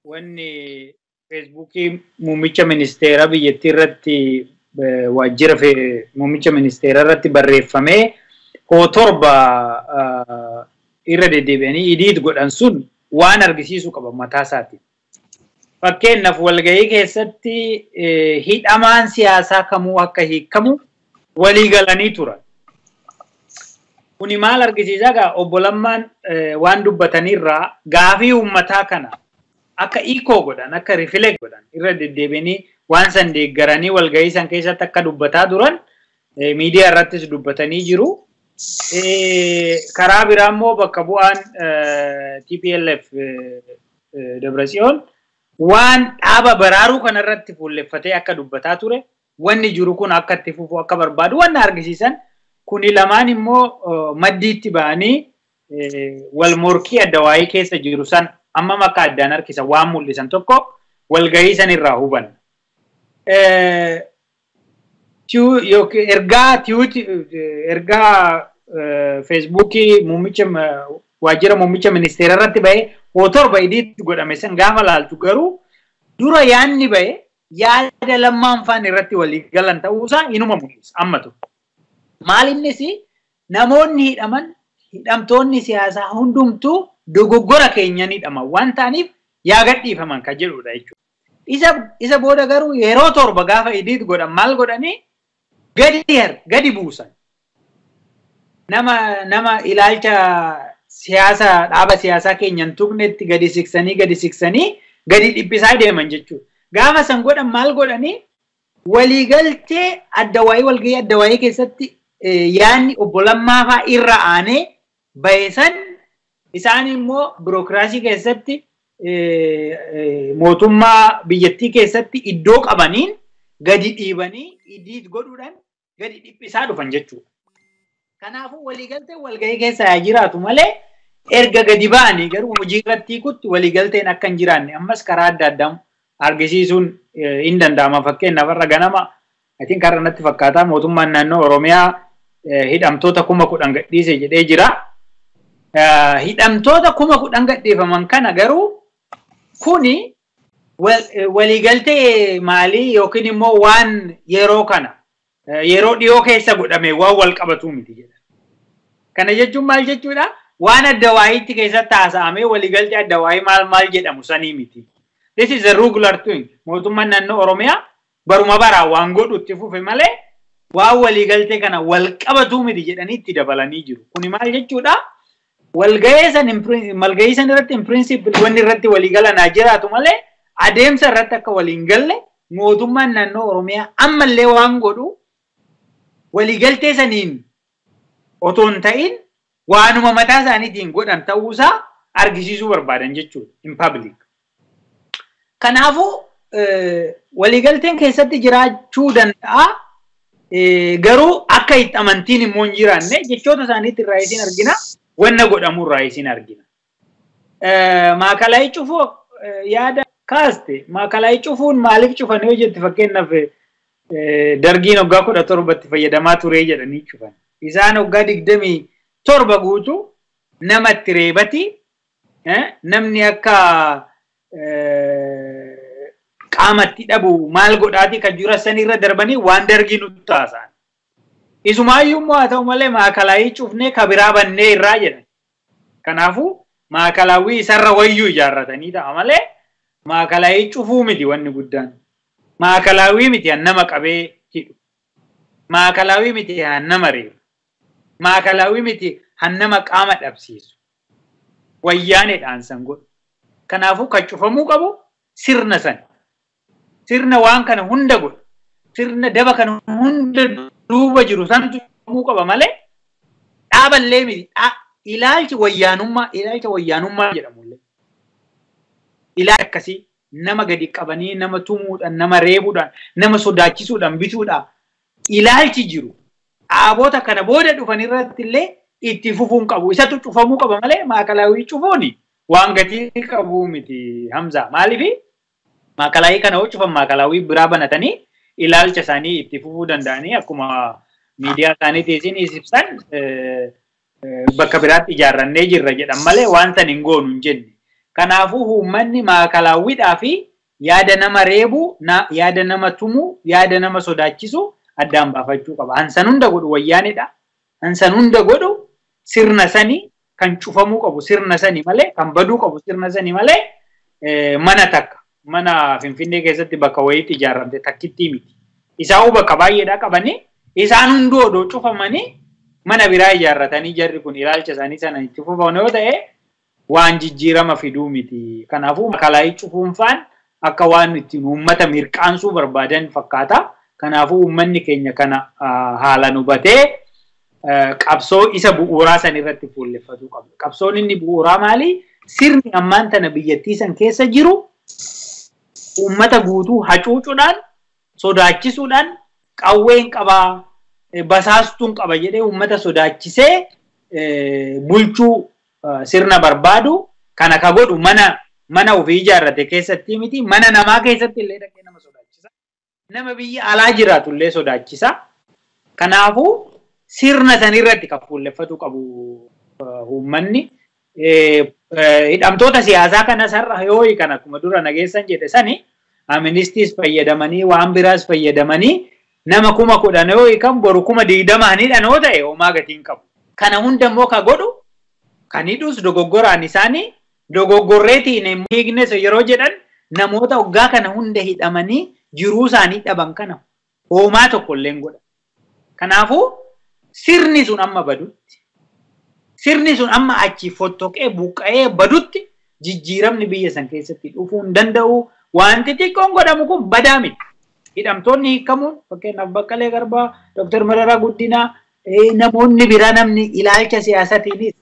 wanni Feesbuukii muummicha ministeeraa biyyattii irratti waajjira muummicha ministeeraa irratti barreeffamee hoo 7 irra deddeebi'anii idiit godhan sun waan argisiisuu qaba mataa isaati. Fakkeenyaaf walgahii keessatti hidhamaan siyaasaa kamuu akka hiikamu walii galanii turan. Kuni maal argisiisaa gaa obbo Lammaan waan dubbatanirraa gaafii uummataa kana akka ikoo godhan akka rifleekt godhan irra deddeebi'anii waan san deeggaranii walgahii san keessatti akka dubbataa turan miidiyaa irrattis dubbatanii jiru. Karaa biraa immoo bakka bu'aan TPLF Dabratsiyoon waan dhaaba baraaruu kanarratti fuulleffatee akka dubbataa ture wanni jiru kun akka itti fufu akka barbaadu wanna argisiisan kuni lamaan immoo maddiitti ba'anii wal morkii adda waayii keessa jiru san amma akka addaan harkisan waan mul'isan tokko walgahii san irraa hubanna. Ergaa ergaa Feesbuukii muummicha waajjira muummicha ministeera irratti ba'ee hoo 7 idiitti godhame san gaafa laaltu garuu dura yaadni ba'e yaada Lammaan faan irratti walii galan ta'uusaa inuma mul'isa amma tokko. Maal innis namoonni hidhaman hidhamtoonni siyaasaa hundumtuu dogoggora keenyan hidhaman waan ta'aniif yaa gadhiifaman kan jedhudha jechuudha. Isa booda garuu yeroo 7 gaafa idiit godhan maal godhanii gadi buusan. Nama ilaalcha siyaasa dhaaba siyaasaa keenyan tuqnetti gadi siqsanii gadi dhiphisaa deeman jechuudha. Gaafa san godhan maal godhanii waliigaltee adda waayii walgahii adda waayii keessatti yaanni obbo Lammaa fa'aa irra aanee bahe san isaan immoo birookiraasii keessatti mootummaa biyyattii keessatti iddoo qabaniin gadi dhiibanii idiit godhuudhaan gadi dhiphisaa dhufan jechuudha. Kanaafuu waliigalteen walgahii keessa haa jiraatu malee erga gadi ba'anii garuu hojii irratti hiikutti waliigalteen akka hin jiraanne ammas karaa adda addaa argisiisuun hin danda'ama. Fakkeenyaaf har'a ganama I think har'a natti fakkaataa mootummaan naannoo Oromiyaa hidhamtoota 10,000 gadhiise jedhee jira. Hidhamtoota 10,000 gadhiifaman kana garuu kuni waliigaltee maalii yookiin immoo waan yeroo kana yeroo dhiyoo keessa godhame waan wal qabatu miti jedha. Kana jechuun maal jechuudha? Waan adda waayiitti keessatti haasa'amee waliigaltee adda waayii maal maal jedhamu sanii miti. This is a regular thing. Mootummaan naannoo Oromiyaa baruma baraa waan godhu itti fufe malee waan waliigaltee kana wal qabatu miti jedhanii itti dabalanii jiru. Kuni maal jechuudha? Walgahii san irratti in principle wanni irratti waliigalan jiraatu malee adeemsa irratti akka waliin galle mootummaan naannoo Oromiyaa ammallee waan godhu waliigaltee saniin otoo hin ta'in waanuma mataa isaaniitiin godhan ta'uusaa argisiisuu barbaadan jechuudha in public. Kanaafuu waliigalteen keessatti jiraachuu danda'a garuu akka itti amantiin immoo hin jiraanne jechoota isaaniitti irraa isin argina wanna godhamu irraa isin argina. Maakalaayii cufuu yaada kaaste maakalaayii cufuun maaliif cufan yoo jette fakkeenyaaf dargiin waggaa 17tti fayyadamaa ture jedhanii cufan. Isaan waggaa 27 guutuu namatti reebati namni akka qaamatti dhabu maal godhaati kan jira sanirra darbanii waan dargii nutti taasisan. Isumaayyuu immoo haa ta'u malee maakalaayii cufnee kabiraa bannee irraa jedhan. Kanaafuu maakalaawwii isarra wayyuu ijaarratanii ta'a malee maakalaayii cufuu miti wanni guddaan. Maakalaawwii miti nama qabee hidhu. Maakalaawwii miti nama reebu. Maakalaawwii miti nama qaama dhabsiisu. Wayyaaneedhaan san godhu. Kanaafuu kan cufamuu qabu sirna san. Sirna waan kana hunda godhu. Sirna daba kana hunda duuba jiru santu cufamuu qaba malee dhaaballee miti. Ilaalchi wayyaanummaa ilaalcha wayyaanummaa jedhamullee. Ilaalcha akkasii nama gadi qabanii nama tumuudhaan nama reebuudhaan nama sodaachisuudhaan bituudhaan ilaalchi jiru dhaabota kana booda dhufan irratti illee itti fufuun qabu. Isatu cufamuu qaba malee maakalaawii cufuuni waan gatii qabu miti Hamza. Maaliif maakalaawii kana hoo cufan maakalaawii biraa banatanii ilaalcha isaanii itti fufuu danda'anii akkuma miidiyaa isaaniitiin ibsan bakka biraatti ijaarrannee jirra jedhan malee waan san hin goonu hin jenne. Kanaafuu uummanni maakalaawwiidhaa fi yaada nama reebu, yaada nama tumu, yaada nama sodaachisu addaan baafachuu qaba. Hansan hunda godhu wayyaanidha. Hansan hunda godhu sirna sanii kan cufamuu qabu sirna sanii malee kan baduu qabu sirna sanii malee mana takka mana Finfinnee keessatti bakka wayiitti ijaaramte takkittii miti. Isaa'uu bakka baay'eedhaa qabanii isaan hunduu odoo cufamanii mana biraa ijaarratanii jarri kun ilaalcha isaanii sana itti fufan yoo ta'e waan jijjiirama fiduu miti. Kanaafuu maakalaayii cufuunfaan akka waan ittiin uummata mirqaansuu barbaadan fakkaata. Kanaafuu uummanni keenya kana haalaan hubatee qabsoo isa bu'uuraa san irratti fuulleffatuu qaba. Qabsoon inni bu'uuraa maali? Sirni ammaan tana biyyattii san keessa jiru uummata guutuu hacuucuudhaan, sodaachisuudhaan, qawween qabaa, basaastuun qaba jedhee uummata sodaachisee bulchuu sirna barbaadu kana ka godhu mana ofii ijaarrate keessatti miti mana namaa keessatti illee dhaqee nama sodaachisa. Nama biyya alaa jiraatu illee sodaachisa. Kanaafuu sirna san irratti kan fuulleffatu qabu uummanni. Hidhamtoota siyaasaa kanas har'a yoo kan akkuma dura nageessan jedhe sani aministiis fayyadamanii waan biraas fayyadamanii nama 10,000 yoo kan boru 20,000 hidhan yoo ta'e homaa gatiin qabu. Kana hunda immoo ka godhu kan hidhus dogoggoraan isaanii dogoggorreetiin hiiknes yeroo jedhan namoota hoggaa kana hunda hidhamanii jiruu isaanii dhaban kana homaa tokko illee hin godhan. Kanaafuu sirni sun amma badutti sirni sun amma achi fottoqee buqqa'ee badutti jijjiiramni biyya san keessatti dhufuu hin danda'u. Wanti xiqqoon godhamu kun badaa miti. Hidhamtoonni hiikamuun fakkeenyaaf Baqqalee Garbaa, Dr. Mararaa Guddinaa, namoonni biraa namni ilaalcha siyaasatiinis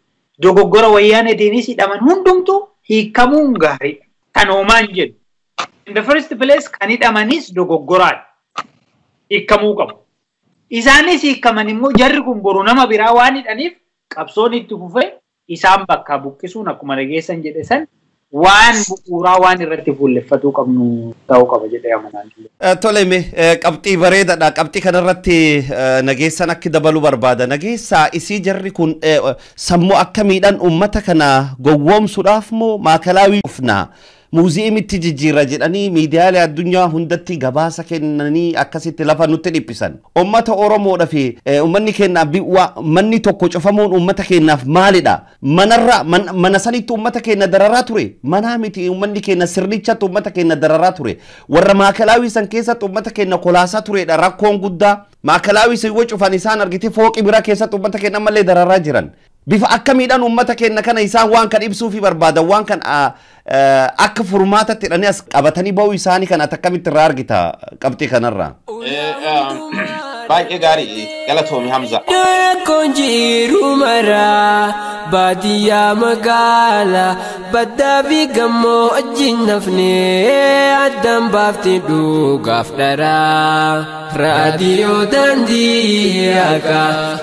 dogoggora wayyaanetiinis hidhaman hundumtuu hiikamuun gaariidha. Kan homaa hin jedhu. In the first place kan hidhamanis dogoggoraadha. Hiikamuu qabu. Isaanis hiikaman immoo jarri kun boru nama biraa waan hidhaniif qabsoon itti fufee isaan bakka buqqisuun akkuma dhageessan jedhe san waan bu'uuraa waan irratti fuulleffatuu qabnu ta'uu qaba jedhee amanaan. Tole mee qabxii bareedaadha. Qabxii kanarratti nageessan akka dabaluu barbaada. Nageessaa isii jarri kun sammuu akkamiidhaan uummata kana gowwoomsuudhaaf moo maakalaawii ufnaa muuziyeemitti jijjiirra jedhanii miidiyaalee addunyaa hundatti gabaasa kennanii akkasitti lafa nutti dhiphisan. Uummata Oromoodhaa fi uummanni keenyaaf manni tokko cufamuun uummata keenyaaf maalidha? Manarra mana sanitti uummata keenya dararaa ture. Manaa miti uummanni keenya sirnichatti uummata keenya dararaa ture. Warra maakalaawii san keessatti uummata keenya kolaasaa turedha rakkoon guddaa. Maakalaawii san yoo cufan isaan argite fooqii biraa keessatti uummata keenya ammallee dararaa jiran. Bifa akkamiidhaan uummata keenya kana isaan waan kan ibsuu fi barbaadan waan kan akka furmaatatti hidhanii as qabatanii ba'uu isaanii kan ati akkamitti irraa argita qabxii kanarraa? Baay'ee gaarii galatoomi Hamza. Rakkoon jiru maraa baadiyyaa magaalaa baddaa fi gammoojjii nafnee addaan baaftee dhugaaf dharaa. Raadiyoo daandii haqaa.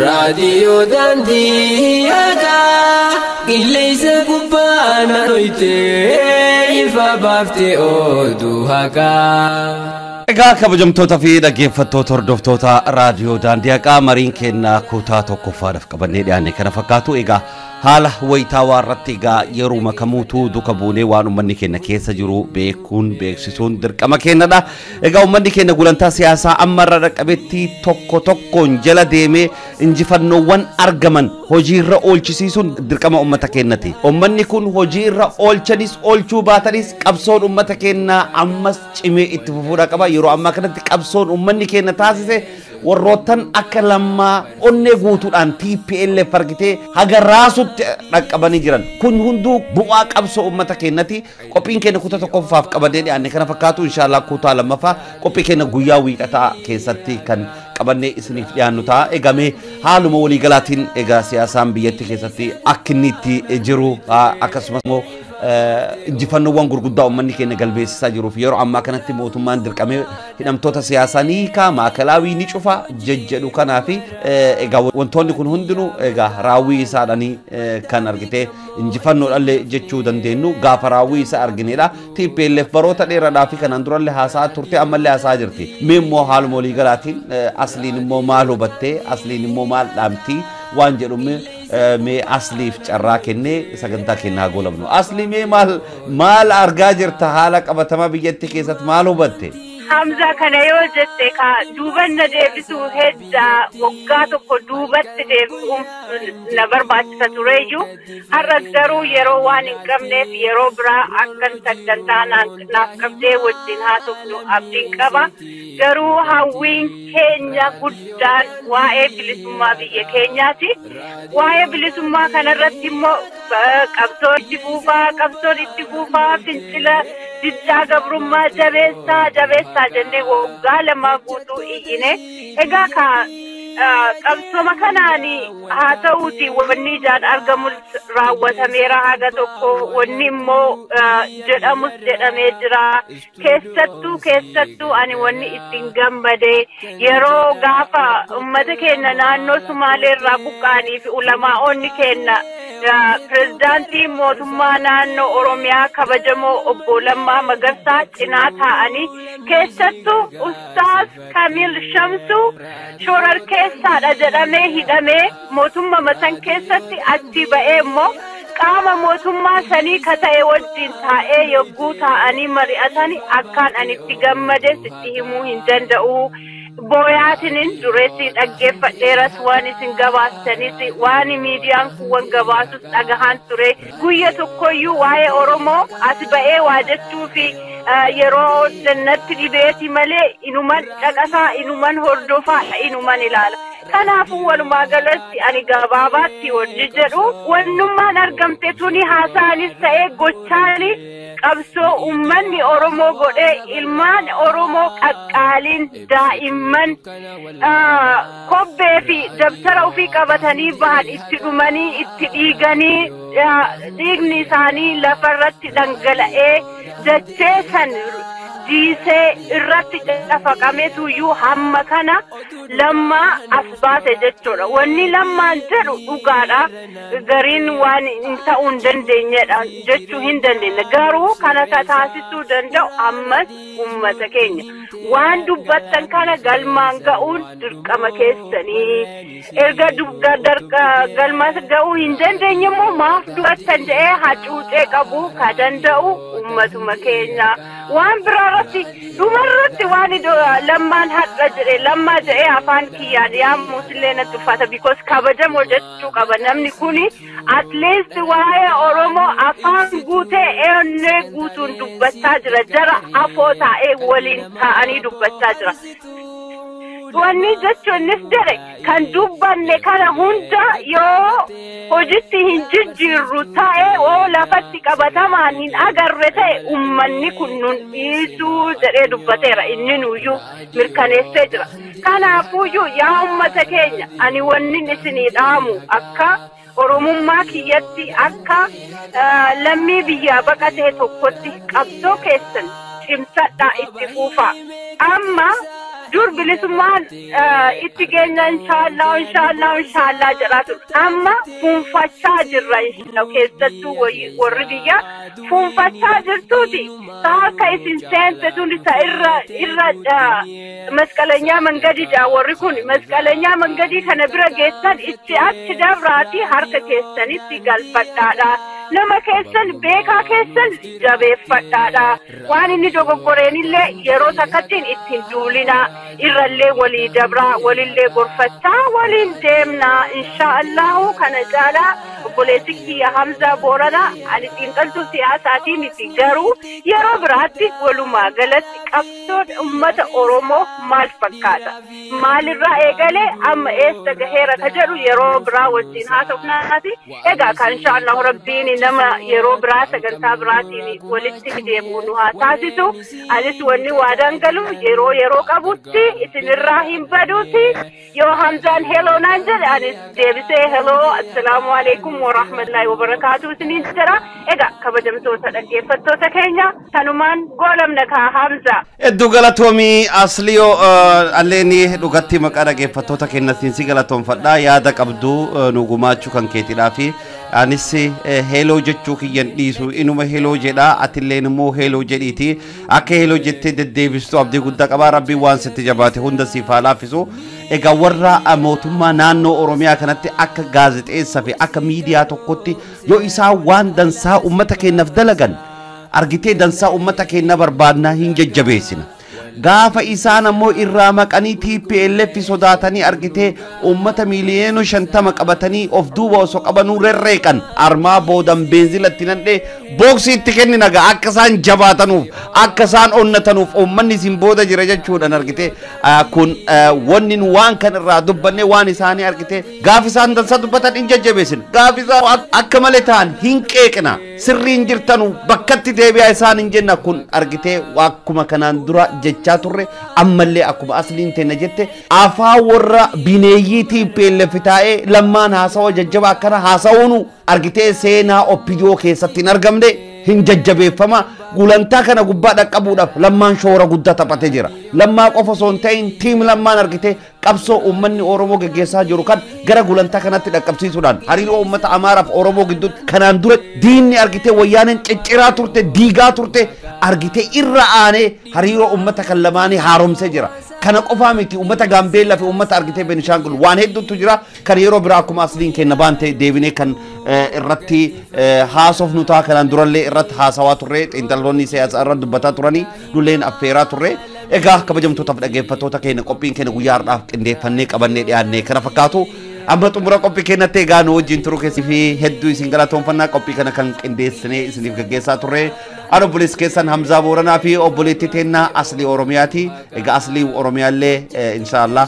Raadiyoo daandii haqaa qilleensa gubbaa na dhoyitee ifa baaftee oduu haqaa. Egaa kabajamtoota fi dhaggeeffattoota hordoftoota raadiyoo daandii haqaa mariin keenna kutaa tokkoffaadhaaf qabannee dhiyaanne kana fakkaatu. Egaa haala wayitaawaa irratti egaa yeroo makamuutu duka buunee waan uummanni keenya keessa jiru beekuun beeksisuun dirqama keenyadha. Egaa uummanni keenya gulantaa siyaasaa amma irra dhaqqabetti tokko tokkoon jala deemee injifannoowwan argaman hojiirra oolchisiisuun dirqama uummata keenyati. Uummanni kun hojiirra oolchanis oolchuu baatanis qabsoon uummata keenyaa ammas cimee itti fufuudha qaba. Yeroo ammaa kanatti qabsoon uummanni keenya taasise warroottan akka lammaa onnee guutuudhaan TPLF argitee haga raasutti hedduutti dhaqqabanii jiran. Kun hunduu bu'aa qabsoo uummata keenyati. Qophiin keenya kutaa tokkoffaaf qabannee dhiyaanne kana fakkaatu. Inshaallah kutaa lammaffaa qophii keenya guyyaa wiixataa keessatti kan qabannee isiniif dhiyaannu ta'a. Egaa mee haaluma waliigalaatiin egaa siyaasaan biyyattii keessatti akka inni itti jiru, akkasumas immoo injifannoowwan gurguddaa uummanni keenya galmeessisaa jiruuf, yeroo ammaa kanatti mootummaan dirqamee hidhamtoota siyaasaa ni hiikaa, maakalaawii ni cufa jejjedhu kanaa fi egaa wantoonni kun hundinuu egaa raawwii isaadhanii kan argitee injifannoodhallee jechuu dandeenyu gaafa raawwii isaa arginedha. TPLF baroota dheeraadhaa fi kanaan durallee haasaa turte, ammallee haasaa jirti. Mee immoo haaluma waliigalaatiin asliin immoo maal hubattee, asliin immoo maal dhaamtii waan jedhu mee asliif carraa kennee sagantaa kennaa goolabnu. Asli, mee maal maal argaa jirta? Haala qabatamaa biyyattii keessatti maal hubatte? Hamza, kana yoo jette ka duuban na deebisuu hedda, waggaa tokko duubatti deebisuun na barbaachisa tureyyuu, har'a garuu yeroo waan hin qabneef yeroo biraa akkan sagantaa naaf qabdee wajjin haasofnu abdiin qaba. Garuu hawwiin keenya guddaan waa'ee bilisummaa biyya keenyaati. Waa'ee bilisummaa kanarratti immoo qabsoon itti fuufaa, qabsoon itti fuufaa, fincila diddaa gabrummaa jabeessaa jabeessaa jennee waggaa 2 guutuu iyyine. Egaa ka qabsoma kanaani haa ta'uuti, wanni ijaan argamus raawwatameera haga tokko, wanni immoo jedhamus jedhamee jira. Keessattuu ani wanni ittiin gammade, yeroo gaafa ummata keenya naannoo Sumaalee irraa buqqa'anii fi ulamaa'onni keenya pirezidaantii mootummaa naannoo Oromiyaa kabajamoo obbo Lammaa Magarsaa cinaa taa'anii, keessattuu Ustaaz Kamil Shamsuu shorar keessaadha jedhamee hidhamee mootummaa matan keessatti achi ba'ee immoo qaama mootummaa sanii ka ta'e wajjin taa'ee yogguu taa'anii mari'atanii, akkaan ani itti gammade sitti himuu hin danda'u. Booyaatinin dureessi dhaggeeffadheeras, waan isin gabaastanis, waan miidiyaan kuwwan gabaasus dhagahaan ture. Guyya tokkoyyuu waa'ee Oromoo as ba'ee waa jechuu fi yeroo natti dhibeeti malee inuman caqasaa, inuman hordofaa, inuman ilaala. Kanaafuu walumaa galatti ani gabaabaatti hojii jedhu, wannummaan argamte tuni haasaanis ta'ee gochaani qabsoo uummanni Oromoo godhee, ilmaan Oromoo qaqqaaliin daa'imman kobbee fi dabtara ofii qabatanii bahan itti dhumanii, itti dhiiganii, dhiigni isaanii lafarratti dhangala'ee dachee san jiisee irratti cafaqameetuyyuu hamma kana Lammaa as baase jechuudha. Wanni Lammaan jedhu dhugaadha. Gariin waan hin ta'uu hin dandeenyedha jechuu hin dandeenye. Garuu kana ka taasisuu danda'u ammas uummata keenya. Waan dubbattan kana galmaan ga'uun dirqama keessanii. Erga galma ga'uu hin dandeenye immoo maaf dubbattan jedhee hacuucee qabuu ka danda'u uummatuma keenya. Waan biraarratti dhumarratti waan Lammaan har'a jedhe, Lammaa jedhee afaan kiyyaan yaamuusillee natti uffata, because kabajamoo jechuu qaba namni kuni. At least waa'ee Oromoo afaan guutee onnee guutuun dubbachaa jira, jara afoo taa'ee waliin taa'anii dubbachaa jira. Wanni jechuunis jedhe, kan dubbanne kana hunda yoo hojitti hin jijjiirru ta'e, oo lafatti qabatamaan hin agarre ta'e, ummanni kun nun dhiisuu jedhee dubbateera, inni nuyyuu mirkaneessee jira. Kanaafuyyuu yaa ummata keenya, ani wanni isinii dhaamu akka Oromummaa kiyyatti, akka lammii biyyaa baqatee tokkotti, qabsoo keessan cimsadhaa itti fuufaa. Amma dur bilisummaan itti geenya inshaallah, inshaallah, inshaallah jedhaa ture. Amma fuunfachaa jirra inshaallah, keessattuu warri biyya fuunfachaa jirtuuti. Harka isin seente tun isa irra masqalanyaa mangadii jaa warri kun, masqalanyaa mangadii kana bira geessan itti achi dabraati harka keessanitti galfadhaadha. Nama keessan, beekaa keessan jabeeffadhaadha. Waan inni dogoggoreenillee yeroo takkattiin ittiin duulinaa, irrallee walii dabraa, walillee gorfachaa waliin deemnaa insha Allahu kana caalaa. Obboleessi kiyya Hamzaa Booranaa ani xiinxaltuu siyaasaatii miti garuu yeroo biraatti walumaa galatti qabsoon uummata Oromoo maal fakkaata? Maalirraa eegalee amma eessa gaheera ka jedhu yeroo biraa wajjin haasofnaati. Egaa kan inshaallahu Rabbiin nama yeroo biraa sagantaa biraatiin walitti deemu nu haa taasisu. Anis wanni waadaan galu yeroo yeroo qabutti isinirraa hin baduuti. Yoo Hamzaan heloo naan jedhe anis deebisee heloo assalaamu alaikum warahmatullahi wabarakaatu isiniin jedha. Egaa kabajamtoota dhaggeeffattoota keenya kanumaan goolamna kaa Hamza. Hedduu galatoomii Asliyoo alleeni dhugatti maqaa dhaggeeffattoota keenyatiin si galatoomfadha yaada qabdu nu gumaachuu kan keetidhaa fi anis heloo jechuu kiyyan dhiisu inuma heloo jedha atilleen immoo heloo jedhiiti akka heloo jettee deddeebistu abdii guddaa qabaa rabbiin waan sitti jabaate hunda siif haa laaffisu. Egaa warra mootummaa naannoo Oromiyaa kanatti akka gaazexeessaa fi akka miidiyaa tokkotti yoo isaan waan dansaa uummata keenyaaf dalagan argitee dansaa uummata keenya barbaadnaa hin jajjabeessina. Gaafa isaan ammoo irraa maqanii TPLF sodaatanii argitee uummata miiliyoona 50 qabatanii of duuba osoo qabanuu rerreeqan armaa boodan beenzilatti nandhee booksii itti kennina gaa akka isaan jabaatanuuf akka isaan onnatanuuf uummanni isin booda jira jechuudhaan argitee kun wanni nu waan kan irraa dubbanne waan isaanii argitee gaafa isaan dansaa dubbatan hin jajjabeessina gaafa isaan akka malee ta'an hin qeeqna sirriin jirtanu bakkatti deebi'aa isaan hin jenna kun argitee akkuma kanaan dura jechaa turre ammallee akkuma asliin teenna jette afaan warra bineeyyii TPLF taa'ee lammaan haasawa jajjabaa akkana haasa'uunu argitee seenaa OPDO keessatti hin argamne hin jajjabeeffama gulantaa kana gubbaa dhaqqabuudhaaf lammaan shoora guddaa taphatee jira. Lammaa qofa osoo hin ta'in tiim lammaan argitee qabsoo uummanni Oromoo geggeessaa jiru kan gara gulantaa kanatti dhaqqabsiisuudhaan hariiroo uummata Amaaraaf Oromoo gidduutti kanaan dura diinni argitee wayyaaneen cicciraa turte diigaa turte argitee irra aanee hariiroo uummata kan lamaanii haaromsee jira. Kana qofaa miti uummata Gaambeellaa fi uummata argitee Benishaangul waan hedduutu jira kan yeroo biraa akkuma asliin kenna baante deebinee kan irratti haasofnu ta'a kanaan durallee irratti haasawaa turre xiinxaltoonni siyaasaa irratti dubbataa turanii dulleen affeeraa turre. Egaa kabajamtootaaf dhaggeeffattoota keenya qophiin keenya guyyaa har'aaf qindeeffannee qabannee dhiyaanne kana fakkaatu amma xumura qophii keenyatti egaa nu wajjin turuu keessii fi hedduu isin galatoomfannaa qophii kana kan qindeessinee isiniif gaggeessaa turre. Ani obboleessi keessan Hamzaa Booranaa fi obboleettii teennaa Aslii Oromiyaati. Egaa Aslii Oromiyaallee inshaallah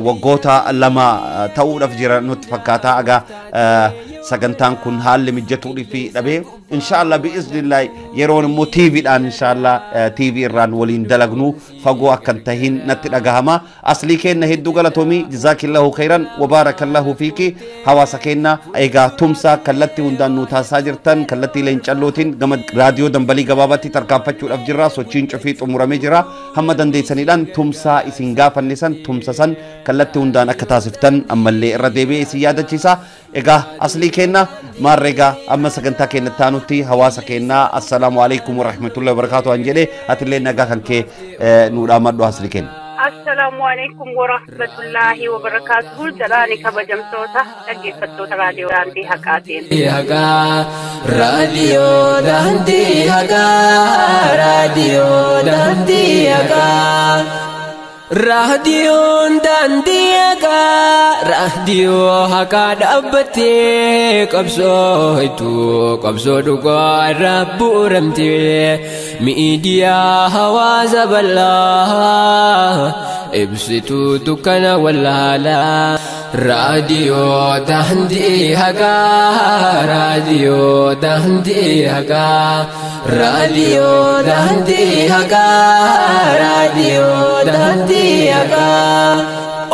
waggoota 2 ta'uudhaaf jira nutti fakkaata. Egaa sagantaan kun haalli mijatuudhaaf dhabee inshaallah bi'iznillah yeroon immoo TVdhaan inshaallah TV irraan waliin dalagnu fagoo akka hin tahin natti dhagahama. Aslii keenya hedduu galatoomii jazaakillahu khairan wa baarakallahu fiiki. Hawaasa keenya egaa tumsa kallattii hundaan nu taasisaa jirtan kallattii leencallootiin gama raadiyoo dambalii gabaabaatti tarkaanfachuudhaaf jirra. Sochiin cufii xumuramee jira. Hamma dandeessaniidhaan tumsaa isin gaafanne san tumsa san kallattii hundaan akka taasiftan ammallee irra deebi'ee isin yaadachiisa. Egaa aslii keenya maarreegaa amma sagantaa keenya taanutti hawaasa keenya assalaamu alaikum warahmatullahi wabarakaatu an jedhee atillee nagaa kan kee nu dhaamadhu aslii keenya. Assalaamu alaikum warahmatullahi wabarakaatuhu. Jalaani kabajamtoota dhaggeeffattoota raadiyoo daandii haqaatiin. Haqaa raadiyoo daandii haqaa raadiyoo daandii haqaa. Raadiyoon daandii haqaa raadiyoo haqaa dhaabbattee qabsoo hituu qabsoo dhugaa irraa bu'uuramtee miidiyaa hawaasa bal'aa ibsituu dukkana wallaalaa. Raadiyoo daandii haqaa raadiyoo daandii haqaa raadiyoo daandii haqaa raadiyoo daandii haqaa.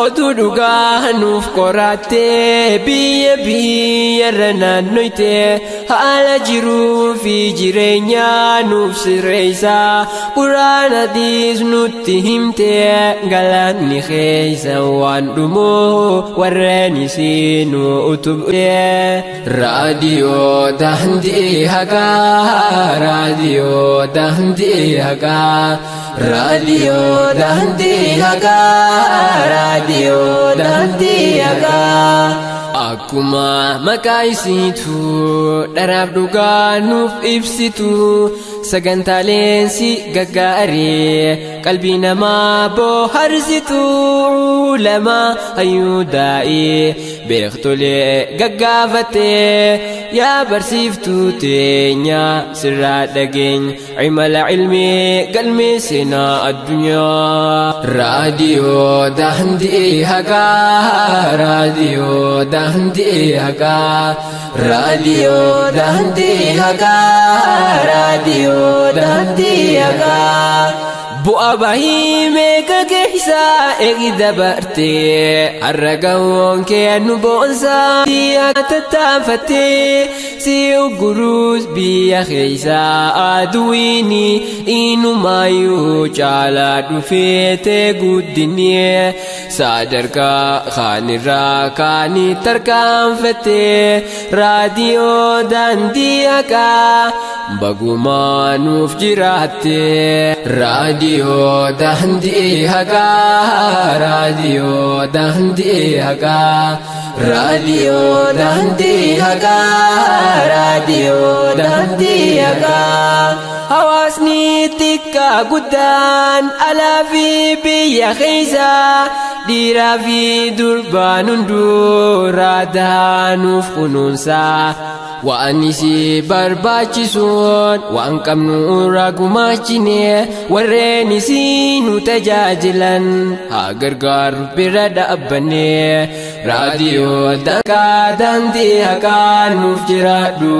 Oduu dhugaa nuuf qoraattee biyya biyyarra naannoytee haala jiruu fi jireenyaa nuuf sirreessaa quraana hadiis nutti himtee galaanni keessa waan dhumuu warreen isiin utubdee. Raadiyoo daandii haqaa raadiyoo daandii haqaa raadiyoo daandii haqaa raadiyoo daandii haqaa. Akkuma maqaa isiitu dharaaf dhugaa nuuf ibsitu sagantaaleen si gaggaarii qalbii namaa bohaarsitu lama hayyuu daa'ii Beektolee gaggaafatee yaa barsiiftuu teenya sirraa dhageenya imala ilmii galmee seenaa addunyaa. Raadiyoo daandii haqaa, raadiyoo daandii haqaa, raadiyoo daandii haqaa, raadiyoo daandii haqaa. Bu'a bahii meeqa keessa eegi dabartee har'a gahoon kee nu boonsaa biyya tattaafattee si uguruus biyya keessa aduwwiini inumaayyuu caalaa dhufeetee guddinni sadarkaa kaanirraa kaanii tarkaanfattee raadiyoo daandii haqaa bagumaa nuuf jiraatte. Raadiyoo daandii haqaa, raadiyoo daandii haqaa, raadiyoo daandii haqaa, raadiyoo daandii haqaa. Hawaasni xiqqaa guddaan alaa fi biyya keessa dhiiraa fi durbaan hunduu raadaanuuf kunuunsaa. Waan isii barbaachisuun waan qabnu irraa gumaachine warreen isii nu tajaajilan haa gargaaru bira dhaabbanne. Raadiyoo daangaa daandii haqaa nuuf jiraadhu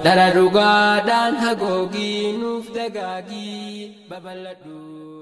dhala dhugaadhaan hagoogii nuuf dagaagii babal'adhu.